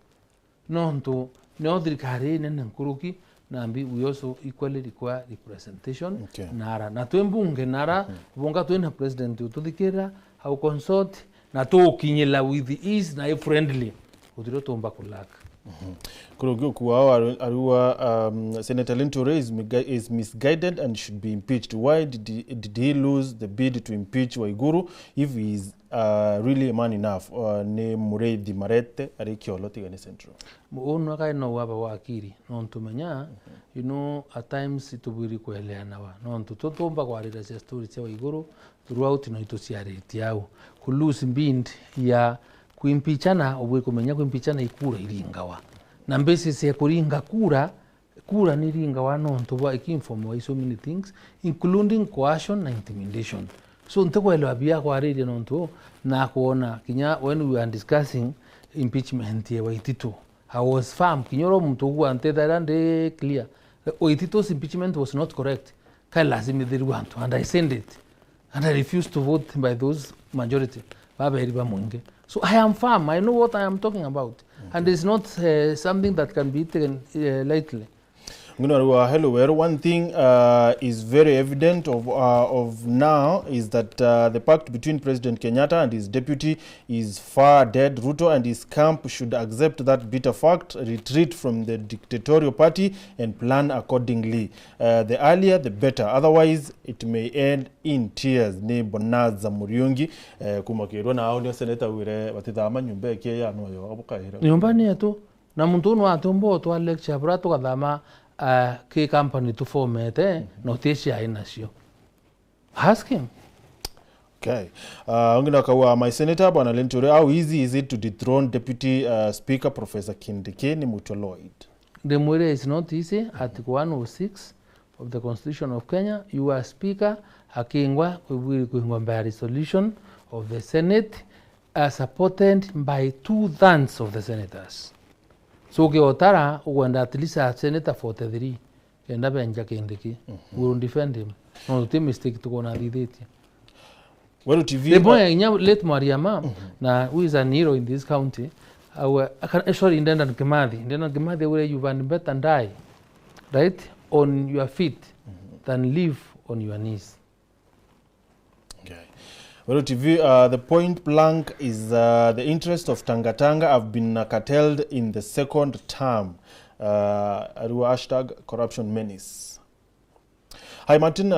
Nontu nio thirikari inene nkuruki, na mbi, we also equally require representation. Okay. Nara. Na twi mbunge nara, bonga twina president ututhikira, au consult, na tukinyila with ease na i friendly. Gutiri utumba kulaka. Kuruki ukuao aru-, arua, um, Senator Linturi is, misgui- is misguided and should be impeached. Why did he, did he lose the bid to impeach Waiguru if he is, uh, really man enough? Uh, ni Muriithi Marete ari Kiolo, Tigania Central. Uu nwe kai no waba wa akiri, nontu menya, you know, at times tubwiri kueleanawa, nontu tutumba kwarira cia story cia Waiguru, throughout no ituciaritie au. Ku lose bid ya kwimpichana, ubui kumenya kwimpichana ikura iringawa. Na basis ya kuringa kura, kura ni iringawa nontu bwa, iki inform wa so many things, including coercion na intimidation. So, ntikwelewa bia kwariria nontu, na kuona kinya when we are discussing impeachment ya Waititu, I was firm, kinya uria muntu ugua ntethaira ndi clear. Waititu's impeachment was not correct. Kai lazima ithirwe antu, and I said it. And I refuse to vote by those majority. Baberi ba mwingi. So I am firm. I know what I am talking about. And it's not, uh, something that can be taken, uh, lightly. Ngino ariwa, hello, well, one thing, uh, is very evident of, uh, of now is that, uh, the pact between President Kenyatta and his deputy is far dead. Ruto and his camp should accept that bitter fact, retreat from the dictatorial party and plan accordingly. Uh, the earlier, the better. Otherwise, it may end in tears. Ni Bonaza Muriungi, eh, kuma Kirwa, na au nio seneta wire batithama nyumba ikie ya noyo abukaira. Nyumba ni yetu. Na muntu unu atumba utwa lecture bura tugathama, uh, ki company tufomete, na uti cia aina cio. Ask him. Okay. Uh, ungi na kaua, my senator, Bwana Linturi, how easy is it to dethrone Deputy, uh, Speaker Professor Kindiki? Ni Mutua Lloyd. Ndimwire it's not easy. Article one oh six of the Constitution of Kenya, you are speaker, akingwa, kwibwiri kwingwa by a resolution of the Senate, uh, supported by two thirds of the senators. So ukiotara, ugwenda at least a senator forty-three. Kenda benja Kindiki, we will defend him. No, ti mistake tukwona athithitie. Weru T V, the boy, uh, inya late Mariama, na who is an hero in this county, awe, aka-, eh, sorry, Dedan Kimathi. Dedan Kimathi, where you had better die, right, on your feet than live on your knees. Okay. Weru T V, uh, the point blank is, uh, the interest of Tangatanga have been, uh, curtailed in the second term. Uh, ariwa hashtag corruption menace. Hi Martin, uh,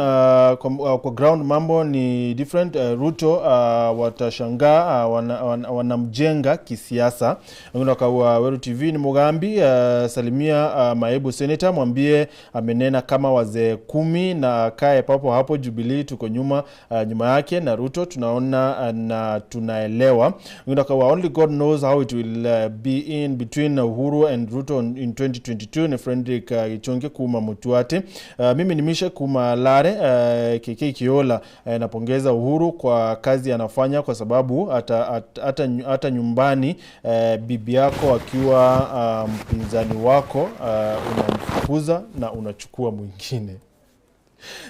kwa, uh, kwa ground mambo ni different. Uh, Ruto, uh, watashangaa, uh, wana, wana, wanamjenga kisiasa. Wengine wakaua Weru T V ni Mugambi, uh, salimia, uh, maebu senator, mwambie amenena kama wazee kumi na akae papo hapo Jubilee, tuko nyuma, uh, nyuma yake na Ruto tunaona, uh, na tunaelewa. Wengine wakaua, only God knows how it will, uh, be in between Uhuru and Ruto in, in twenty twenty-two. Ni Frederick, uh, Gichungi kuma Mutuate. Uh, mimi ni Misha kuma Lare, uh, K K Kiola. Eh, napongeza Uhuru kwa kazi anafanya kwa sababu hata, hata, hata nyu-, hata nyumbani, eh, bibi yako akiwa, ah, mpinzani wako, ah, unamfukuza na unachukua mwingine.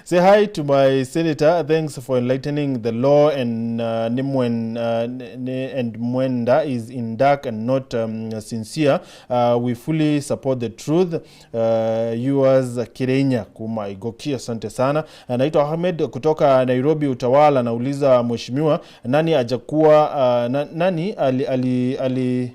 Say hi to my senator. Thanks for enlightening the law and, uh, ni mwen-, uh, ni, ni, and Mwenda is in dark and not, um, sincere. Uh, we fully support the truth. Uh, yours Kirenya kuma Igoki, asante sana. Anaitwa Ahmed kutoka Nairobi Utawala, anauliza, Mheshimiwa, nani ajakuwa, uh, na, nani ali, ali, ali,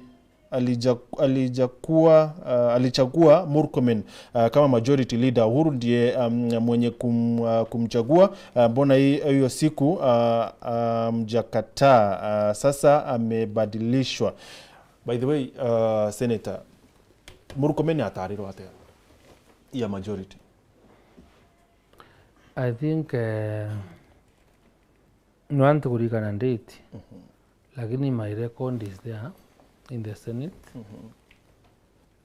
alija-, alijakuwa, uh, alichagua Murkomen, uh, kama majority leader? Uhuru ndiye, um, mwenye kum-, uh, kumchagua. Uh, mbona hi-, hiyo siku, uh, uh, mjakataa? Uh, sasa amebadilishwa. By the way, uh, Senator, Murkomen atarirwo atia ya majority? I think, eh, no antu kurikana date, lakini my record is there in the Senate.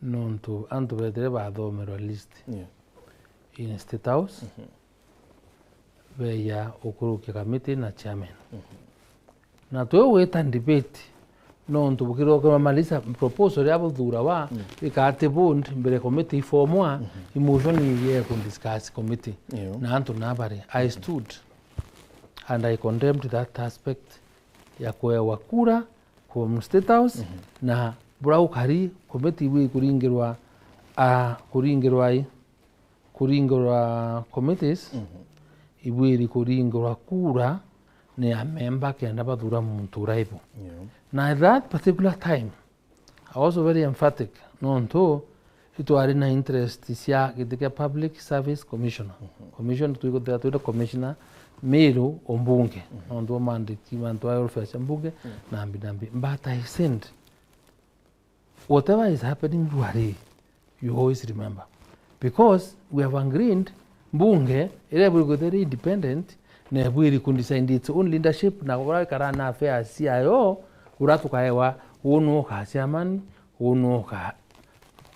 Nontu antu bethire bathomerwa list in State House, beya ukurukia committee na chairman. Na twi gwita debate, Nontu bukirwa kumalisa proposal ya buthura wa, mm, ikati bond mbere committee ifomwa, mhm, emotion ye ku discuss committee. Iyo. Na antu na bari, I stood and I condemned that aspect ya kuewa kura from State House, mhm, na bura ukari committee ibu ikuringirwa, ah, kuringirwa i, kuringirwa committees, mhm, ibwiri kuringirwa kura ni a member kenda bathura muntu uraibu. Yeah. Na at that particular time, I was very emphatic, nontu itwari na interest cia giti kia Public Service Commissioner. Mhm. Commission, twigutira twire commissioner Meru o mbunge, mhm, nontu wa mandiki, mantu a welfare cia mbunge, mhm, na mbi na mbi. But I said, whatever is happening, you are, you always remember. Because we have agreed, mbunge, iria ibwiri kwithirwa iri independent, na ibwiri ku decide its own leadership, na uria ikara na affairs ciayo, uria tukaewa, uu nu uka chairman, uu nu uka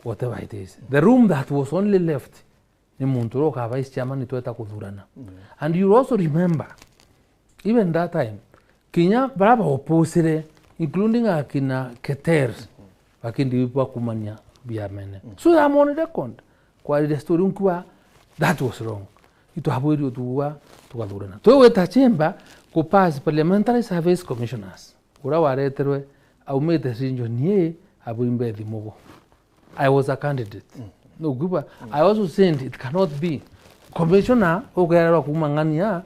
whatever it is. The room that was only left ni muntu uria uka vice chairman tweta kuthurana. Mm. And you also remember, even that time, kinya baria baopposire, including akina Keter, bakindi bakumania biamene. Mm. So I'm on record kwarire story nkuwa that was wrong. Itwabwiri utuwa tukathurana. Twigwita chamber ku pass parliamentary service commissioners. Uria wareterwe aumite region A, abwimbe Thimugu. I was a candidate. Mm. Nukwigua? Mm. I also said it cannot be. Commissioner ukererwa kumang'ania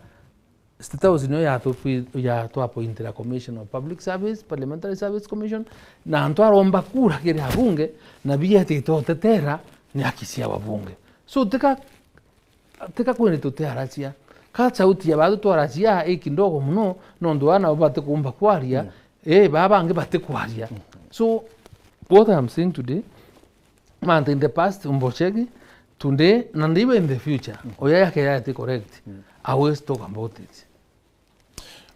State House nio yatu-, yatwapointira Commission of Public Service, Parliamentary Service Commission, na antu aromba kura kiri abunge, na bietite utetera ni haki cia wabunge. So, tika, tika kwene tutiaracia. Ka sauti ya batu twaracia i kidogo muno, nontu bana bati kumba kwaria, mm, eh, baba bangi bati kwaria. Mm. So, what I'm saying today, man, in the past, Mbochegi, today, na even in the future, mm, oya yake ya ti correct, mm, I always talk about it.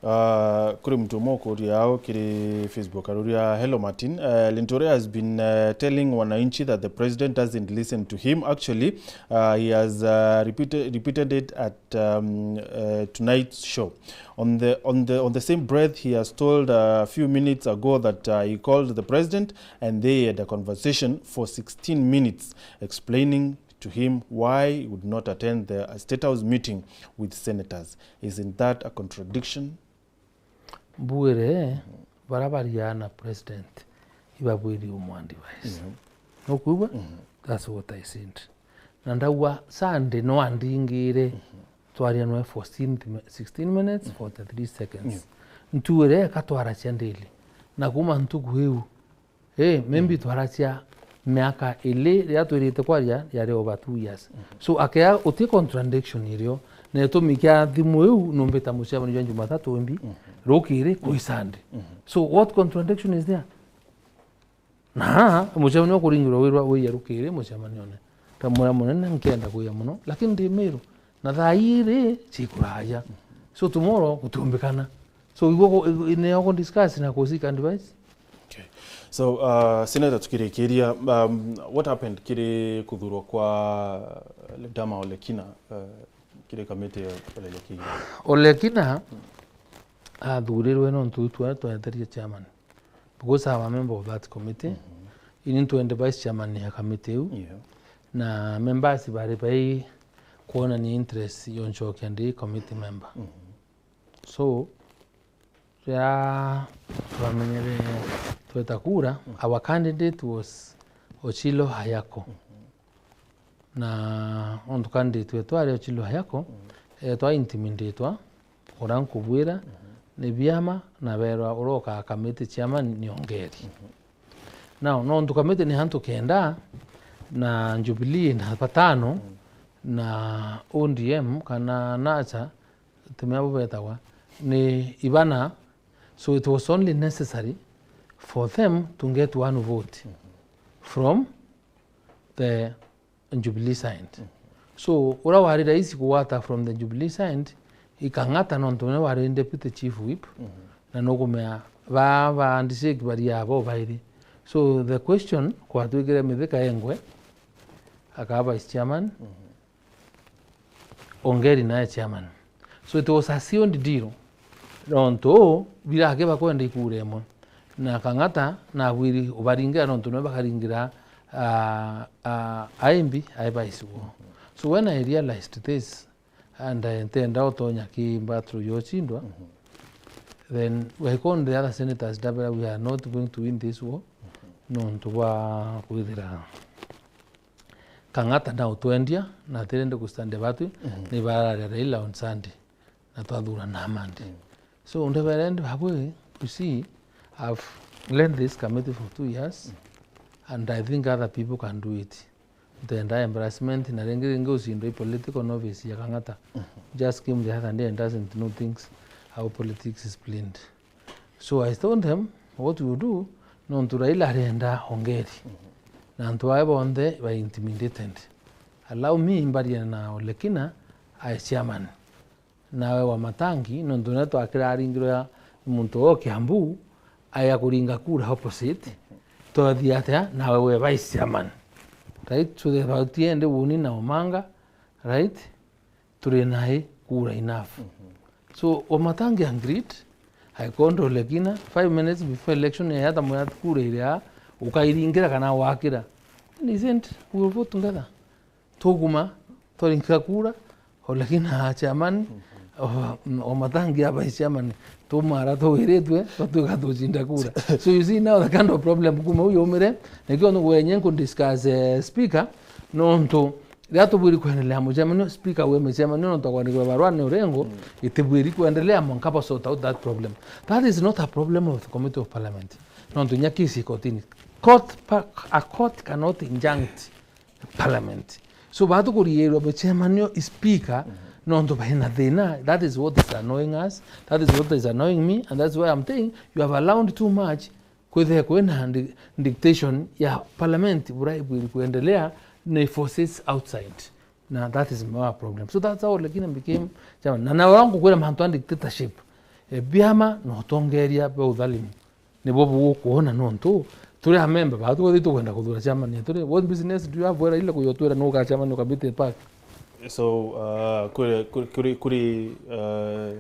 Uh, kuri muntu umwe ukuria au kiri Facebook aruria, "Hello Martin, uh, Linturi has been, uh, telling wananchi that the president doesn't listen to him. Actually, uh, he has, uh, repeated, repeated it at, um, uh, tonight's show. On the, on the, on the same breath, he has told a few minutes ago that, uh, he called the president and they had a conversation for sixteen minutes explaining to him why he would not attend the State House meeting with senators. Isn't that a contradiction?" Mbwire, baria bariaa na president, ibabwiri umwandivise. Mhm. Nukwigua? Mhm. That's what I said. Na ndauga, Sunday no andingire, mhm, twarianwe fourteen mi-, sixteen minutes, mhm, forty-three seconds. Yeah. Ntuire, eka twaracia daily. Na kuma ntuku iu, eh, maybe, mm, twaracia miaka ili riria twirite kwaria, yari over two years. Mhm. So, akea uti contradiction irio, na itumi kia thimu iu numbita mucemanio jwa Jumatatu imbi, mhm, rukiri kwi Sunday. Mhm. So, what contradiction is there? Na mucemanio wa kuringirwa wirwa wiya rukiri mucemanione. Kamwira munene, nkenda kuya muno, lakini ndi Meru. Na thaa ii ri, cikuraja. So tomorrow gutiumbikana. So igwe ku-, i-, i-, nio ku discuss na ku seek advice. Okay. So, uh, Senator, tukirikiria, um, what happened kiri kuthurwa kwa Ledama Olekina, uh, kiri kamiti ya Olekina? Olekina athurirwe nontu twa-, tweterie chairman. Because I'm a member of that committee. Mhm. Ini ntwende vice chairman ya committee iu. Yeah. Na members bari bai kuonania interest yo ncokia ndi committee member. Mhm. So, riria twamenyere tweta kura, mhm, our candidate was Ochilo Ayako. Mhm. Na ontu candidate wetu ari Ochilo Ayako, mm, etwa intimidatwa, uria nkubwira, mhm, ni biama, na berwa uria ukaa committee chairman ni Ongeri. Mhm. Now, nontu committee ni antu kenda, na Jubilee na batano, mm, na O D M kana NASA, timea bo betagwa, ni ibana, so it was only necessary for them to get one vote, mhm, from the Jubilee side. Mhm. So, uria wari raisi kugwata from the Jubilee side, ikang'ata nontu niwe wari deputy chief whip, mhm, na nukumea ba, ba handshake bari abo bairi. So, the question kwatwikire Mithika Engwe, akaa vice chairman, mhm, Ongeri nae chairman. So it was a sealed deal. Nontu birake bakwenda ikura imwe. Na Kang'ata nabwiri ubaringira nontu nwe bakaringira, ah, ah, aimbi ai baisiwo. So when I realized this, and I ntenda utonya ki battle yo chindwa, then I called the other senators, ndabera, "We are not going to win this war." Nontu bwa kwithira Kang'ata na utwendia, na atirende kustandia batwi, ni bararia Raila on Sunday, na twathurana Monday. So, ndebere ndi babwe, you see, I've led this committee for two years, and I think other people can do it. Ntenda embarrassment, na ringi ringi ucindwa i political novice ya Kang'ata. Just came the other day and doesn't know things, how politics is played. So I told them, "What we do, nontu Raila arenda ongeri. Na antu ae bonthe ba intimidated. Allow me mbarie na Olekina ae chairman. Nawe Wamatangi, nontu nwe twakira aringirwe ya muntu o Kiambu, aya kuringa kura opposite. Twathie atia, nawe we vice chairman." Right? So the thauti ende woni na Omanga, right? Turi nae kura enough. So, Wamatangi agreed, I called Olekina, five minutes before election, yata mwira kura iria ukairingira kana wakira. And he said, "We will vote together." Tuguma, twaringira kura, Olekina a chairman, o, Wamatangi a vice chairman, tumara tuwiritwe, twatuika tucinda kura. So you see now the kind of problem kuma u yumire, nikio nugwenye nku discuss, eh, speaker, nontu riria tubwiri kwendelea mucemanio, speaker wi micemanio nontu akwandikirwa barua ni Orengo, itibwiri kwendelea mwanka ba sort out that problem. That is not a problem of the committee of parliament. Nontu nya kesi ikotini. Court pa-, a court cannot injunct parliament. So, batu kuriirwa bucemanio i speaker, nontu baina thina. That is what is annoying us. That is what is annoying me. And that's why I'm saying you have allowed too much kwithia kwina di-, dictation ya parliament buria ibwiri kuendelea na forces outside. Na that is our problem. So that's how Olekina became chairman. Na, na wangu kwira mantu a dictatorship. E, biama na utongeria bwa uthalimu. Nibo bugukwona nontu turi a member batu bothi tukwenda kuthura chairman yetu ri. What business do you have where Raila kuya utwira nuka chairman ukabite park? So, uh, kuri, kuri, kuri, kuri, uh,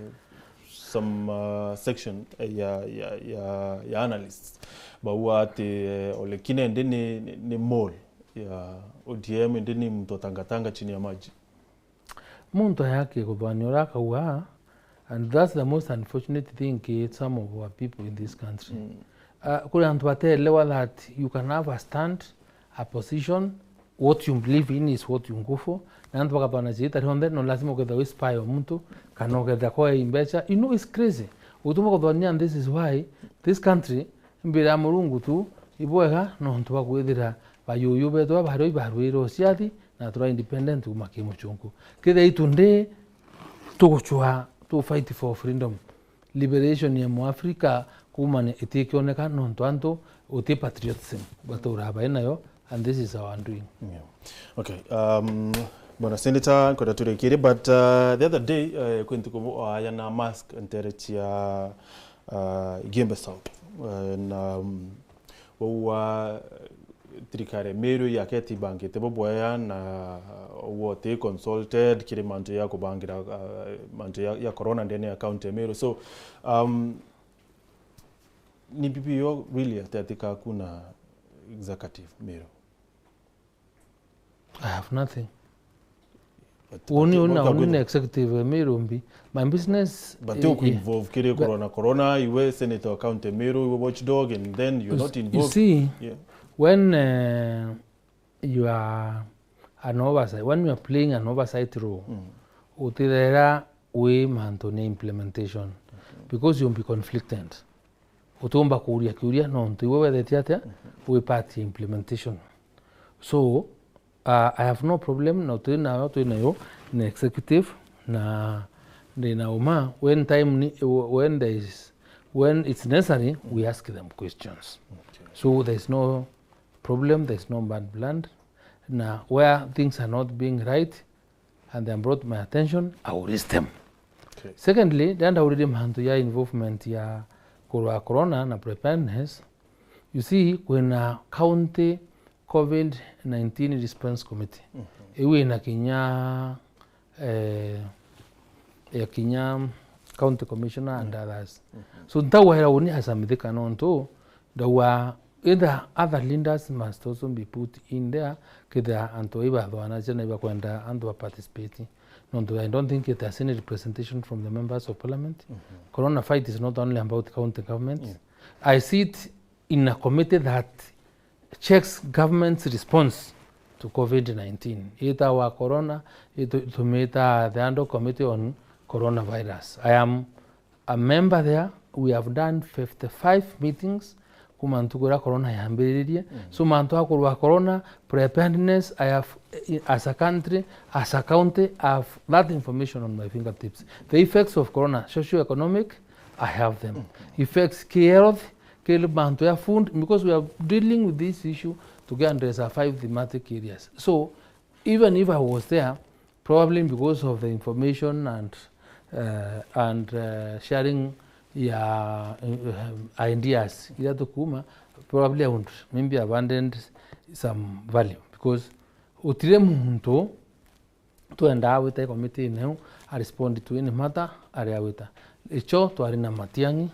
some, uh, section ya, ya, ya, ya analysts bauga ati, eh, Olekina indi ni, ni, ni mole ya O D M, indi ni mtu atangatanga chini ya maji. Muntu ayaki kuthwania uria akauga, and that's the most unfortunate thing ki some of our people in this country. Uh, kuri antu bateelewa that you can have a stand, a position, what you believe in is what you go for. Na antu bakathwana ciita rionthe, no lazima ukethira wi spy o muntu, kana ukethira kwa i mbeca. You know, it's crazy. Utuma kuthwania, and this is why this country, mbira ya Murungu tu, ibwega, nontu bwa kwithira bayuyu betu babario ibarwire uciathi, na tura independent kuma ki muchunku. Kethira itu ndi tugucua, tu fight for freedom, liberation ya Muafrika, kuma ni itikioneka nontu antu uti patriotism batura bai nayo, and this is our undoing. Yeah. Okay, um, Bwana Senator, nkwenda turikirie, but, uh, the other day, uh, kwi ntuku aya na mask ntere cia, uh, Igembe South. Uh, na, um, Bauga thirikari ya Meru yaketibangite bubwea na ugwe uti consulted kiri mantu ya kubangira, ah, mantu ya, ya corona ndene ya county ya Meru. So, um, ni bibi yo really ati, ati kaku na executive Meru? I have nothing. But, uni, but uni na, uni na executive ya Meru mbi. My business, but eh, uku eh, involve kiri but corona, corona, iwe senator wa county Meru, iwe watchdog, and then you're, you s-, not involved. You see, yeah, when, eh, you are an oversight, when you are playing an oversight role, mm, utithera wi mantu ni implementation, okay, because you'll be conflicted. Utiumba kuuria kiuria nontu iwe wethetie atia, mhm, wi part ya implementation. So, uh, I have no problem na twi nayo, twi nayo na executive, na ndi na uma when time ni, when there is, when it's necessary, we ask them questions. Okay. So there is no problem, there is no bad blood. Na where things are not being right, and they brought my attention, I will raise them. Okay. Secondly, ndenda urire mantu ya involvement ya kurwa corona na preparedness. You see, kwina county covid nineteen response committee. Mhm. Iu ina kinya, eh, ya kinya county commissioner and, mhm, others. Mhm. So, ntawahera uni asamithika nontu Ndauga, either other leaders must also be put in there, kethira antu bai bathwanagia na ibakwenda antu ba participate. Nontu I don't think it has any representation from the members of parliament. Corona fight is not only about county governments. I see it in a committee that checks government's response to covid nineteen. Itawa corona, itu-, tumita the Andu Committee on Coronavirus. I am a member there. We have done fifty-five meetings kuma ntuku iria corona yambiririe. So mantu a kurwa corona, preparedness, I have, eh, as a country, as a county, I have that information on my fingertips. The effects of corona, socio-economic, I have them. Effects ki health, ki mantu ya food, because we are dealing with this issue to get address our five thematic areas. So even if I was there, probably because of the information and, uh, and, uh, sharing ya, uh, ideas iria tukuma, probably I would maybe abandoned some value, because utire muntu twendaa gwita committee neu a respond to any matter aria gwita. Icho twari na Matiang'i,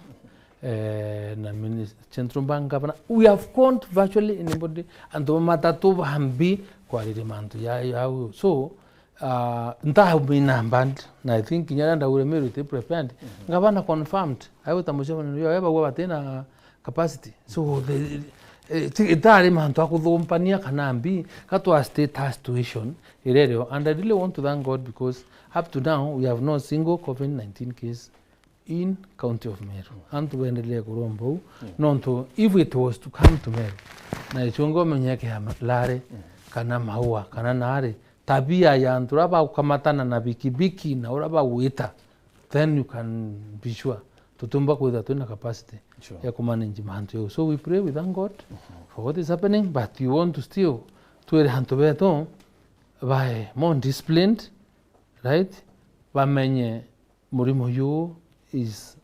eh, na minis-, Central Bank Governor. We have called virtually anybody, antu batatu bambi kwariria mantu ya, ya, so, uh, ntaumina band, na I think kinya aria ndaugire Meru iti prepared. Ngavana confirmed, aigwita mucemanio yo, bagua batina capacity. So, the, eh, ti-, itari mantu a kuthumpania kana mbi, ka twa state a situation iria irio. And I really want to thank God because up to now, we have no single covid nineteen case in county of Meru. Antu bendelee kuromba u, nontu if it was to come to Meru, na ichungo umenye kia Lare, kana Maua, kana Nari, tabia ya antu uria bagukamatana na bikibiki na uria bagwita, then you can be sure tutiumba kwithirwa twina capacity ya kumanage mantu jau. So we pray, we thank God for what is happening, but we want to still twire antu betu bae more disciplined, right? Bamenye murimo juu is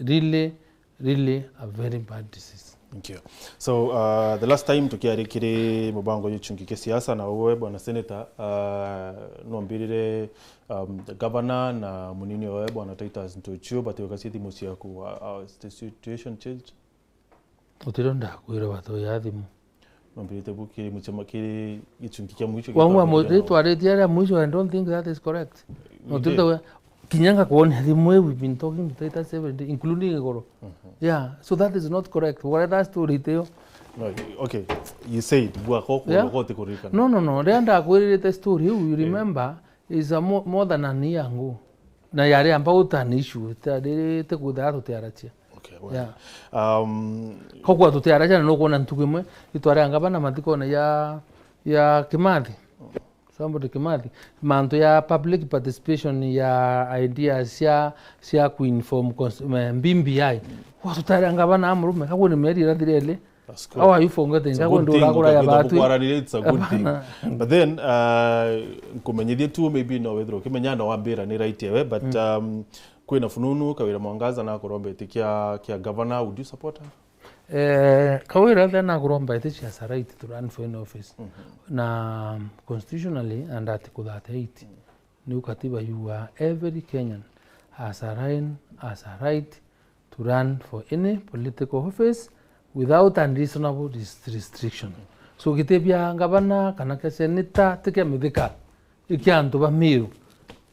really, really a very bad disease. Thank you. So, uh, the last time tukiari kiri mubango jwa gichungi kia siasa, na uwe bwana senator, uh, nombirire, um, the governor na munini owe bwana Titus Ntuchu batiugacia thimu ciaku. Uh, uh, has the situation changed? Utiro ndakwira batoya thimu. Nombirite bu kiri muchema-, kiri gichungi kia mwisho. Wangwa mu-, twaritie aria mwisho, I don't think that is correct. Utito we, kinya ngakwona thimu, we've been talking to Titus every day, including igoro. Yeah, so that is not correct. What that story teo? No, okay, you said, bwa koko, yeah, koti kurikana. No, no, no, ria ndakwirite story iu, you remember, is a mo-, more than an year ago. Na yari amba utan issue, tari te kuthaa tutiaracia. Okay, well. Yeah. Um, kogwa tutiaracia na nukwona ntuku imwe, itware anga bana mathikone ya, ya Kimathi. Somebody Kimathi. Mantu ya public participation ya ideas cia, cia kuinform cons-, eh, B B I. Wa tutare anga bana amurume, kagwe ni meri irathirele. That's good. How are you forgetting? It's a good thing, urakura ya ukethira batwi. Bukwaranire, it's a good thing. But then, uh, nkumenyithie tu, maybe no wethirwa ukimenya, no wambira ni right ewe, but, um, kwina fununu, Kawira Mwangaza na kuromba iti kia, kia governor, would you support her? Eh, Kawira then akuromba iti, she has a right to run for any office. Na constitutionally, under article thirty-eight, New Katiba, you are every Kenyan has a right, has a right to run for any political office without unreasonable res-, restriction. So giti bia ngavana kana kia seneta ti kia mithika, i kia antu ba Meru,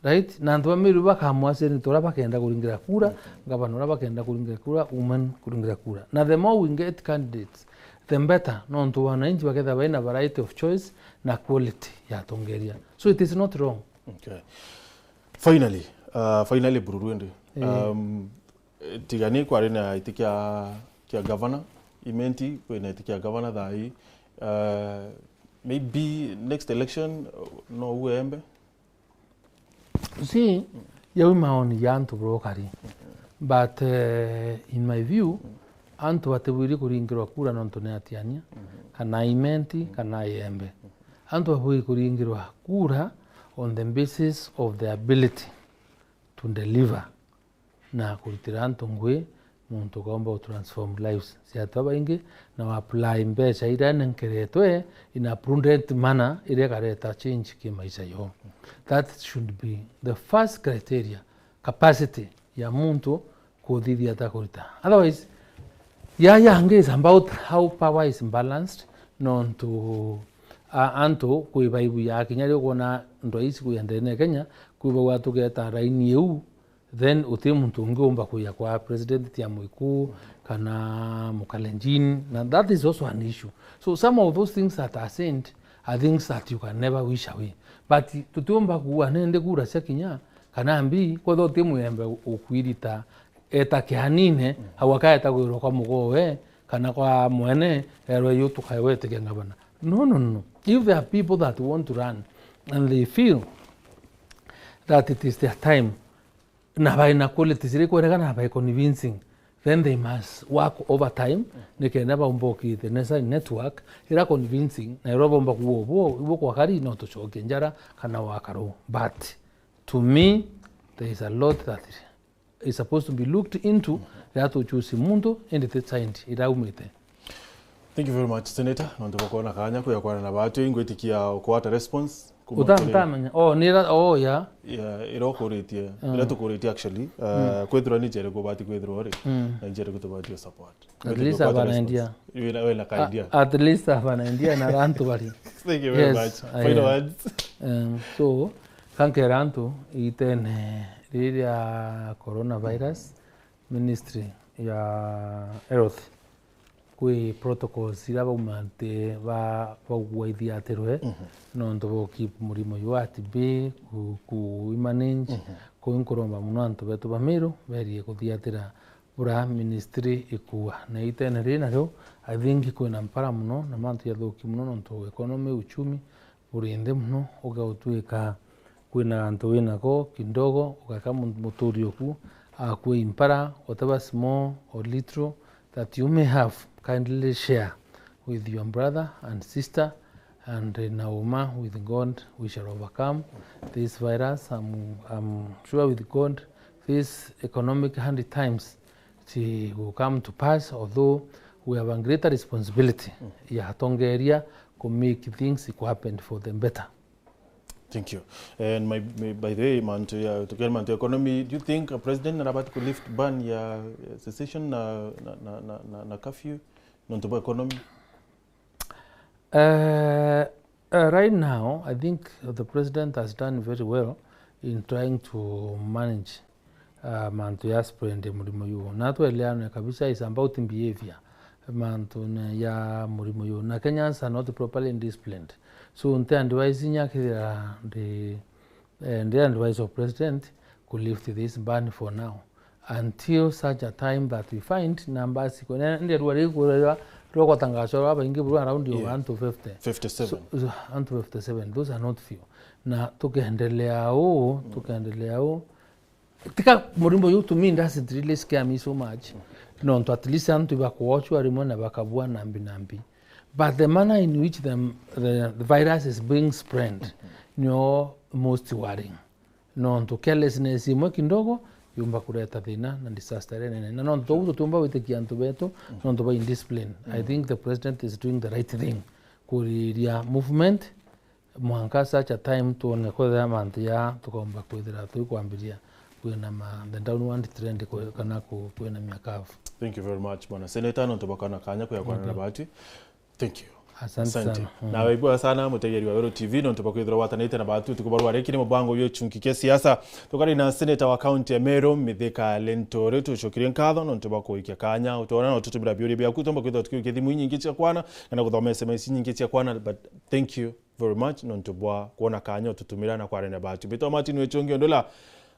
right? Na antu ba Meru bakamua seneta uria bakenda kuringira kura, ngavana uria bakenda kuringira kura, women kuringira kura. Na the more we get candidates, the better, nontu wananchi bakethira baina variety of choice na quality ya atongeria. So it is not wrong. Okay. Finally, uh, finally, Bururu indi. Eh. Um, eh, tiga ni kwari na iti kia, kia governor, Imenti, kwina iti kia governor thaa ii. Uh, maybe next election, uh, no uembe? See, yau maoni ya antu bro kari. But, eh, in my view, antu batibwiri kuringirwa kura nontu ni atiania, kana Imenti, kana Iembe. Antu babwiri kuringirwa kura on the basis of the ability to deliver na kurutira antu ngui, muntu ukaumba u transform lives cia antu babaingi, na u apply mbeca iria nenkeretwe in a prudent manner, iria ikareta change ki maisha yo. That should be the first criteria, capacity ya muntu kuthithia ata kurita. Otherwise, Ya yangi is about how power is balanced, nontu a-, antu kwi baibu ya kinya rio kwona ndwai ici kwi ndene ya Kenya, kwi bau atugeta raini iu, then uti muntu ungi umba kuya kwa president tia Muiku kana Mukalenjin, na that is also an issue. So some of those things that are said are things that you can never wish away. But tutiumba kuua nende kura cia kinya kana mbi, kwethwa uti mwembe ukwirita eta kianine, au akaeta gwirwa kwa mugowe kana kwa mwene, erwe yu tukae wetike ngavana. No, no, no. If there are people that want to run and they feel that it is their time, na bai na qualities iria ikwenekana na bai convincing, then they must work overtime, nikenda baumba ukithia necessary network ira convincing, na ira bomba kuwa ubo, ibo kwa kari no tucoke njara kana wakaru. But to me, there is a lot that is supposed to be looked into, riria tu choose muntu, indi ti signed iraumite. Thank you very much, Senator. Nontu bwa kwona kanya kuya kwana na batu, ingwitikia ukwata response kuma uta-, kuri utamenya. Oh, nira, oh, ya. Ya, ira ukuritie, mm, ira tukuritie actually, uh, mm, kwithirwa ni njere kubati kwithirwa ri, mm, na njere kutubati support. At least ukwata abana response. India. Wina, wina ka idea. A-, at least abana India na antu bari. Thank you very much. Yes, final words. Um, so, kankera antu itene riria coronavirus, Ministry ya Health, kwi protocols ira bauma nti ba, baugwa ithiatirwe, mhm, nontu bwa keep murimo juu wa T B, ku, ku manage, mhm, kuu nkuromba mono antu betu ba Meru berie kuthiatira bura ministry ikua. Na itene riri nario, I think kwina mpara mono, na mantu jathuki mono, nontu economy, uchumi, buri nthi mono, ugautwika kwina antu winako kidogo, ugaka mu-, muturi oku akue impara, whatever small or little that you may have, kindly share with your brother and sister, and na uma, with God we shall overcome this virus. I'm, I'm sure with God these economic hard times, it will come to pass, although we have a greater responsibility, mm, ya atongeria ku make things ku happen for the better. Thank you. And my, my, by the way, mantu ya, tukiaria mantu ya economy, do you think a president narabati ku lift ban ya, ya secession na, na, na, na, na, na curfew? Nontu bwa economy? Uh, uh, right now, I think the president has done very well in trying to manage, uh, mantu ya spread murimo yu. Na tweleane kabisa, is about behavior. Mantu ne ya murimo yu. Na Kenyans are not properly disciplined. So, nte advise nyakithira ndi, eh, ndi advise of president ku lift this ban for now, until such a time that we find numbers iko, ne, ndi rwa riu rwa, rwa gwatangaza rwa baingi buru around, yeah, antu fifty. Fifty-seven. So, so, antu fifty-seven, those are not few. Na tukiendelea uu, mm, tukiendelea uu, tika murimo yu, to me, doesn't really scare me so much. Nontu at least antu ibakuochwa rimwe na bakabua nambi nambi. But the manner in which the, the, the virus is being spread, mm, nio most worrying. Nontu carelessness imwe kidogo yumba kureta thina na disaster iria nene. Na nontu tou tutiumba gwitikia antu betu, mm, nontu ba indiscipline. I, mm, think the president is doing the right thing kuriria movement, mwanka such a time twone kwethira mantu ya tukomba kwithira tukwambiria kwina ma, the downward trend kwe-, kana ku-, kwina mia curve. Thank you very much, Bwana Senator, nontu bwa kwana kanya kuya kwana na, okay, batu. Thank you. Asante, asante sana. Mm. Na waigua sana, mutegeri wa Weru T V, nontu bwa kwithirwa watanite na batu tuku barwa riki ni mubango yo chunki kia siasa. Tukari na senator wa county ya Meru, Mithika Linturi, tucokirie nkatho nontu bwa kuikia kanya utwona na ututumira biuria biaku, tumba kwithirwa tukiukia thimu inyingi cia kwana, kana kuthoma S M S inyingi cia kwana, but thank you very much nontu bwa kuona kanya ututumira na kwarenda batu. Mbitwa Martin Wechungi Ondula,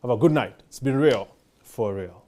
have a good night. It's been real, for real.